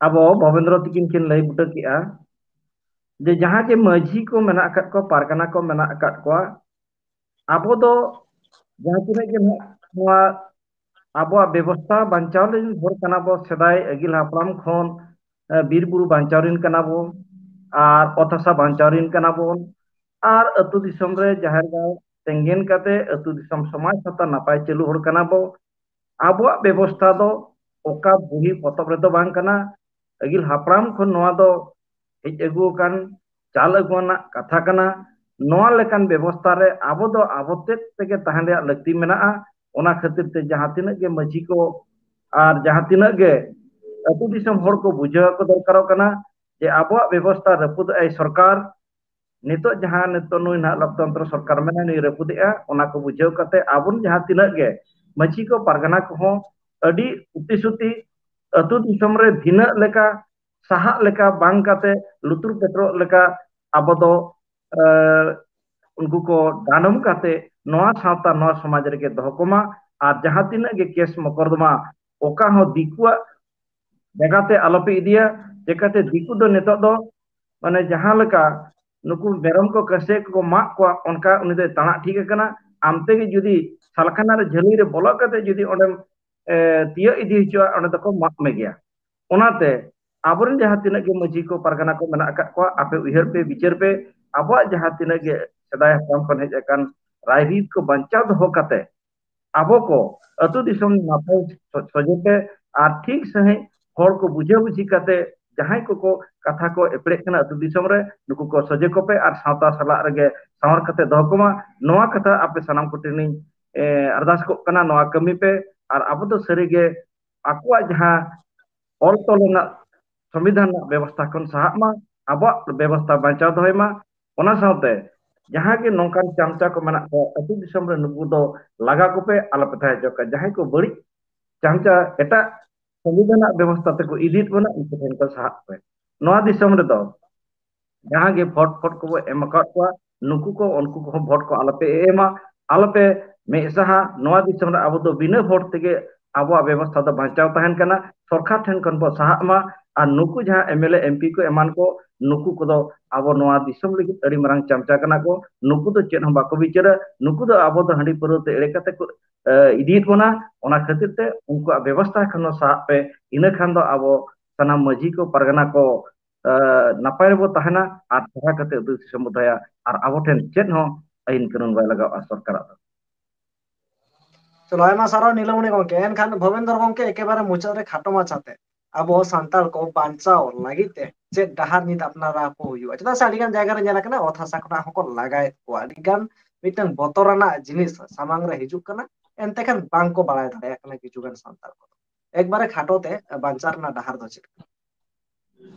ᱟᱵᱚ ᱵᱷᱚᱵᱮᱱᱫᱨᱚ ᱛᱤᱠᱤᱱ ᱠᱤᱱ ᱞᱟᱹᱭ ᱵᱩᱴᱟᱹ ᱠᱮᱜᱼᱟ, ᱡᱮ ᱡᱟᱦᱟᱸ ᱡᱮ ᱢᱟᱹᱡᱷᱤ ᱠᱚ ᱢᱮᱱᱟᱜ ᱟᱠᱟᱫ ᱠᱚᱣᱟ, ᱯᱟᱨᱜᱟᱱᱟ ᱠᱚ ᱢᱮᱱᱟᱜ ᱟᱠᱟᱫ ᱠᱚᱣᱟ, ᱟᱵᱚ ᱫᱚ ᱡᱟᱦᱟᱸ ᱛᱤᱱᱟᱹᱜ ᱜᱮ ᱱᱟᱦᱟᱜ ᱱᱚᱣᱟ ᱟᱵᱚᱣᱟᱜ ᱵᱮᱵᱚᱥᱛᱷᱟ ᱵᱟᱧᱪᱟᱣ ᱞᱟᱹᱜᱤᱫ ᱦᱚᱲ ᱠᱟᱱᱟ ᱵᱚ, ᱥᱮᱫᱟᱭ ᱟᱹᱜᱤᱞ ᱦᱟᱯᱲᱟᱢ ᱠᱷᱚᱱ, ᱮ, ᱵᱤᱨ ᱵᱩᱨᱩ ᱵᱟᱧᱪᱟᱣ ᱨᱮᱱ ᱠᱟᱱᱟ ᱵᱚᱱ, ᱟᱨ ᱚᱛ ᱦᱟᱥᱟ ᱵᱟᱧᱪᱟᱣ ᱨᱮᱱ ᱠᱟᱱᱟ ᱵᱚᱱ, ᱟᱨ ᱟᱹᱛᱩ ᱫᱤᱥᱚᱢ ᱨᱮ ᱡᱟᱦᱮᱨ ᱜᱟᱲ ᱛᱮᱸᱜᱮᱱ ᱠᱟᱛᱮ ᱟᱹᱛᱩ ᱫᱤᱥᱚᱢ ᱥᱚᱢᱟᱡᱽ ᱥᱟᱶᱛᱟ ᱱᱟᱯᱟᱭ ᱪᱟᱹᱞᱩ ᱦᱚᱲ ᱠᱟᱱᱟ ᱵᱚ᱾ ᱟᱵᱚᱣᱟᱜ ᱵᱮᱵᱚᱥᱛᱷᱟ ᱫᱚ ᱚᱠᱟ ᱵᱩᱦᱤ ᱯᱚᱛᱚᱵ ᱨᱮᱫᱚ ᱵᱟᱝ ᱠᱟᱱᱟ᱾ ᱟᱹᱜᱤᱞ ᱦᱟᱯᱲᱟᱢ ᱠᱷᱚᱱ ᱱᱚᱣᱟ ᱫᱚ ᱦᱮᱡ ᱟᱹᱜᱩ ᱟᱠᱟᱱ, ᱪᱟᱞ ᱟᱹᱜᱩ ᱟᱱᱟᱜ ᱠᱟᱛᱷᱟ ᱠᱟᱱᱟ᱾ ᱱᱚᱣᱟ ᱞᱮᱠᱟᱱ ᱵᱮᱵᱚᱥᱛᱷᱟ ᱨᱮ ᱟᱵᱚ ᱫᱚ ᱟᱵᱚ ᱛᱮᱫ ᱛᱮᱜᱮ ᱛᱟᱦᱮᱸ ᱨᱮᱭᱟᱜ ᱞᱟᱹᱠᱛᱤ ᱢᱮᱱᱟᱜᱼᱟ᱾ ᱚᱱᱟ ᱠᱷᱟᱹᱛᱤᱨ ᱛᱮ ᱡᱟᱦᱟᱸ ᱛᱤᱱᱟᱹᱜ ᱜᱮ ᱢᱟᱹᱡᱷᱤ ᱠᱚ ᱟᱨ ᱡᱟᱦᱟᱸ ᱛᱤᱱᱟᱹᱜ ᱜᱮ ᱟᱹᱛᱩ ᱫᱤᱥᱚᱢ ᱦᱚᱲ ᱠᱚ ᱵᱩᱡᱷᱟᱹᱣ ᱟᱠᱚ ᱫᱚᱨᱠᱟᱨᱚᱜ ᱠᱟᱱᱟ ᱡᱮ ᱟᱵᱚᱣᱟᱜ ᱵᱮᱵᱚᱥᱛᱷᱟ ᱨᱟᱹᱯᱩᱫ ᱟᱭ ᱥᱚᱨᱠᱟᱨ, ᱱᱤᱛᱚᱜ ᱡᱟᱦᱟᱸ ᱱᱤᱛᱚᱜ ᱱᱩᱭ ᱱᱟᱦᱟᱜ ᱞᱳᱠᱛᱚᱱᱛᱨᱚ ᱥᱚᱨᱠᱟᱨ ᱢᱮᱱᱟᱭ, ᱱᱩᱭ ᱨᱟᱹᱯᱩᱫᱮᱜᱼᱟ, ᱚᱱᱟ ᱠᱚ ᱵᱩᱡᱷᱟᱹᱣ ᱠᱟᱛᱮ ᱟᱵᱚᱱ ᱡᱟᱦᱟᱸ ᱛᱤᱱᱟᱹᱜ ᱜᱮ ᱢᱟᱹᱡᱷᱤ ᱠᱚ ᱯᱟᱨᱜᱟᱱᱟ ᱠᱚᱦᱚᱸ ᱟᱹᱰᱤ ᱩᱛᱤ ᱥᱩᱛᱤ ᱟᱹᱛᱩ ᱫᱤᱥᱚᱢ ᱨᱮ ᱵᱷᱤᱱᱟᱹᱜ ᱞᱮᱠᱟ, ᱥᱟᱦᱟᱜ ᱞᱮᱠᱟ ᱵᱟᱝ ᱠᱟᱛᱮ ᱞᱩᱛᱩᱨ ᱯᱮᱴᱨᱚᱜ ᱞᱮᱠᱟ ᱟᱵᱚ ᱫᱚ, ᱮ, ᱩᱱᱠᱩ ᱠᱚ ᱰᱟᱸᱰᱚᱢ ᱠᱟᱛᱮ ᱱᱚᱣᱟ ᱥᱟᱶᱛᱟ, ᱱᱚᱣᱟ ᱥᱚᱢᱟᱡᱽ ᱨᱮᱜᱮ ᱫᱚᱦᱚ ᱠᱚᱢᱟ᱾ ᱟᱨ ᱡᱟᱦᱟᱸ ᱛᱤᱱᱟᱹᱜ ᱜᱮ ᱠᱮᱥ ᱢᱚᱠᱚᱨᱫᱚᱢᱟ ᱚᱠᱟ ᱦᱚᱸ ᱫᱤᱠᱩᱣᱟᱜ ᱡᱟᱭᱜᱟ ᱛᱮ ᱟᱞᱚᱯᱮ ᱤᱫᱤᱭᱟ᱾ ᱪᱮᱠᱟᱛᱮ ᱫᱤᱠᱩ ᱫᱚ ᱱᱤᱛᱚᱜ ᱫᱚ ᱢᱟᱱᱮ ᱡᱟᱦᱟᱸ ᱞᱮᱠᱟ ᱱᱩᱠᱩ ᱢᱮᱨᱚᱢ ᱠᱚ ᱠᱟᱹᱥᱤ ᱠᱚᱠᱚ ᱢᱟᱜ ᱠᱚᱣᱟ, ᱚᱱᱠᱟ ᱩᱱᱤ ᱫᱚᱭ ᱛᱟᱬᱟᱜ ᱴᱷᱤᱠ ᱟᱠᱟᱱᱟ᱾ ᱟᱢ ᱛᱮᱜᱮ ᱡᱩᱫᱤ ᱥᱟᱞᱠᱷᱟᱱᱟ ᱨᱮ ᱡᱷᱟᱹᱞᱤ ᱨᱮ ᱵᱚᱞᱚ ᱠᱟᱛᱮ ᱡᱩᱫᱤ ᱚᱸᱰᱮᱢ, ᱮ, ᱛᱤᱭᱟᱹᱜ ᱤᱫᱤ ᱦᱚᱪᱚᱣᱟ, ᱚᱸᱰᱮ ᱫᱚᱠᱚ ᱢᱟᱜ ᱢᱮᱜᱮᱭᱟ᱾ ᱚᱱᱟᱛᱮ ᱟᱵᱚᱨᱮᱱ ᱡᱟᱦᱟᱸ ᱛᱤᱱᱟᱹᱜ ᱜᱮ ᱢᱟᱹᱡᱷᱤ ᱠᱚ ᱯᱟᱨᱜᱟᱱᱟ ᱠᱚ ᱢᱮᱱᱟᱜ ᱟᱠᱟᱫ ᱠᱚᱣᱟ, ᱟᱯᱮ ᱩᱭᱦᱟᱹᱨ ᱯᱮ, ᱵᱤᱪᱟᱹᱨ ᱯᱮ, ᱟᱵᱚᱣᱟᱜ ᱡᱟᱦᱟᱸ ᱛᱤᱱᱟᱹᱜ ᱜᱮ ᱥᱮᱫᱟᱭ ᱦᱟᱯᱲᱟᱢ ᱠᱷᱚᱱ ᱦᱮᱡ ᱟᱠᱟᱱ ᱨᱟᱭᱨᱤᱛ ᱠᱚ ᱵᱟᱧᱪᱟᱣ ᱫᱚᱦᱚ ᱠᱟᱛᱮ ᱟᱵᱚ ᱠᱚ ᱟᱹᱛᱩ ᱫᱤᱥᱚᱢ ᱱᱟᱯᱟᱭ ᱥᱚ-, ᱥᱚᱡᱷᱮ ᱛᱮ ᱟᱨ ᱴᱷᱤᱠ ᱥᱟᱺᱦᱤᱡ ᱦᱚᱲ ᱠᱚ ᱵᱩᱡᱷᱟᱹ ᱵᱩᱡᱷᱤ ᱠᱟᱛᱮ ᱡᱟᱦᱟᱸᱭ ᱠᱚᱠᱚ ᱠᱟᱛᱷᱟ ᱠᱚ ᱮᱯᱲᱮᱜ ᱠᱟᱱᱟ ᱟᱹᱛᱩ ᱫᱤᱥᱚᱢ ᱨᱮ, ᱱᱩᱠᱩ ᱠᱚ ᱥᱚᱡᱷᱮ ᱠᱚᱯᱮ ᱟᱨ ᱥᱟᱶᱛᱟ ᱥᱟᱞᱟᱜ ᱨᱮᱜᱮ ᱥᱟᱶᱟᱨ ᱠᱟᱛᱮ ᱫᱚᱦᱚ ᱠᱚᱢᱟ᱾ ᱱᱚᱣᱟ ᱠᱟᱛᱷᱟ ᱟᱯᱮ ᱥᱟᱱᱟᱢ ᱠᱚᱴᱷᱮᱱᱤᱧ, ᱮ, ᱟᱨᱫᱟᱥ ᱠᱚᱜ ᱠᱟᱱᱟ, ᱱᱚᱣᱟ ᱠᱟᱹᱢᱤ ᱯᱮ᱾ ᱟᱨ ᱟᱵᱚ ᱫᱚ ᱥᱟᱹᱨᱤᱜᱮ ᱟᱠᱚᱣᱟᱜ ᱡᱟᱦᱟᱸ ᱚᱞ ᱛᱚᱞ ᱨᱮᱱᱟᱜ ᱥᱚᱝᱵᱤᱫᱷᱟᱱ ᱨᱮᱱᱟᱜ ᱵᱮᱵᱚᱥᱛᱷᱟ ᱠᱷᱚᱱ ᱥᱟᱦᱟᱜ ᱢᱟ, ᱟᱵᱚᱣᱟᱜ ᱵᱮᱵᱚᱥᱛᱷᱟ ᱵᱟᱧᱪᱟᱣ ᱫᱚᱦᱚᱭ ᱢᱟ᱾ ᱚᱱᱟ ᱥᱟᱶᱛᱮ ᱡᱟᱦᱟᱸ ᱜᱮ ᱱᱚᱝᱠᱟᱱ ᱪᱟᱢᱪᱟ ᱠᱚ ᱢᱮᱱᱟᱜ ᱠᱚᱣᱟ ᱟᱹᱛᱩ ᱫᱤᱥᱚᱢ ᱨᱮ, ᱱᱩᱠᱩ ᱫᱚ ᱞᱟᱜᱟ ᱠᱚᱯᱮ, ᱟᱞᱚᱯᱮ ᱛᱟᱦᱮᱸ ᱦᱚᱪᱚ ᱠᱚᱣᱟ᱾ ᱡᱟᱦᱟᱸᱭ ᱠᱚ ᱵᱟᱹᱲᱤᱡ ᱪᱟᱢᱪᱟ ᱮᱴᱟᱜ ᱥᱚᱝᱵᱤᱫᱷᱟᱱ ᱨᱮᱱᱟᱜ ᱵᱮᱵᱚᱥᱛᱷᱟ ᱛᱮᱠᱚ ᱤᱫᱤᱭᱮᱫ ᱵᱚᱱᱟ, ᱩᱱᱠᱩ ᱴᱷᱮᱱ ᱠᱚ ᱥᱟᱦᱟᱜ ᱯᱮ᱾ ᱱᱚᱣᱟ ᱫᱤᱥᱚᱢ ᱨᱮᱫᱚ ᱡᱟᱦᱟᱸ ᱜᱮ ᱵᱷᱳᱴ, ᱵᱷᱳᱴ ᱠᱚᱵᱚ ᱮᱢ ᱟᱠᱟᱫ ᱠᱚᱣᱟ, ᱱᱩᱠᱩ ᱠᱚ, ᱩᱱᱠᱩ ᱠᱚᱦᱚᱸ ᱵᱷᱳᱴ ᱠᱚ ᱟᱞᱚᱯᱮ ᱮᱢᱟ, ᱟᱞᱚᱯᱮ ᱢᱮᱫ ᱥᱟᱦᱟ᱾ ᱱᱚᱣᱟ ᱫᱤᱥᱚᱢ ᱨᱮ ᱟᱵᱚ ᱫᱚ ᱵᱤᱱᱟᱹ ᱵᱷᱳᱴ ᱛᱮᱜᱮ ᱟᱵᱚᱣᱟᱜ ᱵᱮᱵᱚᱥᱛᱷᱟ ᱫᱚ ᱵᱟᱧᱪᱟᱣ ᱛᱟᱦᱮᱱ ᱠᱟᱱᱟ᱾ ᱥᱚᱨᱠᱟᱨ ᱴᱷᱮᱱ ᱠᱷᱚᱱ ᱵᱚ ᱥᱟᱦᱟᱜ ᱢᱟ᱾ ᱟᱨ ᱱᱩᱠᱩ ᱡᱟᱦᱟᱸ M L A, M P ᱠᱚ ᱮᱢᱟᱱ ᱠᱚ, ᱱᱩᱠᱩ ᱠᱚᱫᱚ ᱟᱵᱚ ᱱᱚᱣᱟ ᱫᱤᱥᱚᱢ ᱞᱟᱹᱜᱤᱫ ᱟᱹᱰᱤ ᱢᱟᱨᱟᱝ ᱪᱟᱢᱪᱟ ᱠᱟᱱᱟ ᱠᱚ᱾ ᱱᱩᱠᱩ ᱫᱚ ᱪᱮᱫ ᱦᱚᱸ ᱵᱟᱠᱚ ᱵᱤᱪᱟᱹᱨᱟ᱾ ᱱᱩᱠᱩ ᱫᱚ ᱟᱵᱚ ᱫᱚ ᱦᱟᱺᱰᱤ ᱯᱟᱹᱣᱨᱟᱹ ᱛᱮ ᱮᱲᱮ ᱠᱟᱛᱮ ᱠᱚ, ᱮ, ᱤᱫᱤᱭᱮᱫ ᱵᱚᱱᱟ᱾ ᱚᱱᱟ ᱠᱷᱟᱹᱛᱤᱨ ᱛᱮ ᱩᱱᱠᱩᱣᱟᱜ ᱵᱮᱵᱚᱥᱛᱷᱟ ᱠᱷᱚᱱ ᱦᱚᱸ ᱥᱟᱦᱟᱜ ᱯᱮ᱾ ᱤᱱᱟᱹ ᱠᱷᱟᱱ ᱫᱚ ᱟᱵᱚ ᱥᱟᱱᱟᱢ ᱢᱟᱹᱡᱷᱤ ᱠᱚ, ᱯᱟᱨᱜᱟᱱᱟ ᱠᱚ, ᱮ, ᱱᱟᱯᱟᱭ ᱨᱮᱵᱚ ᱛᱟᱦᱮᱱᱟ ᱟᱨ ᱪᱮᱦᱨᱟ ᱠᱟᱛᱮ ᱟᱹᱛᱩ ᱫᱤᱥᱚᱢ ᱵᱚ ᱫᱚᱦᱚᱭᱟ ᱟᱨ ᱟᱵᱚ ᱴᱷᱮᱱ ᱪᱮᱫ ᱦᱚᱸ ᱟᱹᱭᱤᱱ ᱠᱟᱹᱱᱩᱱ ᱵᱟᱭ ᱞᱟᱜᱟᱜᱼᱟ ᱥᱚᱨᱠᱟᱨᱟᱜ ᱫᱚ᱾ ᱪᱚᱞᱚ, ᱟᱭᱢᱟ ᱥᱟᱨᱦᱟᱣ ᱱᱤᱞᱚᱢᱚᱬᱤ ᱜᱚᱢᱠᱮ᱾ ᱮᱱᱠᱷᱟᱱ ᱵᱷᱚᱵᱮᱱᱫᱚᱨ ᱜᱚᱢᱠᱮ, ᱮᱠᱮᱵᱟᱨᱮ ᱢᱩᱪᱟᱹᱫ ᱨᱮ ᱠᱷᱟᱴᱚ ᱢᱟᱪᱷᱟᱛᱮ ᱟᱵᱚ ᱥᱟᱱᱛᱟᱲ ᱠᱚ ᱵᱟᱧᱪᱟᱣ ᱞᱟᱹᱜᱤᱫ ᱛᱮ ᱪᱮᱫ ᱰᱟᱦᱟᱨ ᱱᱤᱛ ᱟᱯᱱᱟᱨ ᱟᱠᱚ ᱦᱩᱭᱩᱜᱼᱟ? ᱪᱮᱫᱟᱜ ᱥᱮ ᱟᱹᱰᱤ ᱜᱟᱱ ᱡᱟᱭᱜᱟ ᱨᱮ ᱧᱮᱞ ᱟᱠᱟᱱᱟ, ᱚᱛ ᱦᱟᱥᱟ ᱠᱷᱚᱱᱟᱜ ᱦᱚᱸᱠᱚ ᱞᱟᱜᱟᱭᱮᱫ ᱠᱚᱣᱟ, ᱟᱹᱰᱤ ᱜᱟᱱ ᱢᱤᱫᱴᱟᱝ ᱵᱚᱛᱚᱨᱟᱱᱟᱜ ᱡᱤᱱᱤᱥ ᱥᱟᱢᱟᱝ ᱨᱮ ᱦᱤᱡᱩᱜ ᱠᱟᱱᱟ, ᱮᱱᱛᱮ ᱠᱷᱟᱱ ᱵᱟᱝ ᱠᱚ ᱵᱟᱲᱟᱭ ᱫᱟᱲᱮᱭᱟᱜ ᱠᱟᱱᱟ ᱠᱤᱪᱷᱩ ᱜᱟᱱ ᱥᱟᱱᱛᱟᱲ ᱠᱚᱫᱚ᱾ ᱮᱠᱵᱟᱨᱮ ᱠᱷᱟᱴᱚ ᱛᱮ ᱵᱟᱧᱪᱟᱣ ᱨᱮᱱᱟᱜ ᱰᱟᱦᱟᱨ ᱫᱚ ᱪᱮᱫ ᱠᱟᱱᱟ?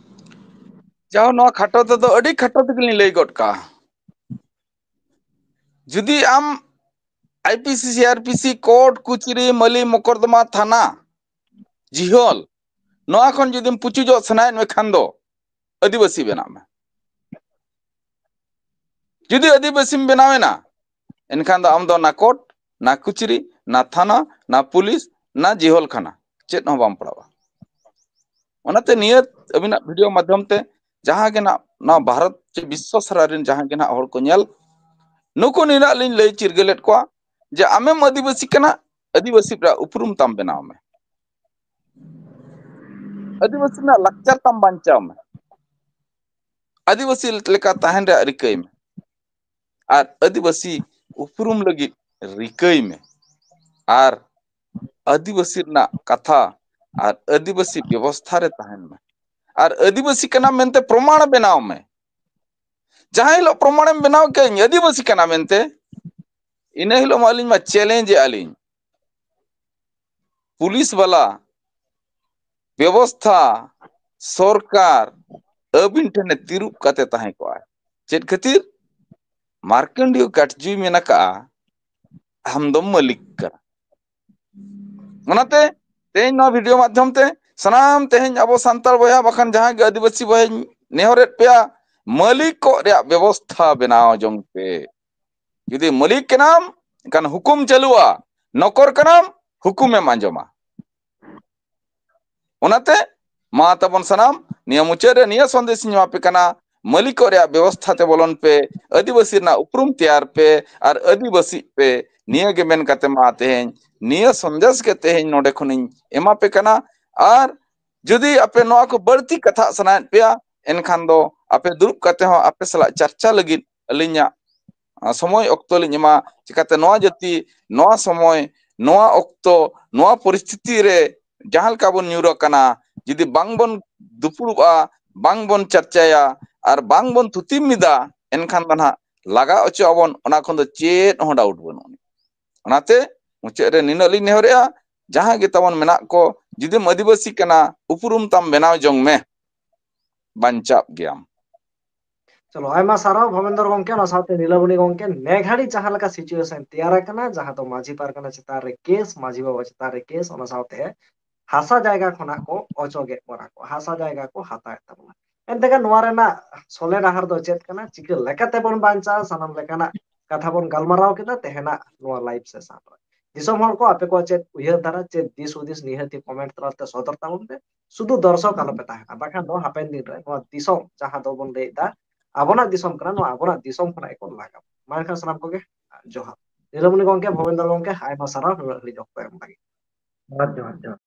ᱡᱟᱣ ᱱᱚᱣᱟ ᱠᱷᱟᱴᱚ ᱛᱮᱫᱚ ᱟᱹᱰᱤ ᱠᱷᱟᱴᱚ ᱛᱮᱜᱮᱞᱤᱧ ᱞᱟᱹᱭ ᱜᱚᱫ ᱠᱟᱜᱼᱟ᱾ ᱡᱩᱫᱤ ᱟᱢ I P C, C R P C, court, ᱠᱩᱪᱨᱤ, ᱢᱟᱹᱞᱤ, ᱢᱚᱠᱚᱨᱫᱚᱢᱟ, ᱛᱷᱟᱱᱟ, ᱡᱤᱦᱚᱞ, ᱱᱚᱣᱟ ᱠᱷᱚᱱ ᱡᱩᱫᱤᱢ ᱯᱩᱪᱩᱡᱚᱜ ᱥᱟᱱᱟᱭᱮᱫ ᱢᱮᱠᱷᱟᱱ ᱫᱚ ᱟᱹᱫᱤᱵᱟᱹᱥᱤ ᱵᱮᱱᱟᱜ ᱢᱮ᱾ ᱡᱩᱫᱤ ᱟᱹᱫᱤᱵᱟᱹᱥᱤᱢ ᱵᱮᱱᱟᱣ ᱮᱱᱟ, ᱮᱱᱠᱷᱟᱱ ᱫᱚ ᱟᱢ ᱫᱚ ᱱᱟ ᱠᱳᱨᱴ, ᱱᱟ ᱠᱩᱪᱨᱤ, ᱱᱟ ᱛᱷᱟᱱᱟ, ᱱᱟ ᱯᱩᱞᱤᱥ, ᱱᱟ ᱡᱤᱦᱚᱞ ᱠᱷᱟᱱᱟ, ᱪᱮᱫ ᱦᱚᱸ ᱵᱟᱢ ᱯᱟᱲᱟᱜᱼᱟ᱾ ᱚᱱᱟᱛᱮ ᱱᱤᱭᱟᱹ ᱟᱹᱵᱤᱱᱟᱜ ᱵᱷᱤᱰᱤᱭᱳ ᱢᱟᱫᱽᱫᱷᱚᱢ ᱛᱮ ᱡᱟᱦᱟᱸ ᱜᱮ ᱱᱟᱜ ᱱᱚᱣᱟ ᱵᱷᱟᱨᱚᱛ ᱪᱮ ᱵᱤᱥᱥᱚ ᱥᱟᱨᱟ ᱨᱮᱱ ᱡᱟᱦᱟᱸ ᱜᱮ ᱱᱟᱜ ᱦᱚᱲ ᱠᱚ ᱧᱮᱞ, ᱱᱩᱠᱩ ᱱᱤᱱᱟᱜ ᱞᱤᱧ ᱞᱟᱹᱭ ᱪᱤᱨᱜᱟᱹᱞᱮᱫ ᱠᱚᱣᱟ ᱡᱮ ᱟᱢᱮᱢ ᱟᱹᱫᱤᱵᱟᱹᱥᱤ ᱠᱟᱱᱟ, ᱟᱹᱫᱤᱵᱟᱹᱥᱤ ᱨᱮᱭᱟᱜ ᱩᱯᱨᱩᱢ ᱛᱟᱢ ᱵᱮᱱᱟᱣ ᱢᱮ, ᱟᱹᱫᱤᱵᱟᱹᱥᱤ ᱨᱮᱱᱟᱜ ᱞᱟᱠᱪᱟᱨ ᱛᱟᱢ ᱵᱟᱧᱪᱟᱣ ᱢᱮ, ᱟᱹᱫᱤᱵᱟᱹᱥᱤ ᱞᱮᱠᱟ ᱛᱟᱦᱮᱱ ᱨᱮᱭᱟᱜ ᱨᱤᱠᱟᱹᱭ ᱢᱮ, ᱟᱨ ᱟᱹᱫᱤᱵᱟᱹᱥᱤ ᱩᱯᱨᱩᱢ ᱞᱟᱹᱜᱤᱫ ᱨᱤᱠᱟᱹᱭ ᱢᱮ, ᱟᱨ ᱟᱹᱫᱤᱵᱟᱹᱥᱤ ᱨᱮᱱᱟᱜ ᱠᱟᱛᱷᱟ ᱟᱨ ᱟᱹᱫᱤᱵᱟᱹᱥᱤ ᱵᱮᱵᱚᱥᱛᱷᱟ ᱨᱮ ᱛᱟᱦᱮᱱ ᱢᱮ, ᱟᱨ ᱟᱹᱫᱤᱵᱟᱹᱥᱤ ᱠᱟᱱᱟᱢ ᱢᱮᱱᱛᱮ ᱯᱨᱚᱢᱟᱬ ᱵᱮᱱᱟᱣ ᱢᱮ᱾ ᱡᱟᱦᱟᱸ ᱦᱤᱞᱳᱜ ᱯᱨᱚᱢᱟᱬᱮᱢ ᱵᱮᱱᱟᱣ ᱠᱮᱫ ᱤᱧ ᱟᱹᱫᱤᱵᱟᱹᱥᱤ ᱠᱟᱱᱟ ᱢᱮᱱᱛᱮ, ᱤᱱᱟᱹ ᱦᱤᱞᱳᱜ ᱢᱟ ᱟᱹᱞᱤᱧ ᱢᱟ ᱪᱮᱞᱮᱧᱡᱽ ᱮᱫᱼᱟ ᱞᱤᱧ᱾ ᱯᱩᱞᱤᱥ ᱵᱟᱞᱟ, ᱵᱮᱵᱚᱥᱛᱷᱟ, ᱥᱚᱨᱠᱟᱨ ᱟᱹᱵᱤᱱ ᱴᱷᱮᱱᱮ ᱛᱤᱨᱩᱵ ᱠᱟᱛᱮ ᱛᱟᱦᱮᱸ ᱠᱚᱜᱼᱟ᱾ ᱪᱮᱫ ᱠᱷᱟᱹᱛᱤᱨ? ᱢᱟᱨᱠᱚᱱᱰᱤᱭᱚ ᱠᱟᱴᱡᱩᱭ ᱢᱮᱱ ᱟᱠᱟᱜᱼᱟ, ᱟᱢ ᱫᱚᱢ ᱢᱟᱹᱞᱤᱠ ᱠᱟᱱᱟ᱾ ᱚᱱᱟᱛᱮ ᱛᱮᱦᱮᱧ ᱱᱚᱣᱟ ᱵᱷᱤᱰᱤᱭᱳ ᱢᱟᱫᱽᱫᱷᱚᱢ ᱛᱮ ᱥᱟᱱᱟᱢ ᱛᱮᱦᱮᱧ ᱟᱵᱚ ᱥᱟᱱᱛᱟᱲ ᱵᱚᱭᱦᱟ ᱵᱟᱠᱷᱟᱱ ᱡᱟᱦᱟᱸ ᱜᱮ ᱟᱹᱫᱤᱵᱟᱹᱥᱤ ᱵᱚᱭᱦᱟᱧ ᱱᱮᱦᱚᱨᱮᱫ ᱯᱮᱭᱟ, ᱢᱟᱹᱞᱤᱠ ᱠᱚᱜ ᱨᱮᱭᱟᱜ ᱵᱮᱵᱚᱥᱛᱷᱟ ᱵᱮᱱᱟᱣ ᱡᱚᱝ ᱯᱮ᱾ ᱡᱩᱫᱤ ᱢᱟᱹᱞᱤᱠ ᱠᱟᱱᱟᱢ, ᱮᱱᱠᱷᱟᱱ ᱦᱩᱠᱩᱢ ᱪᱟᱹᱞᱩᱜᱼᱟ, ᱱᱚᱠᱚᱨ ᱠᱟᱱᱟᱢ, ᱦᱩᱠᱩᱢᱮᱢ ᱟᱸᱡᱚᱢᱟ᱾ ᱚᱱᱟᱛᱮ ᱢᱟ ᱛᱟᱵᱚᱱ ᱥᱟᱱᱟᱢ, ᱱᱤᱭᱟᱹ ᱢᱩᱪᱟᱹᱫ ᱨᱮ ᱱᱤᱭᱟᱹ ᱥᱟᱸᱫᱮᱥ ᱤᱧ ᱮᱢᱟ ᱯᱮ ᱠᱟᱱᱟ, ᱢᱟᱹᱞᱤᱠᱚᱜ ᱨᱮᱭᱟᱜ ᱵᱮᱵᱚᱥᱛᱷᱟ ᱛᱮ ᱵᱚᱞᱚᱱ ᱯᱮ, ᱟᱹᱫᱤᱵᱟᱹᱥᱤ ᱨᱮᱱᱟᱜ ᱩᱯᱨᱩᱢ ᱛᱮᱭᱟᱨ ᱯᱮ ᱟᱨ ᱟᱹᱫᱤᱵᱟᱹᱥᱤᱜ ᱯᱮ᱾ ᱱᱤᱭᱟᱹ ᱜᱮ ᱢᱮᱱ ᱠᱟᱛᱮ ᱢᱟ ᱛᱮᱦᱮᱧ ᱱᱤᱭᱟᱹ ᱥᱟᱸᱫᱮᱥ ᱜᱮ ᱛᱮᱦᱮᱧ ᱱᱚᱰᱮ ᱠᱷᱚᱱᱤᱧ ᱮᱢᱟ ᱯᱮ ᱠᱟᱱᱟ᱾ ᱟᱨ ᱡᱩᱫᱤ ᱟᱯᱮ ᱱᱚᱣᱟ ᱠᱚ ᱵᱟᱹᱲᱛᱤ ᱠᱟᱛᱷᱟ ᱥᱟᱱᱟᱭᱮᱫ ᱯᱮᱭᱟ, ᱮᱱᱠᱷᱟᱱ ᱫᱚ ᱟᱯᱮ ᱫᱩᱲᱩᱵ ᱠᱟᱛᱮ ᱦᱚᱸ ᱟᱯᱮ ᱥᱟᱞᱟᱜ ᱪᱟᱨᱪᱟ ᱞᱟᱹᱜᱤᱫ ᱟᱹᱞᱤᱧᱟᱜ, ᱟ, ᱥᱚᱢᱚᱭ ᱚᱠᱛᱚ ᱞᱤᱧ ᱮᱢᱟ᱾ ᱪᱤᱠᱟᱛᱮ ᱱᱚᱣᱟ ᱡᱟᱹᱛᱤ, ᱱᱚᱣᱟ ᱥᱚᱢᱚᱭ, ᱱᱚᱣᱟ ᱚᱠᱛᱚ, ᱱᱚᱣᱟ ᱯᱚᱨᱤᱥᱛᱷᱤᱛᱤ ᱨᱮ ᱡᱟᱦᱟᱸ ᱞᱮᱠᱟ ᱵᱚᱱ ᱧᱩᱨ ᱟᱠᱟᱱᱟ, ᱡᱩᱫᱤ ᱵᱟᱝ ᱵᱚᱱ ᱫᱩᱯᱲᱩᱵᱼᱟ, ᱵᱟᱝ ᱵᱚᱱ ᱪᱟᱨᱪᱟᱭᱟ ᱟᱨ ᱵᱟᱝ ᱵᱚᱱ ᱛᱷᱩᱛᱤ ᱢᱤᱫᱟ, ᱮᱱᱠᱷᱟᱱ ᱫᱚ ᱱᱟᱦᱟᱜ ᱞᱟᱜᱟ ᱚᱪᱚᱜ ᱟᱵᱚᱱ, ᱚᱱᱟ ᱠᱷᱚᱱ ᱫᱚ ᱪᱮᱫ ᱦᱚᱸ ᱰᱟᱣᱩᱴ ᱵᱟᱹᱱᱩᱜ ᱟᱹᱱᱤᱡ᱾ ᱚᱱᱟᱛᱮ ᱢᱩᱪᱟᱹᱫ ᱨᱮ ᱱᱤᱱᱟᱹᱜ ᱞᱤᱧ ᱱᱮᱦᱚᱨᱮᱜᱼᱟ, ᱡᱟᱦᱟᱸ ᱜᱮ ᱛᱟᱵᱚᱱ ᱢᱮᱱᱟᱜ ᱠᱚ, ᱡᱩᱫᱤᱢ ᱟᱹᱫᱤᱵᱟᱹᱥᱤ ᱠᱟᱱᱟ, ᱩᱯᱨᱩᱢ ᱛᱟᱢ ᱵᱮᱱᱟᱣ ᱡᱚᱝ ᱢᱮ, ᱵᱟᱧᱪᱟᱜ ᱜᱮᱭᱟᱢ᱾ ᱪᱚᱞᱚ, ᱟᱭᱢᱟ ᱥᱟᱨᱦᱟᱣ ᱵᱷᱚᱵᱮᱱᱫᱚᱨ ᱜᱚᱝᱠᱮ, ᱚᱱᱟ ᱥᱟᱶᱛᱮ ᱱᱤᱞᱟᱢᱚᱱᱤ ᱜᱚᱝᱠᱮ᱾ ᱱᱮ ᱜᱷᱟᱹᱲᱤᱡ ᱡᱟᱦᱟᱸ ᱞᱮᱠᱟ ᱥᱤᱪᱩᱭᱮᱥᱚᱱ ᱛᱮᱭᱟᱨ ᱟᱠᱟᱱᱟ, ᱡᱟᱦᱟᱸ ᱫᱚ ᱢᱟᱹᱡᱷᱤ ᱯᱟᱨᱜᱟᱱᱟ ᱪᱮᱛᱟᱱ ᱨᱮ ᱠᱮᱥ, ᱢᱟᱹᱡᱷᱤ ᱵᱟᱵᱟ ᱪᱮᱛᱟᱱ ᱨᱮ ᱠᱮᱥ, ᱚᱱᱟ ᱥᱟᱶᱛᱮ ᱦᱟᱥᱟ ᱡᱟᱭᱜᱟ ᱠᱷᱚᱱᱟᱜ ᱠᱚ ᱚᱪᱚᱜᱮᱫ ᱵᱚᱱᱟ ᱠᱚ, ᱦᱟᱥᱟ ᱡᱟᱭᱜᱟ ᱠᱚ ᱦᱟᱛᱟᱣᱮᱫ ᱛᱟᱵᱚᱱᱟ᱾ ᱮᱱᱛᱮ ᱜᱟᱱ ᱱᱚᱣᱟ ᱨᱮᱱᱟᱜ ᱥᱚᱞᱦᱮ ᱰᱟᱦᱟᱨ ᱫᱚ ᱪᱮᱫ ᱠᱟᱱᱟ, ᱪᱤᱠᱟᱹ ᱞᱮᱠᱟᱛᱮ ᱵᱚᱱ ᱵᱟᱧᱪᱟᱣᱟ, ᱥᱟᱱᱟᱢ ᱞᱮᱠᱟᱱᱟᱜ ᱠᱟᱛᱷᱟ ᱵᱚᱱ ᱜᱟᱞᱢᱟᱨᱟᱣ ᱠᱮᱫᱟ ᱛᱮᱦᱮᱧᱟᱜ ᱱᱚᱣᱟ ᱞᱟᱭᱤᱵᱷ ᱥᱮᱥᱚᱱ ᱨᱮ᱾ ᱫᱤᱥᱚᱢ ᱦᱚᱲ ᱠᱚ, ᱟᱯᱮ ᱠᱚᱣᱟᱜ ᱪᱮᱫ ᱩᱭᱦᱟᱹᱨ ᱫᱷᱟᱨᱟ, ᱪᱮᱫ ᱫᱤᱥ ᱦᱩᱫᱤᱥ, ᱱᱤᱦᱟᱹᱛᱤ ᱠᱚᱢᱮᱱᱴ ᱛᱟᱞᱟᱛᱮ ᱥᱚᱫᱚᱨ ᱛᱟᱵᱚᱱ ᱯᱮ᱾ ᱥᱩᱫᱷᱩ ᱫᱚᱨᱥᱚᱠ ᱟᱞᱚᱯᱮ ᱛᱟᱦᱮᱱᱟ, ᱵᱟᱠᱷᱟᱱ ᱫᱚ ᱦᱟᱯᱮᱱ ᱫᱤᱱ ᱨᱮ ᱱᱚᱣᱟ ᱫᱤᱥᱚᱢ ᱡᱟᱦᱟᱸ ᱫᱚᱵᱚᱱ ᱞᱟᱹᱭᱮᱫᱟ ᱟᱵᱚᱱᱟᱜ ᱫᱤᱥᱚᱢ ᱠᱟᱱᱟ, ᱱᱚᱣᱟ ᱟᱵᱚᱱᱟᱜ ᱫᱤᱥᱚᱢ ᱠᱷᱚᱱᱟᱜ ᱜᱮᱠᱚ ᱞᱟᱜᱟ᱾ ᱢᱟ ᱮᱱᱠᱷᱟᱱ ᱥᱟᱱᱟᱢ ᱠᱚᱜᱮ ᱡᱚᱦᱟᱨ᱾ ᱱᱤᱞᱟᱢᱚᱱᱤ ᱜᱚᱝᱠᱮ, ᱵᱷᱚᱵᱮᱱᱫᱨᱚ ᱜᱚᱝᱠᱮ, ᱟᱭᱢᱟ ᱥᱟᱨᱦᱟᱣ ᱱᱩᱱᱟᱹᱜ ᱜᱷᱟᱹᱲᱤᱡ ᱚᱠᱛᱚ ᱮᱢ ᱞᱟᱹᱜᱤᱫ᱾ ᱡᱚᱦᱟᱨ, ᱡᱚᱦᱟᱨ, ᱡᱚᱦᱟᱨ᱾